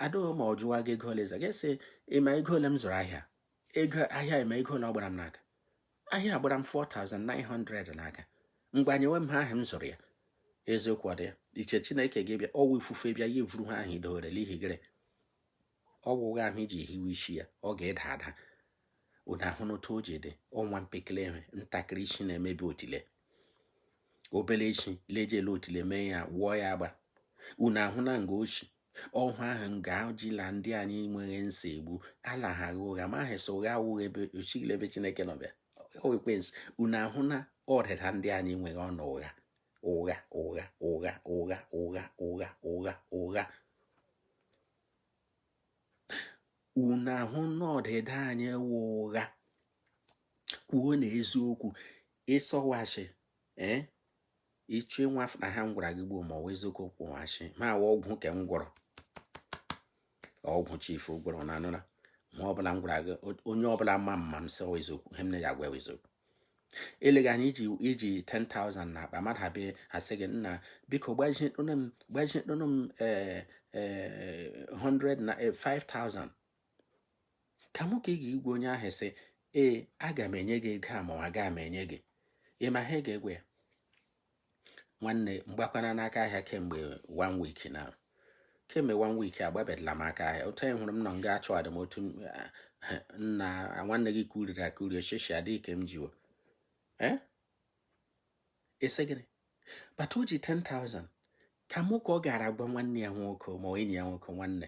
ada ma ọ jụwa gị ego ole, ga sị ịma ego ole m zụrụ ahịa, ego ahịa, ịma ego ole ọ gbara m n'aka. Ahịa gbara m 4900 n'aka, ngwa nyewe m ha ahụ m zụrụ ya. Eziokwu ọ dị ya iche Chineke gị bịa ọwụ ifufe bịa ya evuru ha ahụ idowere n'ihi gịrị? Ọgwụ ụgha ahụ iji hiwe isi ya, ọ ga-eda ada. Unu ahụ n'otu o ji dị ọnwa mpekele ihe ntakịrị isi na-emebi otile, obele isi lejele otile mee ya wụọ ya agba. Unu ahụ na nga ochi ọhụ ahụ nga jila ndị anyị nwere nsogbu ala ha agha ụgha ma ahụ sị ụgha awụghị ebe ochighịla ebe Chineke nọ bịa ekwensu. Unu ahụ na ọdịda ndị anyị nwere ọnụ ụgha, ụgha, ụgha, ụgha, ụgha, ụgha, ụgha, ụgha, ụgha. Unu ahụ na ọdịda anyị wụ ụgha. Kwuo na eziokwu ịsọwachi, ee, ịchọ ịnwa na ha m gwara gị gbuo ma ọ wụ eziokwu, kwụghachi ma awa ọgwụ ke m gwọrọ, ọgwụ chifu gwọrọ na anụra ma ọ bụla m gwara gị. Onye ọbụla ma mma m sị eziokwu, ihe m na-ya agwa eziokwu. Eleghị anya iji 10,000 na akpa mmadụ abịa asị gị, "Nna, biko gbazitụnụ m, gbazitụnụ m ee 100 na 5,000." Ka mụ ka ị ga-igwe onye ahụ sị, "Ee, aga m enye gị ego a," ma ọ aga m enye gị. Ịma ha ga-egwe ya, "Nwanne, mgbakwana n'aka ahịa kemgbe one week na kemgbe one week agbabedala m aka ahịa. Otu anyị hụrụ m nọ nga achọ adị m otu nna nwanne gị kuriri akuri oshishi adịghị ka m jiwo." Ee, ese gịnị bata o ji 10,000 ka mụ ka ọ gara agwa nwanne ya nwoke ma enyi ya nwoke, "Nwanne,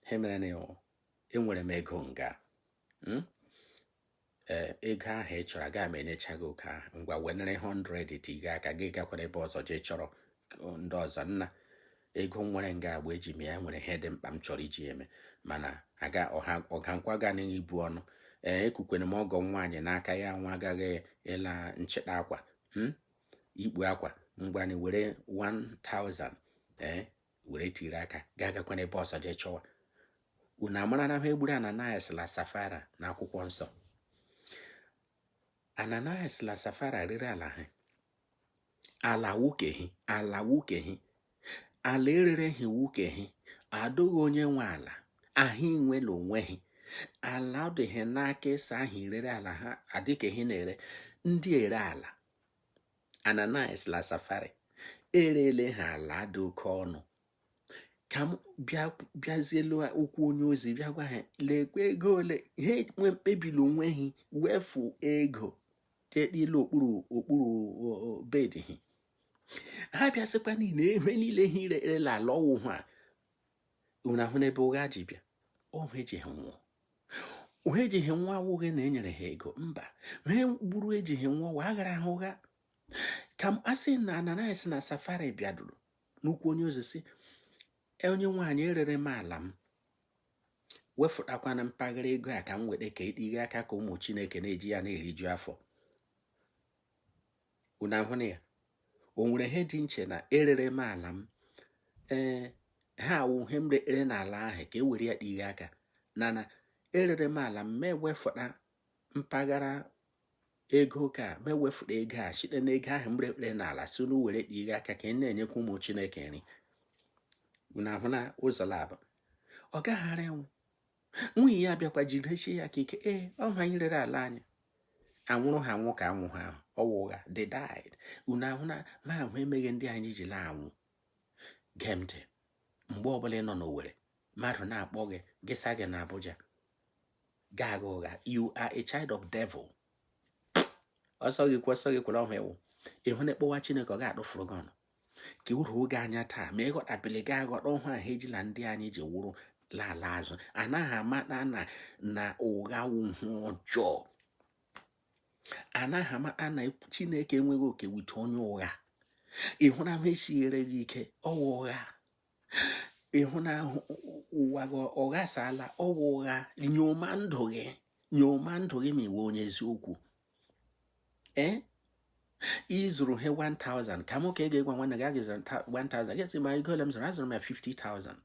ha mere na enwere m ego nga, ee, ego ahụ ị chọrọ aga m enyecha gị oke ahụ. Ngwa, wenere 100 tiga aka gị, gakwara ebe ọzọ jee chọrọ ndị ọzọ. Nna, ego m nwere nga agba eji m ya nwere ihe dị mkpa m chọrọ iji eme, mana aga ọha ọgankwa ga ibu ọnụ. Ee, ekukwere m ọgọ nwaanyị n'aka ya nwa agaghị ịla nchịta akwa, ikpu akwa. Ngwanị, were 1000, ee, were tiri aka gaa gakwana ebe ọzọ jee chọwa." Unu amara na ha egburu Ananias la Safira na akwụkwọ nsọ. Ananias la Safira rere ala ha, ala wukehi, ala wukehi, ala erere ha wukehi, adịghị onye nwe ala ahụ inwela onwe ha. Ala dịghị n'aka ịsa ahụ rere ala ha adịka ihe na-ere ndị ere ala. Ananias la Safira erele ha ala dị oke ọnụ. Ka m bịazielu okwu onye ozi bịa gwa ha, lekwa ego ole ha nwe mkpebili onwe ha wefu ego tekpile okpuru okpuru bed ha. Ha bịasịkwa niile ebe niile ha irerela ala ọwụ ha. Unu ahụ n'ebe ụgha ji bịa ọhụ ejighị nwụọ, ụgha ejighị nwa awụghị na enyere ha ego mba ha gburu ejighị nwa wa aghara ha ụgha. Ka m asị na Ananias na Safira bịaduru n'ukwu onye ozi sị, "Onye nwaanyị, erere m ala m, wefụtakwana mpaghara ego a ka m weta ka etighe aka ka ụmụ Chineke na-eji ya na-eriju afọ." Unu ahụna ya? O nwere ihe dị nche na erere m ala m. Ee, ha awụ ihe m rere n'ala ahụ ka e were ya kpighe aka na erere m ala m, ma ewefụta mpaghara ego, ka m ewefụta ego a site n'ego ahụ m rere n'ala, si unu were kpighe aka ka ị na-enyekwa ụmụ Chineke nri. Unu ahụ na ụzọ labụ ọ gaghara ịnwụ. Nwunye ya bịakwa jidesie ya aka ike. Ee, ọ ha anyị rere ala anyị, anwụrụ ha anwụ ka anwụ ha ahụ ọwụ ụgha. They died. Unu ahụ na ma ahụ emeghe ndị anyị ji laa anwụ. Gee m ntị, mgbe ọbụla ị nọ n'Owerri, mmadụ na-akpọ gị, gị sa gị na Abuja, gaa agha ụgha, you are a child of devil. Ọsọ gị kwe, ọsọ gị kwere ọhụ ewu ịhụ na ịkpọwa Chineke, ọ ga-adụfuru gị ọnụ ka uru oge anya taa. Ma ịghọtabili gị aghọta ọhụ ahụ ejila ndị anyị ji wụrụ lala azụ. Anaghị amata na ụgha wụ ihe ọjọọ. Anaghị amata na Chineke enweghị oke wite onye ụgha. Ịhụ na ahụ esiere gị ike, ọwụ ụgha. Ịhụ na ụwa gị ọ ghasala, ọwụ ụgha. Nyoma ndụ gị, nyoma ndụ gị ma iwe onye eziokwu. Ee, ị zụrụ ihe 1000 ka mụ ka ị ga-egwa nwanne gị a gị zụrụ 1000, gị sị ma ego ole m zụrụ, azụrụ m ya 50,000.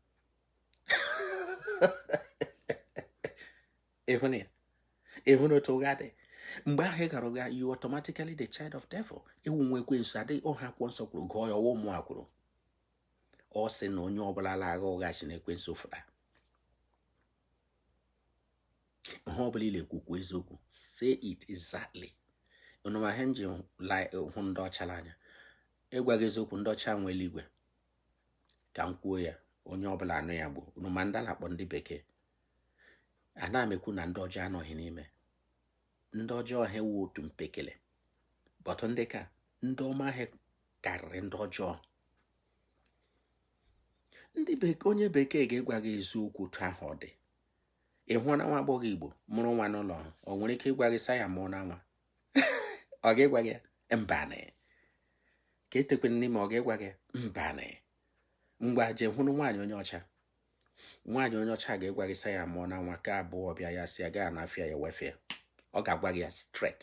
Ịhụ na ya, ịhụ na otu ụgha dị. Mgbe ahụ ị gara ụgha, you automatically the child of devil. Ịwụ nwa ekwensu. Adịghị ọha akwụkwọ nsọ kwuru, gụọ ya, ọwa ụmụ a kwuru. Ọ sị na onye ọbụla la-agha ụgha si na ekwensu fụta. Ihe ọbụla ile kwukwu eziokwu, say it exactly. Unu ma ihe m ji hụ ndị ọcha n'anya? Ịgwa gị eziokwu, ndị ọcha nwe eluigwe. Ka m kwuo ya, onye ọbụla anụ ya gbuo. Unu ma ndị a na-akpọ ndị bekee, ana m ekwu na ndị ọjọọ anọghị n'ime. Ndị ọjọọ ha ewu otu mpekele, but ndị ka ndị ọma ha karịrị ndị ọjọọ. Ndị bekee, onye bekee ga-egwa gị eziokwu otu ahụ ọ dị. Ị hụrụ na nwa agbọghọ Igbo mụrụ nwa n'ụlọ ha, ọ nwere ike ịgwa gị sa ya mụọ na nwa? Ọ ga-ịgwa gị mbanị ka etekwana n'ime, ọ ga-ịgwa gị mbanị. Ngwa, jee hụrụ nwaanyị onye ọcha. Nwaanyị onye ọcha ga-egwa gị sa ya mụọ na nwa ka abụọ bịa, ya si ya gaa n'afịa ya wefịa, ọ ga-agwa gị ya straight.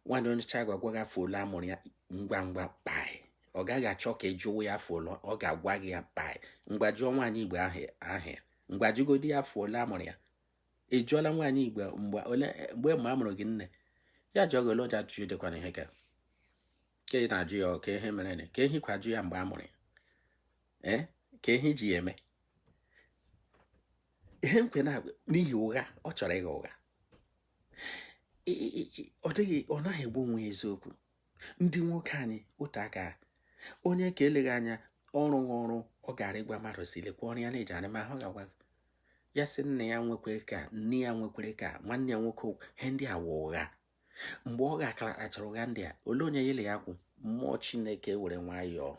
Nwaanyị onye ọcha ga-agwa gị afọ ole a mụrụ ya ngwa ngwa kpai. Ọ gaghị achọ ka ị jụwa ya afọ ole, ọ ga-agwa gị ya kpai. Ngwa, jụọ nwaanyị Igbo ahụ ya. Ngwa, jụgodi ya afọ ole a mụrụ ya. Ị jụọla nwaanyị Igbo mgbe ole mgbe mgbe a mụrụ gị nne? Ya jụọ gị ole ụjọ ajụjụ dịkwana ihe ka ka ị na-ajụ ya, ka ihe mere ka ihe kwa ajụ ya mgbe a mụrụ ya, ee, ka ihe ji ya eme ihe nkwe na n'ihi ụgha ọ chọrọ ịgha ụgha. Ọ dịghị, ọ naghị egbu onwe ya eziokwu. Ndị nwoke anyị otu aka, onye ka eleghị anya ọrụ ọrụ ọ gara ịgwa mmadụ si lekwa ọrụ ya na-eji arị ma ahụ ga-agwa ya sị nna ya nwekwere ka nne ya nwekwere ka nwanne ya nwoke. Ihe ndị a wụ ụgha. Mgbe ọ ga-akachara ụgha ndị a, ole onye yele ya kwụ mmụọ Chineke were nwayọọ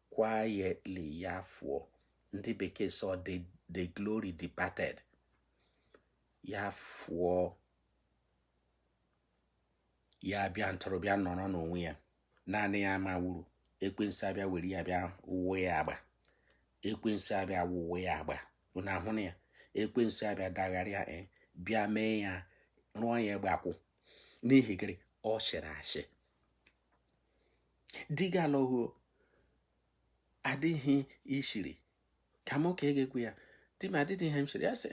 quietly ya fụọ. Ndị bekee sọ the glory departed. Ya fụọ, ya bịa ntọrọbịa nọrọ n'onwe ya naanị ya, ma wuru ekwensu abịa were ya bịa wụọ ya agba. Ekwensu abịa wụọ ya agba. Unu ahụ na ya, ekwensu abịa dagharịa, bịa mee ya, rụọ ya egbe akwụ. N'ihi gịnị? Ọ shịrị ashị. Di gị alọghị, adịghị ishiri ka mụ ka ị ga-ekwu ya, di m adịghị ihe m shiri. Ya sị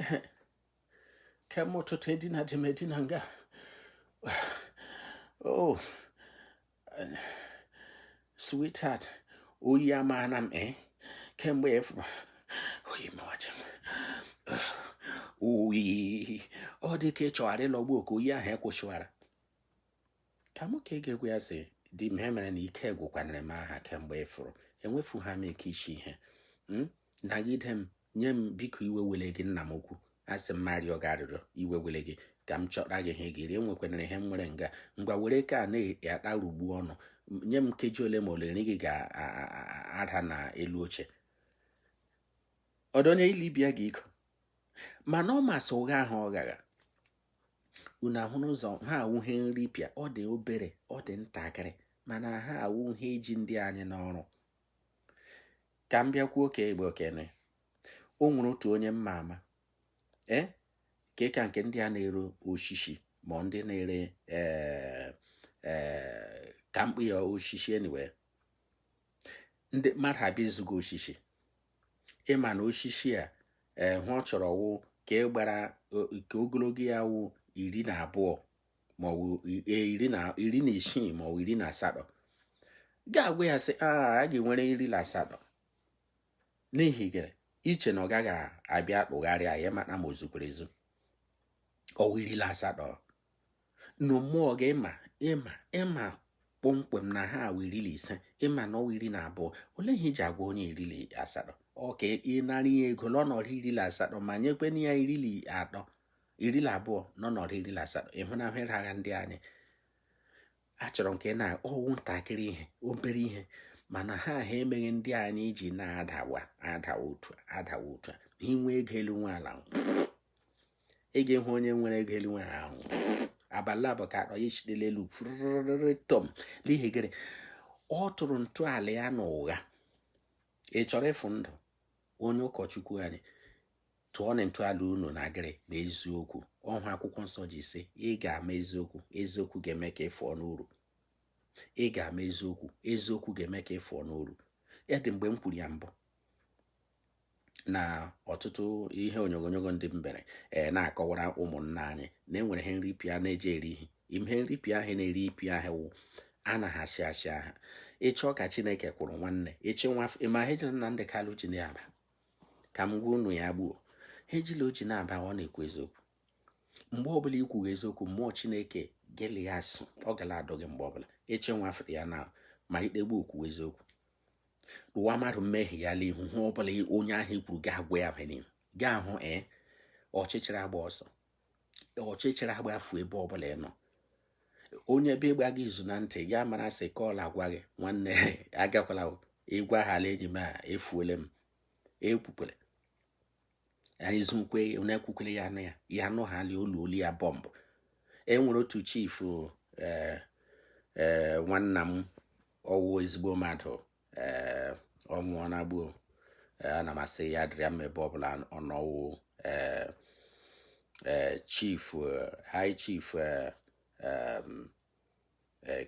kemgbe ụtụtụ edina dị m edina nga. Oh sweetheart, oyi amaana m kemgbe efu oyi mawaje m oyi. Ọ dị ka ị chọghara ịlọgbu oke oyi ahụ ekwụsịwara ka mụ ka ị ga-egwu. Ya sị di m, ihe mere na ike gwụkwanere m aha kemgbe ịfụrụ enwefu ha m ike isi ihe. Nagide m, nye m biko. Iwe wele gị, nna m ukwu, asị m arịọ gị arịrịọ, iwe wele gị ka m chọta gị ihe gị rie. Enwekwanere ihe m nwere nga. Ngwa, were ka a na-atarugbu ọnụ, nye m nkeji ole ma ole, nri gị ga-ada na elu oche. Ọdụ onye ilibịa gị iko, mana ọ masị ụgha ahụ ọ ghara. Unu ahụ n'ụzọ ha awụghị nripịa. Ọ dị obere, ọ dị ntakịrị, mana ha awụghị iji ndị anyị n'ọrụ. Ka m bịakwuo ka egbe okene. O nwere otu onye mma ama, ee, ka ka nke ndị a na-ere osisi ma ndị na-ere ee Ee, ka mkpụ ya osisi. Anyway, ndị mmadụ abịa ezugo osisi. Ịma na osisi a, ee, hụ ọ chọrọ wụ ka ị gbara ka ogologo ya wụ 12 maọbụ 16 maọbụ 18. Ga-agwa ya sị a ga-enwere 18, n'ihi gịnị? Iche na ọ gaghị abịa kpụgharịa ya, mata ma o zukwara ezu. Ọwụ 18 na mmụọ gị. Ịma, ịma, ịma kpọmkwem na ha awụ 15, ịma na ọwụ 12. Olee ihe iji agwa onye 18? Ọ ka ị nara ya ego n'ọnọdụ 18, ma nyekwana ya 13, 12 n'ọnọdụ 18. Ịhụnahụ ịragha ndị anyị. Achọrọ m ka ị na ọwụ ntakịrị ihe, obere ihe, mana ha ha emeghị ndị anyị ji na-adawa adawa otu a, adawa otu a. Inwe ego elu nwe ala, ị ga-ehụ onye nwere ego elu nwe ahụ abalị abụọ ka akpọ ya echidela elu tom. N'ihi gịnị? Ọ tụrụ ntọala ya na ụgha. Ị chọrọ ịfụ ndụ? Onye ụkọchukwu anyị, tụọ na ntọala unu na gịrị? Na eziokwu. Ọhụ akwụkwọ nsọ ji sị, ị ga-ama eziokwu, eziokwu ga-eme ka ị fụọ n'uru. Ị ga-ama eziokwu, eziokwu ga-eme ka ị fụọ n'uru. Ya dị mgbe m kwuru ya mbụ na ọtụtụ ihe onyonyo ndị m mere, ee, na-akọwara ụmụnna anyị na enwere ihe nripịa na-eji eri ihe. Ihe nripịa ahụ na-eri ipịa ahụ wụ anaghị achị achị aha. Ịchọ ka Chineke kwụrụ nwanne ịchị nwa. Ịma ha ejila Nnamdị Kalụ ji na-aba? Ka m gwa unu ya gbuo ha ejila o ji na-aba. Ọ na-ekwu eziokwu. Mgbe ọbụla ikwughị eziokwu, mmụọ Chineke gịlị ya asụ, ọ gala adọ gị. Mgbe ọbụla ịchị nwa fere ya na ma ikpegbu okwu eziokwu ụwa mmadụ mmehie ya n'ihu hụ ọbụla onye ahụ kwuru ga-agwa ya n'ihu gaa hụ. Ee, ọchịchịrị agba ọsọ, ọchịchịrị agba afọ. Ebe ọbụla ị nọ, onye ebe ịgba gị izu na ntị ya mara sị kọla agwa gị, nwanne, agakwala ịgwa ha ala enyi m a efuole m ekwukwere anyị zukwe na-ekwukwere ya anụ ya ya anụ ha ali olu olu ya bọmbụ. E nwere otu chief, ee ee, nwanna m, ọwụ ezigbo mmadụ. Ee, ọ nwụọ na gbuo. Ana m asị ya dịrị ya mma ebe ọbụla ọ nọwụ. Ee ee, chief, high chief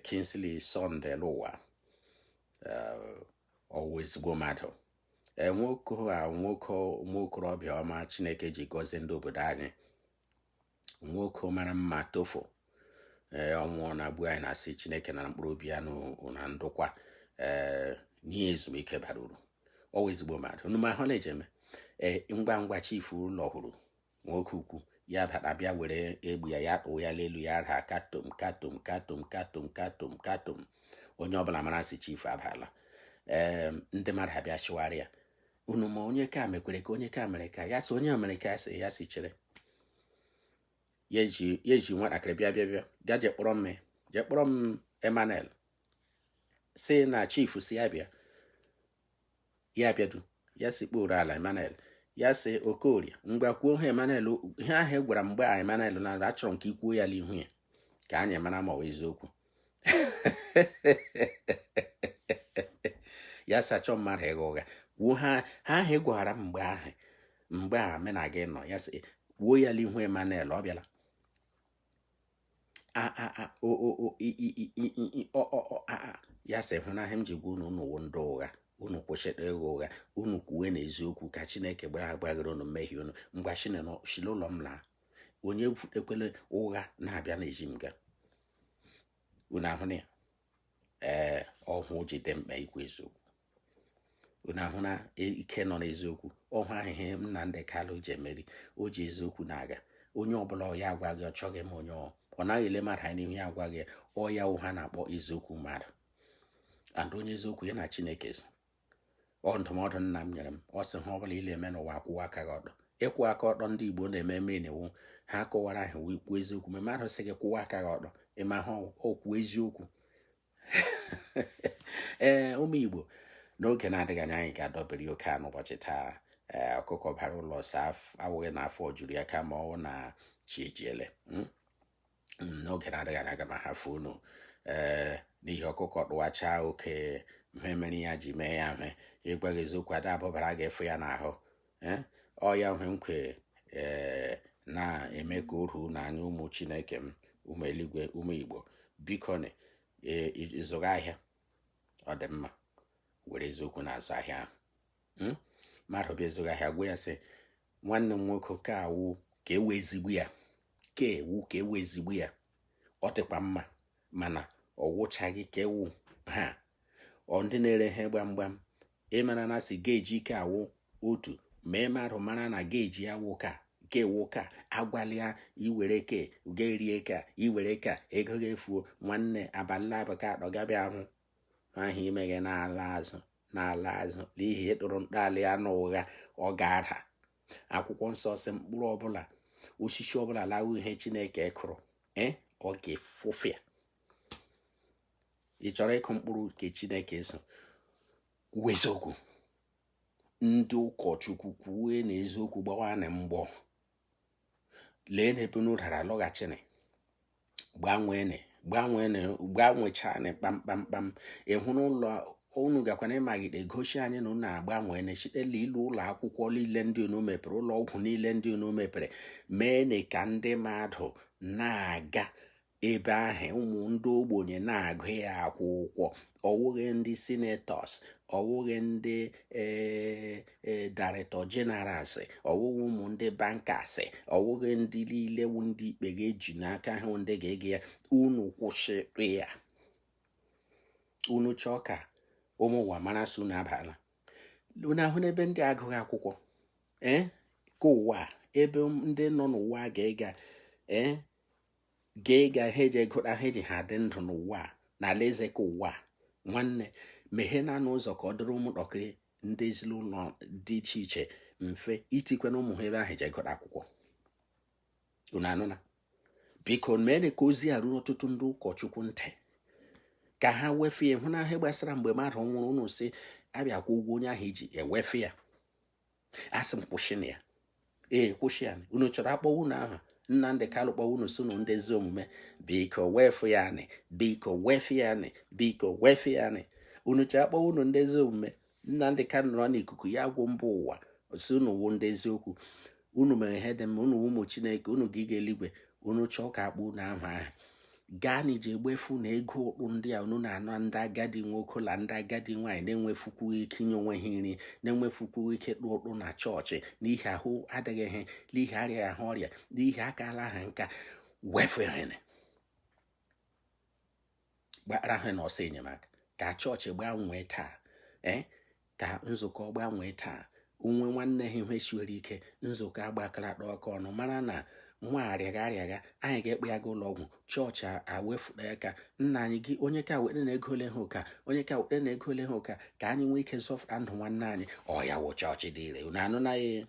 Kingsley Sunday n'ụwa, ọwụ ezigbo mmadụ. Ee, nwoke a, nwoke nwokorobịa ọma Chineke ji gọzie ndị obodo anyị, nwoke mara mma tofo. Ee, ọnwụ na-agbu anyị, na-asị Chineke na mkpụrụ obi ya na ndokwa, ee, n'ihe ezumike bara uru. Ọwụ ezigbo mmadụ. Unu ma ahụ na-eji eme. Ee, ngwa ngwa chief ụlọ hụrụ nwoke ukwu ya bata bịa were egbu ya, ya tụọ ya n'elu, ya raa katom katom katom katom katom katom. Onye ọbụla mara sị chief abala. Ee, ndị mmadụ abịa chịwarị ya. Unu ma onye ka mekwere ka onye ka mere ka ya sị onye mere ka ya sị ya si chere ya eji nwatakịrị bịa bịa bịa gaa jee kpọrọ m, jee kpọrọ m Emmanuel, si na chief si ya bịa. Ya bịadu, ya si kporo ala Emmanuel. Ya sị Okorie, ngwa kwuo ha Emmanuel ihe ahụ ị gwara mgbe a. Emmanuel na achọrọ m ka ị kwuo ya n'ihu ya ka anyị mara ma ọ bụ eziokwu. Ya sị achọ mmadụ ịgha ụgha. Kwuo ha ha ahụ ị gwara m mgbe ahụ, mgbe a mụ na gị nọ. Ya sị kwuo ya n'ihu Emmanuel. Ọ bịala a a a o o o i i i i i i ọ ọ ọ a a. Ya sị hụ na ihe m ji gwa unu, unu wụ ndị ụgha. Unu kwụsịrị ịgha ụgha, unu kwuwe na eziokwu ka Chineke gbara agbaghara unu mmehie unu. Mgbe shile ụlọ m laa, onye ekwele ụgha na-abịa na-eji m ga unu ahụ na ya. Ee, ọhụ ji dị mkpa ikwu eziokwu. Unu ahụ na ike nọ n'eziokwu. Ọhụ ahụ ihe Nnamdị Kalụ ji emeri, o ji eziokwu na-aga. Onye ọbụla ya agwa gị, ọ chọghị m onye ọ naghị ele mmadụ anya n'ihu ya agwa gị ọ ya wụ ha na-akpọ eziokwu mmadụ and onye eziokwu ya na Chineke so. Ọ ndụmọdụ nna m nyere m. Ọ sị ha ọbụla ile eme n'ụwa, akwụwa aka gị ọtọ. Ịkwụ aka ọtọ ndị Igbo na-eme eme ha kọwara ahụ wee kwuo eziokwu. Ma mmadụ sị gị kwụwa aka gị ọtọ, ịma ha ọ kwuo eziokwu. Ee, ụmụ Igbo, n'oge na-adịghị anya anyị ga-adọbiri oke a n'ụbọchị taa. Ee, ọkụkọ bara ụlọ saa awụghị na afọ juru ya, kama ọwụ na chi ejiele. N'oge na-adịghị anya aga m ahafụ unu. Ee, n'ihi ọkụkọ tụwachaa oke ihe mere ya ji mee ya hwe ịgwa gị eziokwu, ada abụbara ga-efu ya n'ahụ. Ee, ọ ya hwe nkwe. Ee, na-eme ka oru n'anya ụmụ Chineke m, ụmụ eluigwe, ụmụ Igbo. Biko nị, ịzụga ahịa, ọ dị mma, were eziokwu na-azụ ahịa ahụ. Mmadụ bịa ịzụga ahịa, gwa ya sị, "Nwanne m nwoke, ka awụ ka ewe ezigbo ya, ka ewu ka ewe ezigbo ya. Ọ dịkwa mma, mana ọ wụchaghị ka ewu ha." Ọ ndị na-ere ihe gbamgbam, ịmara na asị geji ike awụ otu, mee mmadụ mara na geji awụ ka ka ewu ka agwalịa iwere ke ga-erie ka iwere ka ego ga-efuo. Nwanne, abalị abụ ka akpọ gabịa ahụ ahụ imeghe n'ala azụ, n'ala azụ, n'ihi ịtụrụ ntọala ya n'ụgha, ọ ga-ada. Akwụkwọ nsọ sị mkpụrụ ọbụla, osisi ọbụla lawa ihe Chineke kụrụ, ee, ọ ga-efufịa. Ị chọrọ ịkụ mkpụrụ nke Chineke so, kwuo eziokwu. Ndị ụkọchukwu, kwuwe na eziokwu, gbawa na mgbọ. Lee na ebe unu dara, lọghachini, gbanwene, gbanwene, gbanwechani kpamkpamkpam. Ị hụrụ ụlọ unu gakwana ịmagide gosi anyị na unu agbanwene site n'ilu ụlọ akwụkwọ niile ndị unu mepere, ụlọ ọgwụ niile ndị unu mepere. Mee ka ndị mmadụ na-aga ebe ahụ, ụmụ ndị ogbenye na-agụ ya akwụkwọ. Ọwụghị ndị senators, ọwụghị ndị director generals, ọwụghị ụmụ ndị bankers, ọwụghị ndị niile wụ ndị ikpe ga-eji n'aka ha, ndị ga-ege ya. Unu kwụsịrị ya. Unu chọọ ka ụmụ ụwa mara sị unu abala, unu ahụ n'ebe ndị agụghị akwụkwọ, ee, ka ụwa ebe ndị nọ n'ụwa ga-ega, ee, ga-ega ha eji egota ha eji ha dị ndụ n'ụwa na alaeze ka ụwa. Nwanne, meghee naanị ụzọ ka ọ dịrị ụmụntakịrị ndị ezinụlọ dị iche iche mfe itikwe na ụmụ ha ebe ahụ eji egota akwụkwọ. Unu anụna? Biko, mee ka ozi a ruo ọtụtụ ndị ụkọchukwu ntị ka ha wefe ya. Hụ na ihe gbasara mgbe mmadụ nwụrụ, unu sị abịakwa ụgwọ onye ahụ iji ewefe ya. Asị m kwụsị ya. Ee, kwụsị ya. Unu chọrọ akpọwa unu aha Nnamdị Kanụ, kpọwa unu so ndị ezi omume. Biko wefu ya nị, biko wefu ya nị, biko wefu ya nị. Unu chọrọ akpọwa unu ndị ezi omume, Nnamdị Kanụ nọ n'ikuku ya gwụ mba ụwa si unu wụ ndị eziokwu. Unu mere ihe dị mma, unu ụmụ Chineke, unu gị ga eluigwe. Unu chọọ ka akpọ unu ahụ aha, gaa na ije gbefu na ego ụkpụ ndị a unu na-anụ. Ndị agadi nwoke na ndị agadi nwaanyị na-enwefukwu ike inye onwe ha nri, na-enwefukwu ike kpụ ụkpụ na chọọchị n'ihi ahụ adịghị ha, n'ihi arịa ahụ ọrịa, n'ihi akala ha nka. Wefere gbara ha n'ọsọ enyemaka ka chọọchị gbanwee taa, ee, ka nzukọ gbanwee taa. Onwe nwanne ha ihe siwere ike, nzukọ agbakọrọ ọkọ ọnụ mara na nwa arịaga arịaga, anyị ga-ekpe ya ga ụlọ ọgwụ. Chọọchị awefụta aka. Nna anyị gị, onye ka were na ego ole ha ụka, onye ka were na ego ole ha ụka, ka anyị nwee ike zọfụta ndụ nwanne anyị. Ọ ya wụ chọọchị dị ire. Unu anụ na ya?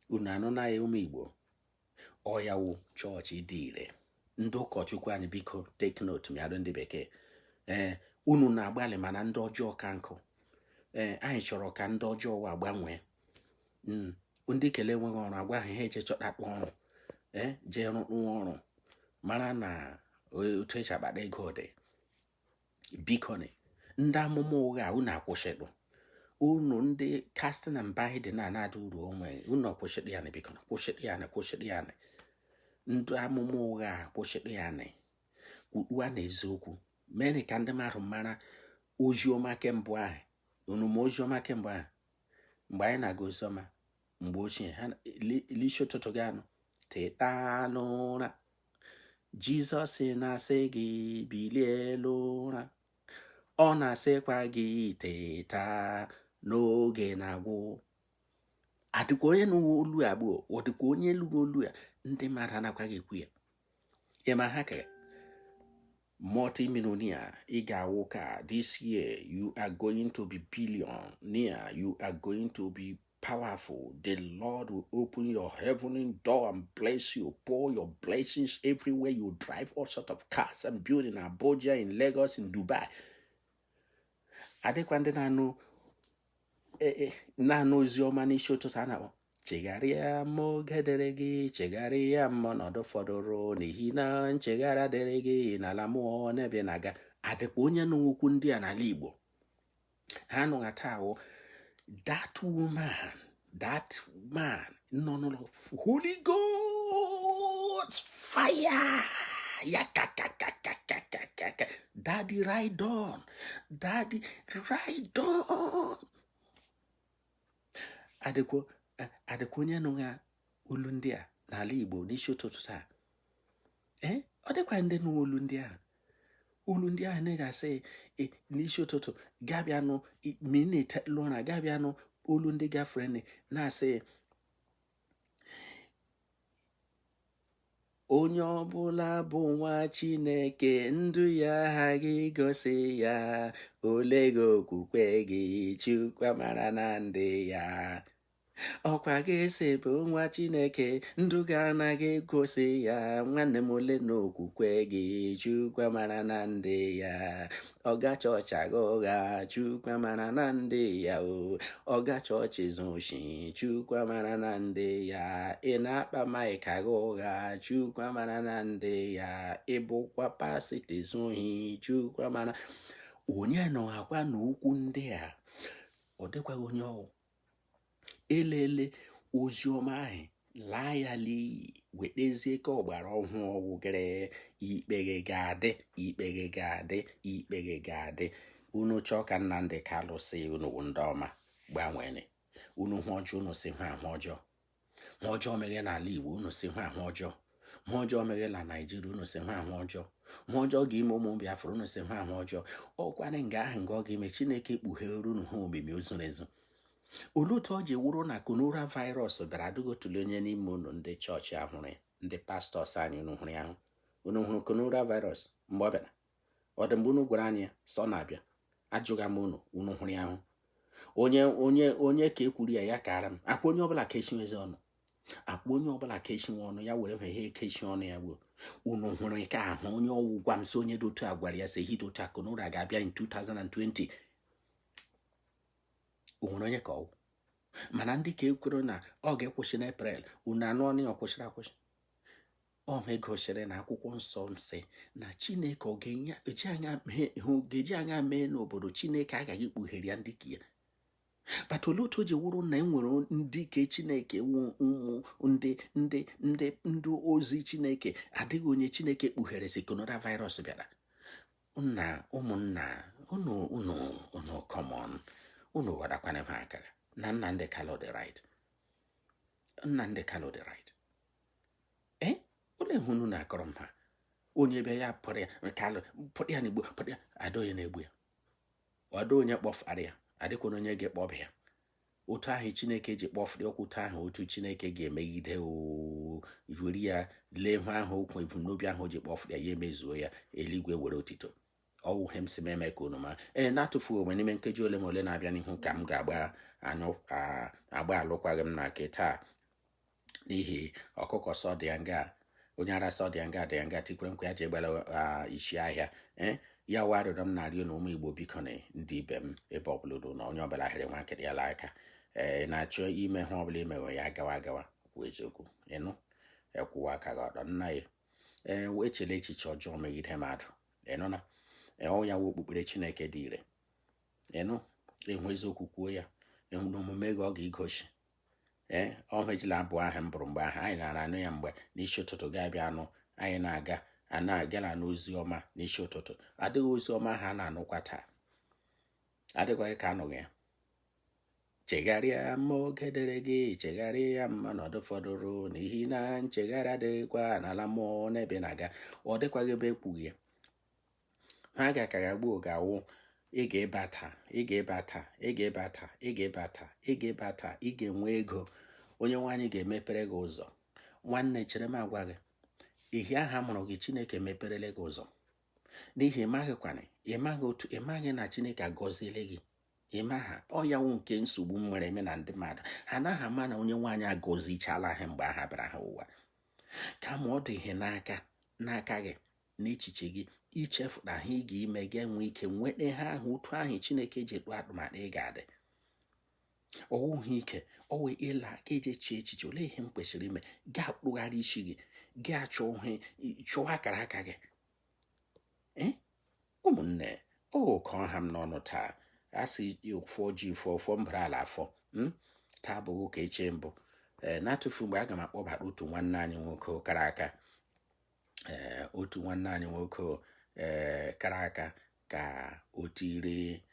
Unu anụ na ya, ụmụ Igbo? Ọ ya wụ chọọchị dị ire. Ndị ụkọchukwu anyị, biko, take note. Mịadụ ndị bekee, ee, unu na-agbalị, mana ndị ọjọọ ka nkụ. Ee, anyị chọrọ ka ndị ọjọọ wa gbanwee. Ndị kele enweghị ọrụ, agwa ha ihe eche chọtakpụ ọrụ, ee, jee rụrụ ọrụ, mara na otu esi akpata ego dị. Biko, ndị amụma ụgha, unu akwụsịtụ. Unu ndị casting and binding na na-ada uru onwe unu, kwụsịtụ ya. Biko, kwụsịtụ ya, kwụsịtụ ya. Ndị amụma ụgha, kwụsịtụ ya. Kwukpuwa na eziokwu, mere ka ndị mmadụ mara oziọma kembụ ahụ. Unu ma oziọma kembụ ahụ? Mgbe anyị na-aga oziọma mgbe ochie, ha n'isi ụtụtụ gị anụ, "Teta n'ụra, Jizọs na-asị gị bilie n'ụra, ọ na-asịkwa gị teta n'oge na-agwụ." Adịkwa onye nụwa olu abụọ? Ọ dịkwa onye lụgo olu a? Ndị mmadụ anakwaghị ekwu ya. Ịma ha kere multimillionaire, ị ga-awụ ka this year you are going to be billionaire, you are going to be powerful. The Lord will open your heavenly door and bless you, pour your blessings everywhere you drive, all sort of cars and build in Abuja, in Lagos, in Dubai. Adịkwa ndị na-anụ na-anụ ozi ọma n'isi ụtụtụ a na-akpọ, "Chegharịa ma oge dịrị gị, chegharịa ma ọnọdụ fọdụrụ, n'ihi na nchegharị adịrị gị n'ala mmụọ n'ebe na-aga." Adịkwa onye nụ okwu ndị a n'ala Igbo? Ha nụghata ahụ. That woman, that man nọ n'ụlọ, Holy Ghost fire. Ya ka ka ka ka ka ka ka ka. Daddy, ride on. Daddy, ride on. Adịkwa adịkwa onye nụ ha olu ndị a n'ala Igbo n'isi ụtụtụ taa? Ee, ọ dịkwa ndị nụ olu ndị ahụ, olu ndị ahụ na-asị n'isi ụtụtụ gabịanụ, ma ị na-etetụlụ ụra gabịanụ, olu ndị gafere na-asị onye ọbụla bụ nwa Chineke, ndụ ya aghaghị igosi ya. Ole gị okwukwe gị, Chukwu mara na ndị ya. Ọkwa gị sị bụ nwa Chineke, ndụ gị anaghị egosi ya. Nwanne m, ole na okwukwe gị, Chukwu mara na ndị ya. Ọga chọọchị agha ụgha, Chukwu mara na ndị ya. O ọga chọọchị zu oshi, Chukwu mara na ndị ya. Ị na-akpa maịk agha ụgha, Chukwu mara na ndị ya. Ị bụkwa pasịtọ ezu ohi, Chukwu mara. Onye nọ akwa na okwu ndị a? Ọ dịkwaghị onye ọwụ elele ozi ọma ahụ laa ya n'iyi, wetezie ka ọgbara ọhụụ ọwụgịrị. Ikpe gị ga-adị, ikpe gị ga-adị, ikpe gị ga-adị. Unu chọọ ka Nnamdi Kanu sị unu wụ ndị ọma, gbanwere unu hụ ọjọọ, unu si hụ ahụ ọjọọ. Hụ ọjọọ mere n'ala Igbo, unu si hụ ahụ ọjọọ. Hụ ọjọọ mere na Naijiria, unu si hụ ahụ ọjọọ. Hụ ọjọọ ga-ime ụmụ Biafra, unu si hụ ahụ ọjọọ. Ọkwanị nga ahụ nga ọ ga-eme, Chineke kpughere unu ha omimi o zoro ezo. Olee otu ọ ji wụrụ na corona virus bịara adịghị otule onye n'ime unu ndị chọọchị ahụrụ ya, ndị pastors anyị, unu hụrụ ya ahụ? Unu hụrụ corona virus mgbe ọ bịara? Ọ dị mgbe unu gwara anyị ya sọ na-abịa? Ajụga m unu, unu hụrụ ya ahụ? Onye onye onye ka ekwuru ya, ya kara m akwa. Onye ọbụla ka echinwezi ọnụ akwa, onye ọbụla ka echinwe ọnụ ya were ihe ekechi ọnụ ya gbuo. Unu hụrụ nke ahụ? Onye ọwụ gwa m sị onye dị otu a gwara ya sị hi dị otu a corona ga-abịa in 2020. O nwere onye ka ọwụ? Mana ndị ka ekwere na ọ ga-ekwụsị n'Eprel, unu anụ ọnụ ya ọ kwụsịrị akwụsị. Ọ megosiri na akwụkwọ nsọ nsị na Chineke ọ ga-eji anya mee n'obodo Chineke agaghị kpughere ya ndị ka ya bata. Olee otu o ji wụrụ na e nwere ndị ke Chineke wụ ụmụ ndị ndị ndị ndị ozi Chineke, adịghị onye Chineke kpughere si corona virus bịara? Nna, ụmụnna, unu unu unu, come on, unu ghọtakwana m aka na Nnamdi Kanu dị right. Nnamdi Kanu dị right. Ee, olee ihe unu na-akọrọ m ha? Onye bịa ya pụrụ ya Kanu, pụrụ ya n'igbo, pụrụ ya ada onye na-egbu ya, ọdụ onye kpọfara ya, adịkwana onye ga-ekpọba ya. Otu ahụ Chineke ji kpọfere okwu, otu ahụ otu Chineke ga-emegide were ya lee hụ ahụ okwu ebumnobi ahụ ji kpọfere ya, ya emezuo ya, eluigwe were otito. Ọwụ ihe m si m eme ka unu ma. Ee, na-atụfughị onwe, n'ime nkeji ole ma ole na-abịa n'ihu ka m ga-agba anyụ agba alụkwaghị m na nke taa, n'ihi ọkụkọ sọ dị ya nga, onye ara sọ dị ya nga dị ya nga tikwere nkwa ya ji egbela isi ahịa. Ee, ya wa arịrịọ m na-arịọ na ụmụ Igbo, biko na ndị ibe m, ebe ọbụla unu na onye ọbụla hịrị nwa nkịrị ya aka, ee, na-achọ ime ha ọbụla imewe ya gawa agawa, kwuo eziokwu, ịnụ ekwuwa aka gị ọdọ nna ya. Ee, echela echiche ọjọọ megide mmadụ, ịnụ na ọ ya wụ okpukpere Chineke dị ire. Ịnụ ịhụ eziokwu kwuo ya, ịhụ na omume gị ọ ga-egosi. Ee, ọhụ ejila abụ ahụ m bụrụ mgbe ahụ anyị nara anụ ya mgbe n'isi ụtụtụ ga-abịa anụ anyị na-aga a na-aga na n'ozi ọma n'isi ụtụtụ. Adịghị ozi ọma ha na-anụkwa taa, adịkwaghị ka anụghị ya. Chegharịa ma oge dịrị gị, chegharịa mma n'ọdụ fọdụrụ, n'ihi na nchegharị adịghịkwa n'ala mmụọ n'ebe na-aga. Ọ dịkwaghị ebe ekwughị ya. Ha ga-aka ga-agbuo ga-awụ ị ga-ebata, ị ga-ebata, ị ga-ebata, ị ga-ebata, ị ga-ebata, ị ga-enwe ego, onye nwaanyị ga-emepere gị ụzọ. Nwanne, chere m agwa gị, ihe aha mụrụ gị, Chineke meperele gị ụzọ, n'ihi ịmaghịkwana, ịmaghị otu, ịmaghị na Chineke agọziele gị, ịmaha. Ọ ya wụ nke nsogbu m nwere eme na ndị mmadụ ha anaghị ama na onye nwaanyị agọzichala ha mgbe aha bịara ha ụwa. Kama ọ dị ihe n'aka n'aka gị n'echiche gị ichefu na ha ị ga-ime ga-enwe ike nweta ha ahụ otu ahụ Chineke ji tụọ atụmatụ ị ga-adị. Ọwụghị ike ọwụ ịla ka eje chee echiche, olee ihe m kwesịrị ime? Gaa kpụgharị isi gị, gaa chọọ ihe, chọọ akara aka gị. Ụmụnne, ọ ka ọha m n'ọnụ taa, a sị fọ ji fọ fọ mbara ala afọ taa bụ ụka eche mbụ. Ee, na-atụfu mgbe, aga m akpọbata otu nwanne anyị nwoke kara aka. Ee, otu nwanne anyị nwoke ee kara aka ka o tiri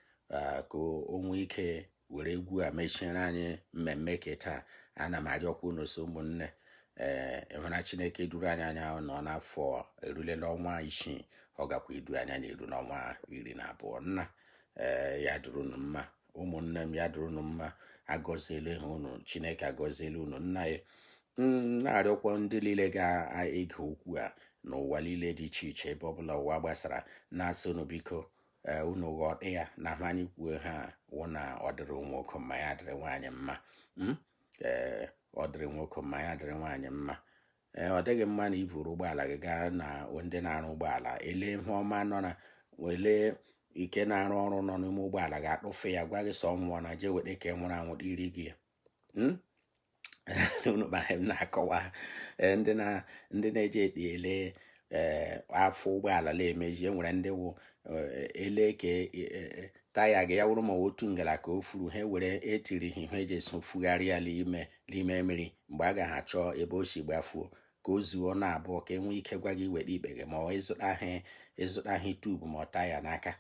ka o nwee ike were egwu a mechiere anyị mmemme ke taa. Ana m arịọkwa unu so ụmụnne, ee, ịhụna Chineke duru anyị anya nọ n'afọ erulela ọnwa 6, ọ gakwa idu anya na-eru n'ọnwa 12. Nna, ee, ya duru unu mma, ụmụnne m, ya duru unu mma. Agọziela ha unu, Chineke agọziela unu. Nna ya, m na-arịọkwa ndị niile ga-ege okwu a n'ụwa niile dị iche iche, ebe ọbụla ụwa gbasara, na-asị unu biko, ee, unu ghọta ya na ha anyị kwuo ha wụ na ọ dịrị nwoke mma, ya dịrị nwaanyị mma. Ee, ọ dịrị nwoke mma, ya dịrị nwaanyị mma. Ee, ọ dịghị mma na iburu ụgbọala gị gaa na ndị na-arụ ụgbọala, ele ihe ọma nọ na ele ike na-arụ ọrụ nọ n'ime ụgbọala, ga-akpụfe ya, gwa gị sọ nwụọ na jee weta ka nwụrụ anwụ iri gị. Unu mara m na-akọwa. Ndị na-eji ekpe ele, ee, afọ ụgbọala na-emeji, e nwere ndị wụ ele ka taya gị ya wụrụ ma otu ngala ka o furu, ha were etiri ha ihe eji eso fugharị ya n'ime mmiri mgbe a gaghị achọ ebe o si gbafuo, ka o zuo na abụọ, ka e nwee ike gwa gị weta ikpe gị ma ọ ịzụta tube ma ọ taya n'aka.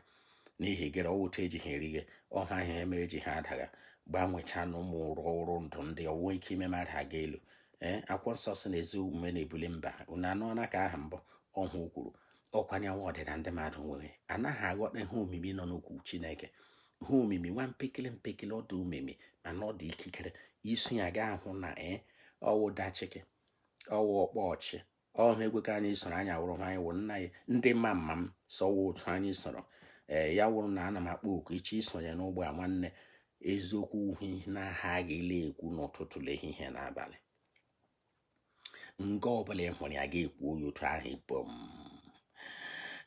N'ihi gịrị ọwụ otu eji ha eri gị ọha ihe mere eji ha adagha gbanwechaa na ụmụ ụrụ ụrụ ndụ ndị ọwụ ike ime mmadụ aga elu. Ee, akwụkwọ nsọ sị na ezi omume na-ebuli mba. Unu anụọna ka aha mbụ ọhụ kwuru ọkwanyewa ọdịda ndị mmadụ nwere anaghị aghọta ihe omimi nọ n'okwu Chineke. Ihe omimi nwa mpekele mpekele, ọ dị omimi mana ọ dị ikikere isi ya ga ahụ na ee, ọwụ dachike, ọwụ ọkpọ ọchị ọhụ egwe ka anyị soro anyị awụrụ ha anyị wụ nna ya ndị mma mma m sọwụ otu anyị soro. Ee, ya wụrụ na ana m akpọ oku ịchọ isonye n'ụgbọ a. Nwanne, eziokwu na-aha ga-ele ekwu n'ụtụtụ, l'ehihie, n'abalị, nga ọbụla ị hụrụ ya ga-ekwu oyi otu ahụ bom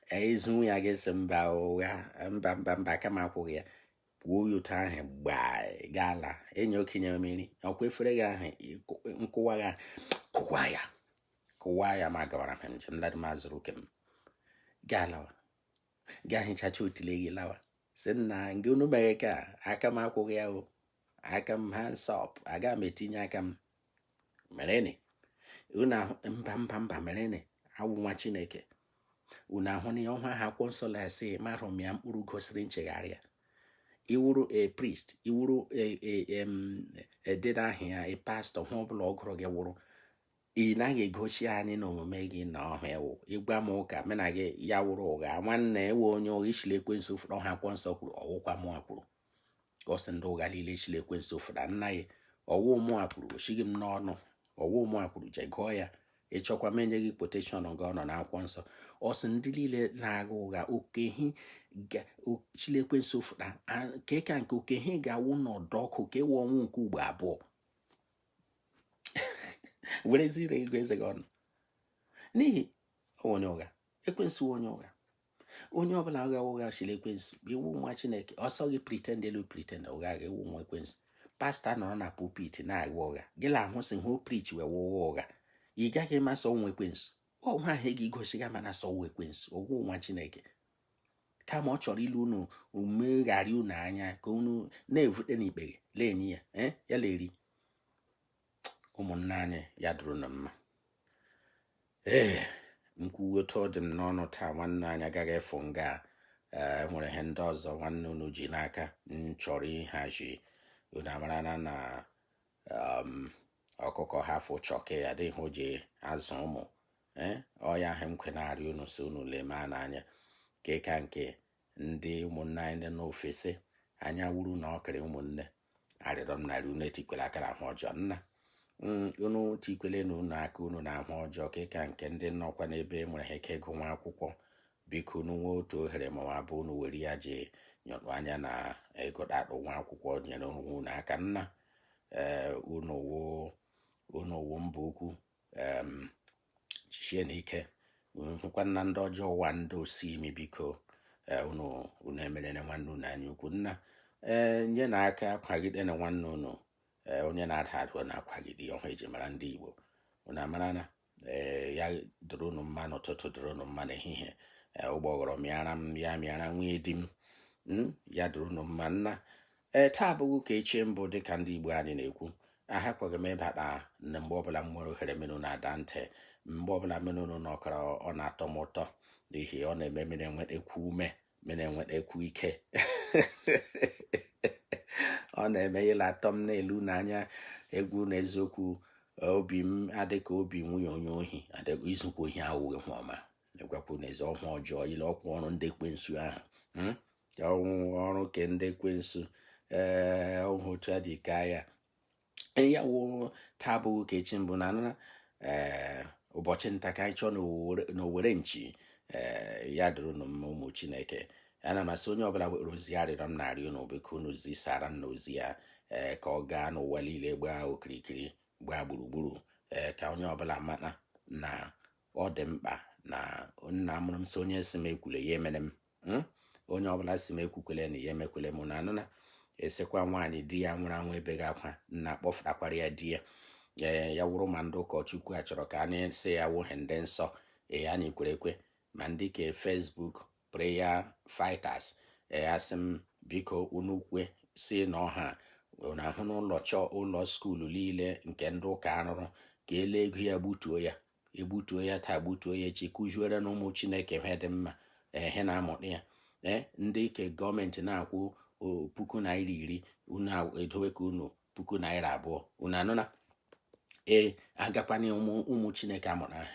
ezi ya gị sị mba, ụgha, mba, mba, mba, kama akwụghị ya kwuo ya otu ahụ gbaa gaala enyi okenye mmiri ọkwa efere gị ahụ nkụwa gị kụwa ya, kụwa ya. Ma gawara m njem ladị m azụrụ oke m gaa lawa, gaa hichacha otile gị lawa, sị nna nke unu mere ka aka m akwụghị ya o, aka m hands up, aga m etinye aka m merene unu ahụ. Mba, mba, mba, merene awụ nwa Chineke. Unu ahụ na ihe ọhụụ ahụ akwụkwọ nsọ na-asị marụ m ya mkpụrụ gosiri nchegharị ya. Iwuru a priest, iwuru edede ahụ ya, a pastor, hụ ọbụla ọ gụrụ gị wụrụ, ị naghị egosi anyị na omume gị na ọhụ ewu ịgwa m ụka mena gị ya wụrụ ụgha. Nwanne, ewe onye ụgha, ishile ekwensu fụrụ ọha. Akwụkwọ nsọ kwuru, ọwụkwa mụa kwuru. Ọ sị ndị ụgha niile ishile ekwensu fụra. Nna ya, ọwụ mụa kwuru, osighi m n'ọnụ, ọwụ mụa kwuru. Jee gụọ ya, ịchọkwa m enye gị quotation nga ọ nọ n'akwụkwọ nsọ. Ọ sị ndị niile na-agha ụgha okehi chile ekwensu fụra nke ka nke okehi ga-awụ n'ọdọ ọkụ ka ewe ọnwụ nke ugbo abụọ. Werezire ego eze gị ọnụ n'ihi onye ụgha. Ekwensu onye ụgha, onye ọbụla ụgha ụgha siri ekwensu. Iwu nwa Chineke, ọsọ gị pretend elu pretend ụgha gị iwu nwa ekwensu. Pastọ nọrọ na pulpit na-agha ụgha, gị la ahụ si hụ preach wee wụwa ụgha, ị gaghị masị ọnwa ekwensu. Ọnwa ahụ gị gosi gị mana sọ ọnwa ekwensu, ọgwụ nwa Chineke. Kama ọ chọrọ ilu unu umegharị unu anya ka unu na-evute n'ikpere na-enye ya ya leri. Ụmụnne anyị, ya dụrụ na mma. Ee, nkwuwe otu ọ dị m n'ọnụ taa, nwanne anyị agaghị efu nga. Ee, nwere ihe ndị ọzọ nwanne unu ji n'aka m chọrọ ịhazi. Unu amarana na ọkụkọ hafụ chọke ya adịghị o ji azụ ụmụ. Ee, ọya ahụ m kwe na-arịọ unu si unu lema n'anya nke ka nke ndị ụmụnne anyị ndị n'ofesi anya wuru na ọkịrị. Ụmụnne, arịrịọ m narị unu etikwela aka n'ahụ ọjọọ. Nna, unu tikwele na unu aka unu na-ahụ ọjọọ, ka ka nke ndị nọkwa n'ebe e nwere ha ike ịgụ nwa akwụkwọ. Biko, unu nwee otu ohere ma ọ abụ, unu were ya ji nyọtụ anya na ịgụtakpụ nwa akwụkwọ, nyere onwe unu aka. Nna, ee, unu wụ mba ukwu. Chichie na ike hụkwa na ndị ọjọọ ụwa, ndị osi imi, biko, ee, unu emerene nwanne unu anya ukwu. Nna, ee, nye na aka kwagide na nwanne unu. Ee, onye na-ada ada na-akwagide ọhụ eji mara ndị Igbo. Unu amara na ee, ya dịrị unu mma n'ụtụtụ, dịrị unu mma n'ehihie. Ee, ụgbọghọrọ mịara m ya mịara nwunye di m. Ya dịrị unu mma. Nna, ee, taa abụghị ka echi mbụ dịka ndị Igbo anyị na-ekwu. Ahakwaghị m ịbata na mgbe ọbụla m nwere ohere mmenụ na-ada ntị, mgbe ọbụla mmenụ nọkọrọ, ọ na-atọ m ụtọ n'ihi ọ na-eme mmiri enwetakwu ume, mmiri enwetakwu ike. Ọ na-eme ịla atọ m n'elu n'anya egwu na eziokwu. Obi m adịka obi nwunye onye ohi adịka izukwa ohi awụghị hụ ọma. Egwakwu na ezi ọhụ ọjọọ ile ọkwa ọrụ ndị ekwensu ahụ, ọnwụ ọrụ ke ndị ekwensu. Ee, ọhụ otu a dị ka ya ya wụ taa abụghị ka echi mbụ na anara. Ee, ụbọchị nta ka anyị chọọ n'Owere nchi. Ee, ya dịrị unu mma, ụmụ Chineke. Ana m asị onye ọbụla were ozi arịrịọ m na-arịọ unu, biko unu zisara m n'ozi ya, ee, ka ọ gaa n'ụwa niile, gbaa okirikiri, gbaa gburugburu, ee, ka onye ọbụla mata na ọ dị mkpa na nna mụrụ m sị onye si m ekwule ya emere m, onye ọbụla si m ekwukwele na ya emekwele m na anụna. Esekwa nwaanyị di ya nwụrụ anwụ ebeghị akwa, nna kpọfụtakwara ya di ya. Ee, ya wụrụ ma ndị ụkọchukwu a chọrọ ka anyị sị ya wụghị ndị nsọ. Ee, anyị kwere ekwe ma ndị ke Facebook prayer fighters. Ee, asị m biko unu kwe si na ọha unu ahụ n'ụlọ chọọ ụlọ school niile nke ndị ụka arụrụ ka ele ego ya, gbutuo ya, egbutuo ya taa, gbutuo ya echi, kụziere na ụmụ Chineke ihe dị mma. Ee, ha na-amụta ya. Ee, ndị ike gọọmenti na-akwụ ₦10,000, unu edowe ka unu ₦2,000, unu anụna. Ee, agakwana ụmụ ụmụ Chineke amụrụ ahụ.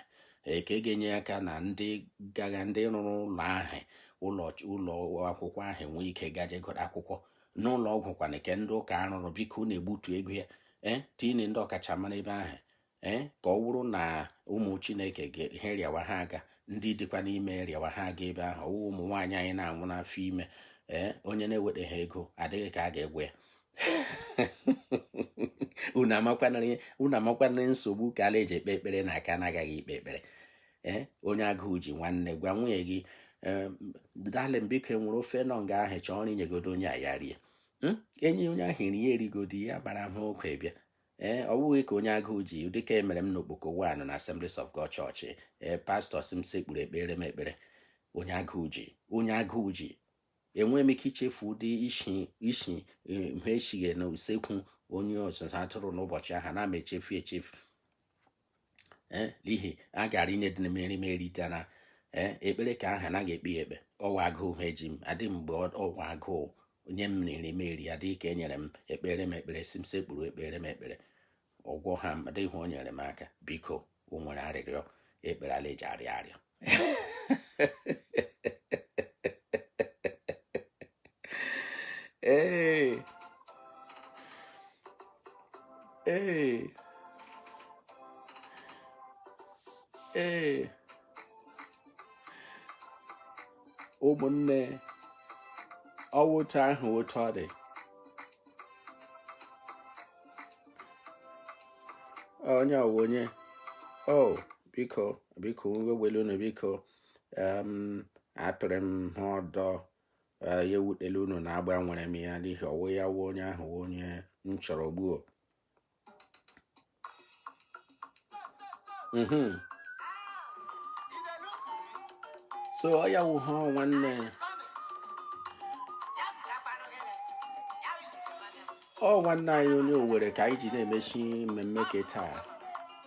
Ee, ka e ga-enye aka na ndị gaga ndị rụrụ ụlọ ahụ, ụlọ ụlọ akwụkwọ ahụ nwee ike gaje gụrụ akwụkwọ. N'ụlọ ọgwụ kwana nke ndị ụka arụrụ, biko na-egbutu ego ya. Ee, tinye ndị ọkachamara ebe ahụ. Ee, ka ọ wụrụ na ụmụ Chineke ha rịawa ha aga, ndị dịkwa n'ime rịawa ha aga ebe ahụ. Ọwụ ụmụ nwaanyị anyị na-anwụ n'afọ ime. Ee, onye na-eweta ha ego adịghị ka a ga-egwe ya. Unu amakwanarị nsogbu ka ala eji ekpe ekpere na aka na-agaghị ikpe ekpere. Ee, onye agụụ ji nwanne, gwa nwunye gị, darling, biko enwere ofe nọ nga ahụ, chọọ nri nyegodo onye a ya rie. Enyi onye ahụ eri ya erigodi ya mara ahụ okwe bịa. Ee, ọ bụghị ka onye agụụ ji dịka emere m n'Okpoko 1 na Assemblies of God Church. Ee, pastọ sị m sekpuru ekpere m ekpere. Onye agụụ ji, onye agụụ ji. Enweghị m ike ichefu ụdị ishi ishi mgbe eshighe na usekwu onye ọzụzụ atụrụ n'ụbọchị ahụ. Na m echefu echefu. Ee, n'ihi a gara inye dị mmeri m eritana. Ee, ekpere ka ahụ anaghị ekpe ya ekpe. Ọwa agụụ ha eji m adị mgbe ọwa agụụ onye m na-eri m eri adịghị ka e nyere m ekpere m ekpere si m sekpuru ekpere m ekpere ọgwọ ha m adịghị o nyere m aka. Biko, o nwere arịrịọ ekpere ala eji arịọ arịọ. Ee, ee, ee, ụmụnne, ọwụ otu ahụ otu ọ dị. Onye ọwụ onye o, biko, biko wewelu unu, biko. Apịrị m ha ọdọ ya ewutela unu na agbanwere m ya n'ihi ọwụ ya wụ onye ahụ wụ onye m chọrọ gbuo. So ọ ya wụ ha nwanne, ọ nwanne anyị onye Owere ka anyị ji na-emechi mmemme ke taa.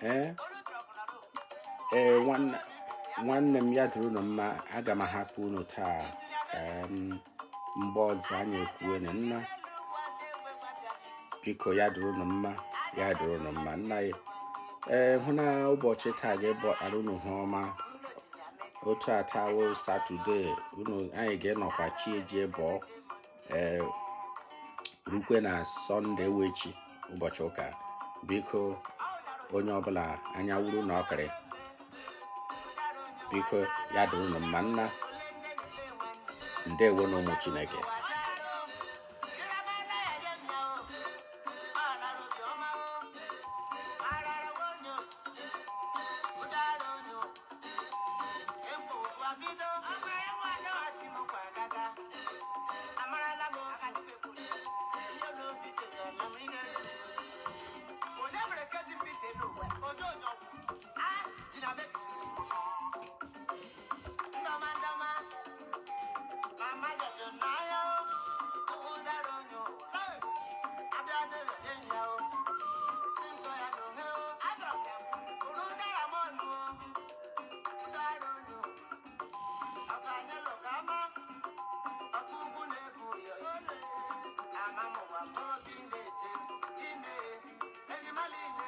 Ee, ee, nwanne m, ya dịrị unu mma. Aga m ahapụ unu taa. Mgbe ọzọ anyị ekwue na nna, biko, ya dịrị unu mma, ya dịrị unu mma, nna ya. Ee, hụ na ụbọchị taa ga-ebọtara unu hụ ọma. Otu a taa wụ Saturday, unu anyị ga-enọkwa chi eji bọọ, ee, rukwe na Sunday wechi ụbọchị ụka. Biko, onye ọbụla anya wuru na ọkịrị, biko, ya dịrị unu mma, nna. Ndewo na ụmụ Chineke.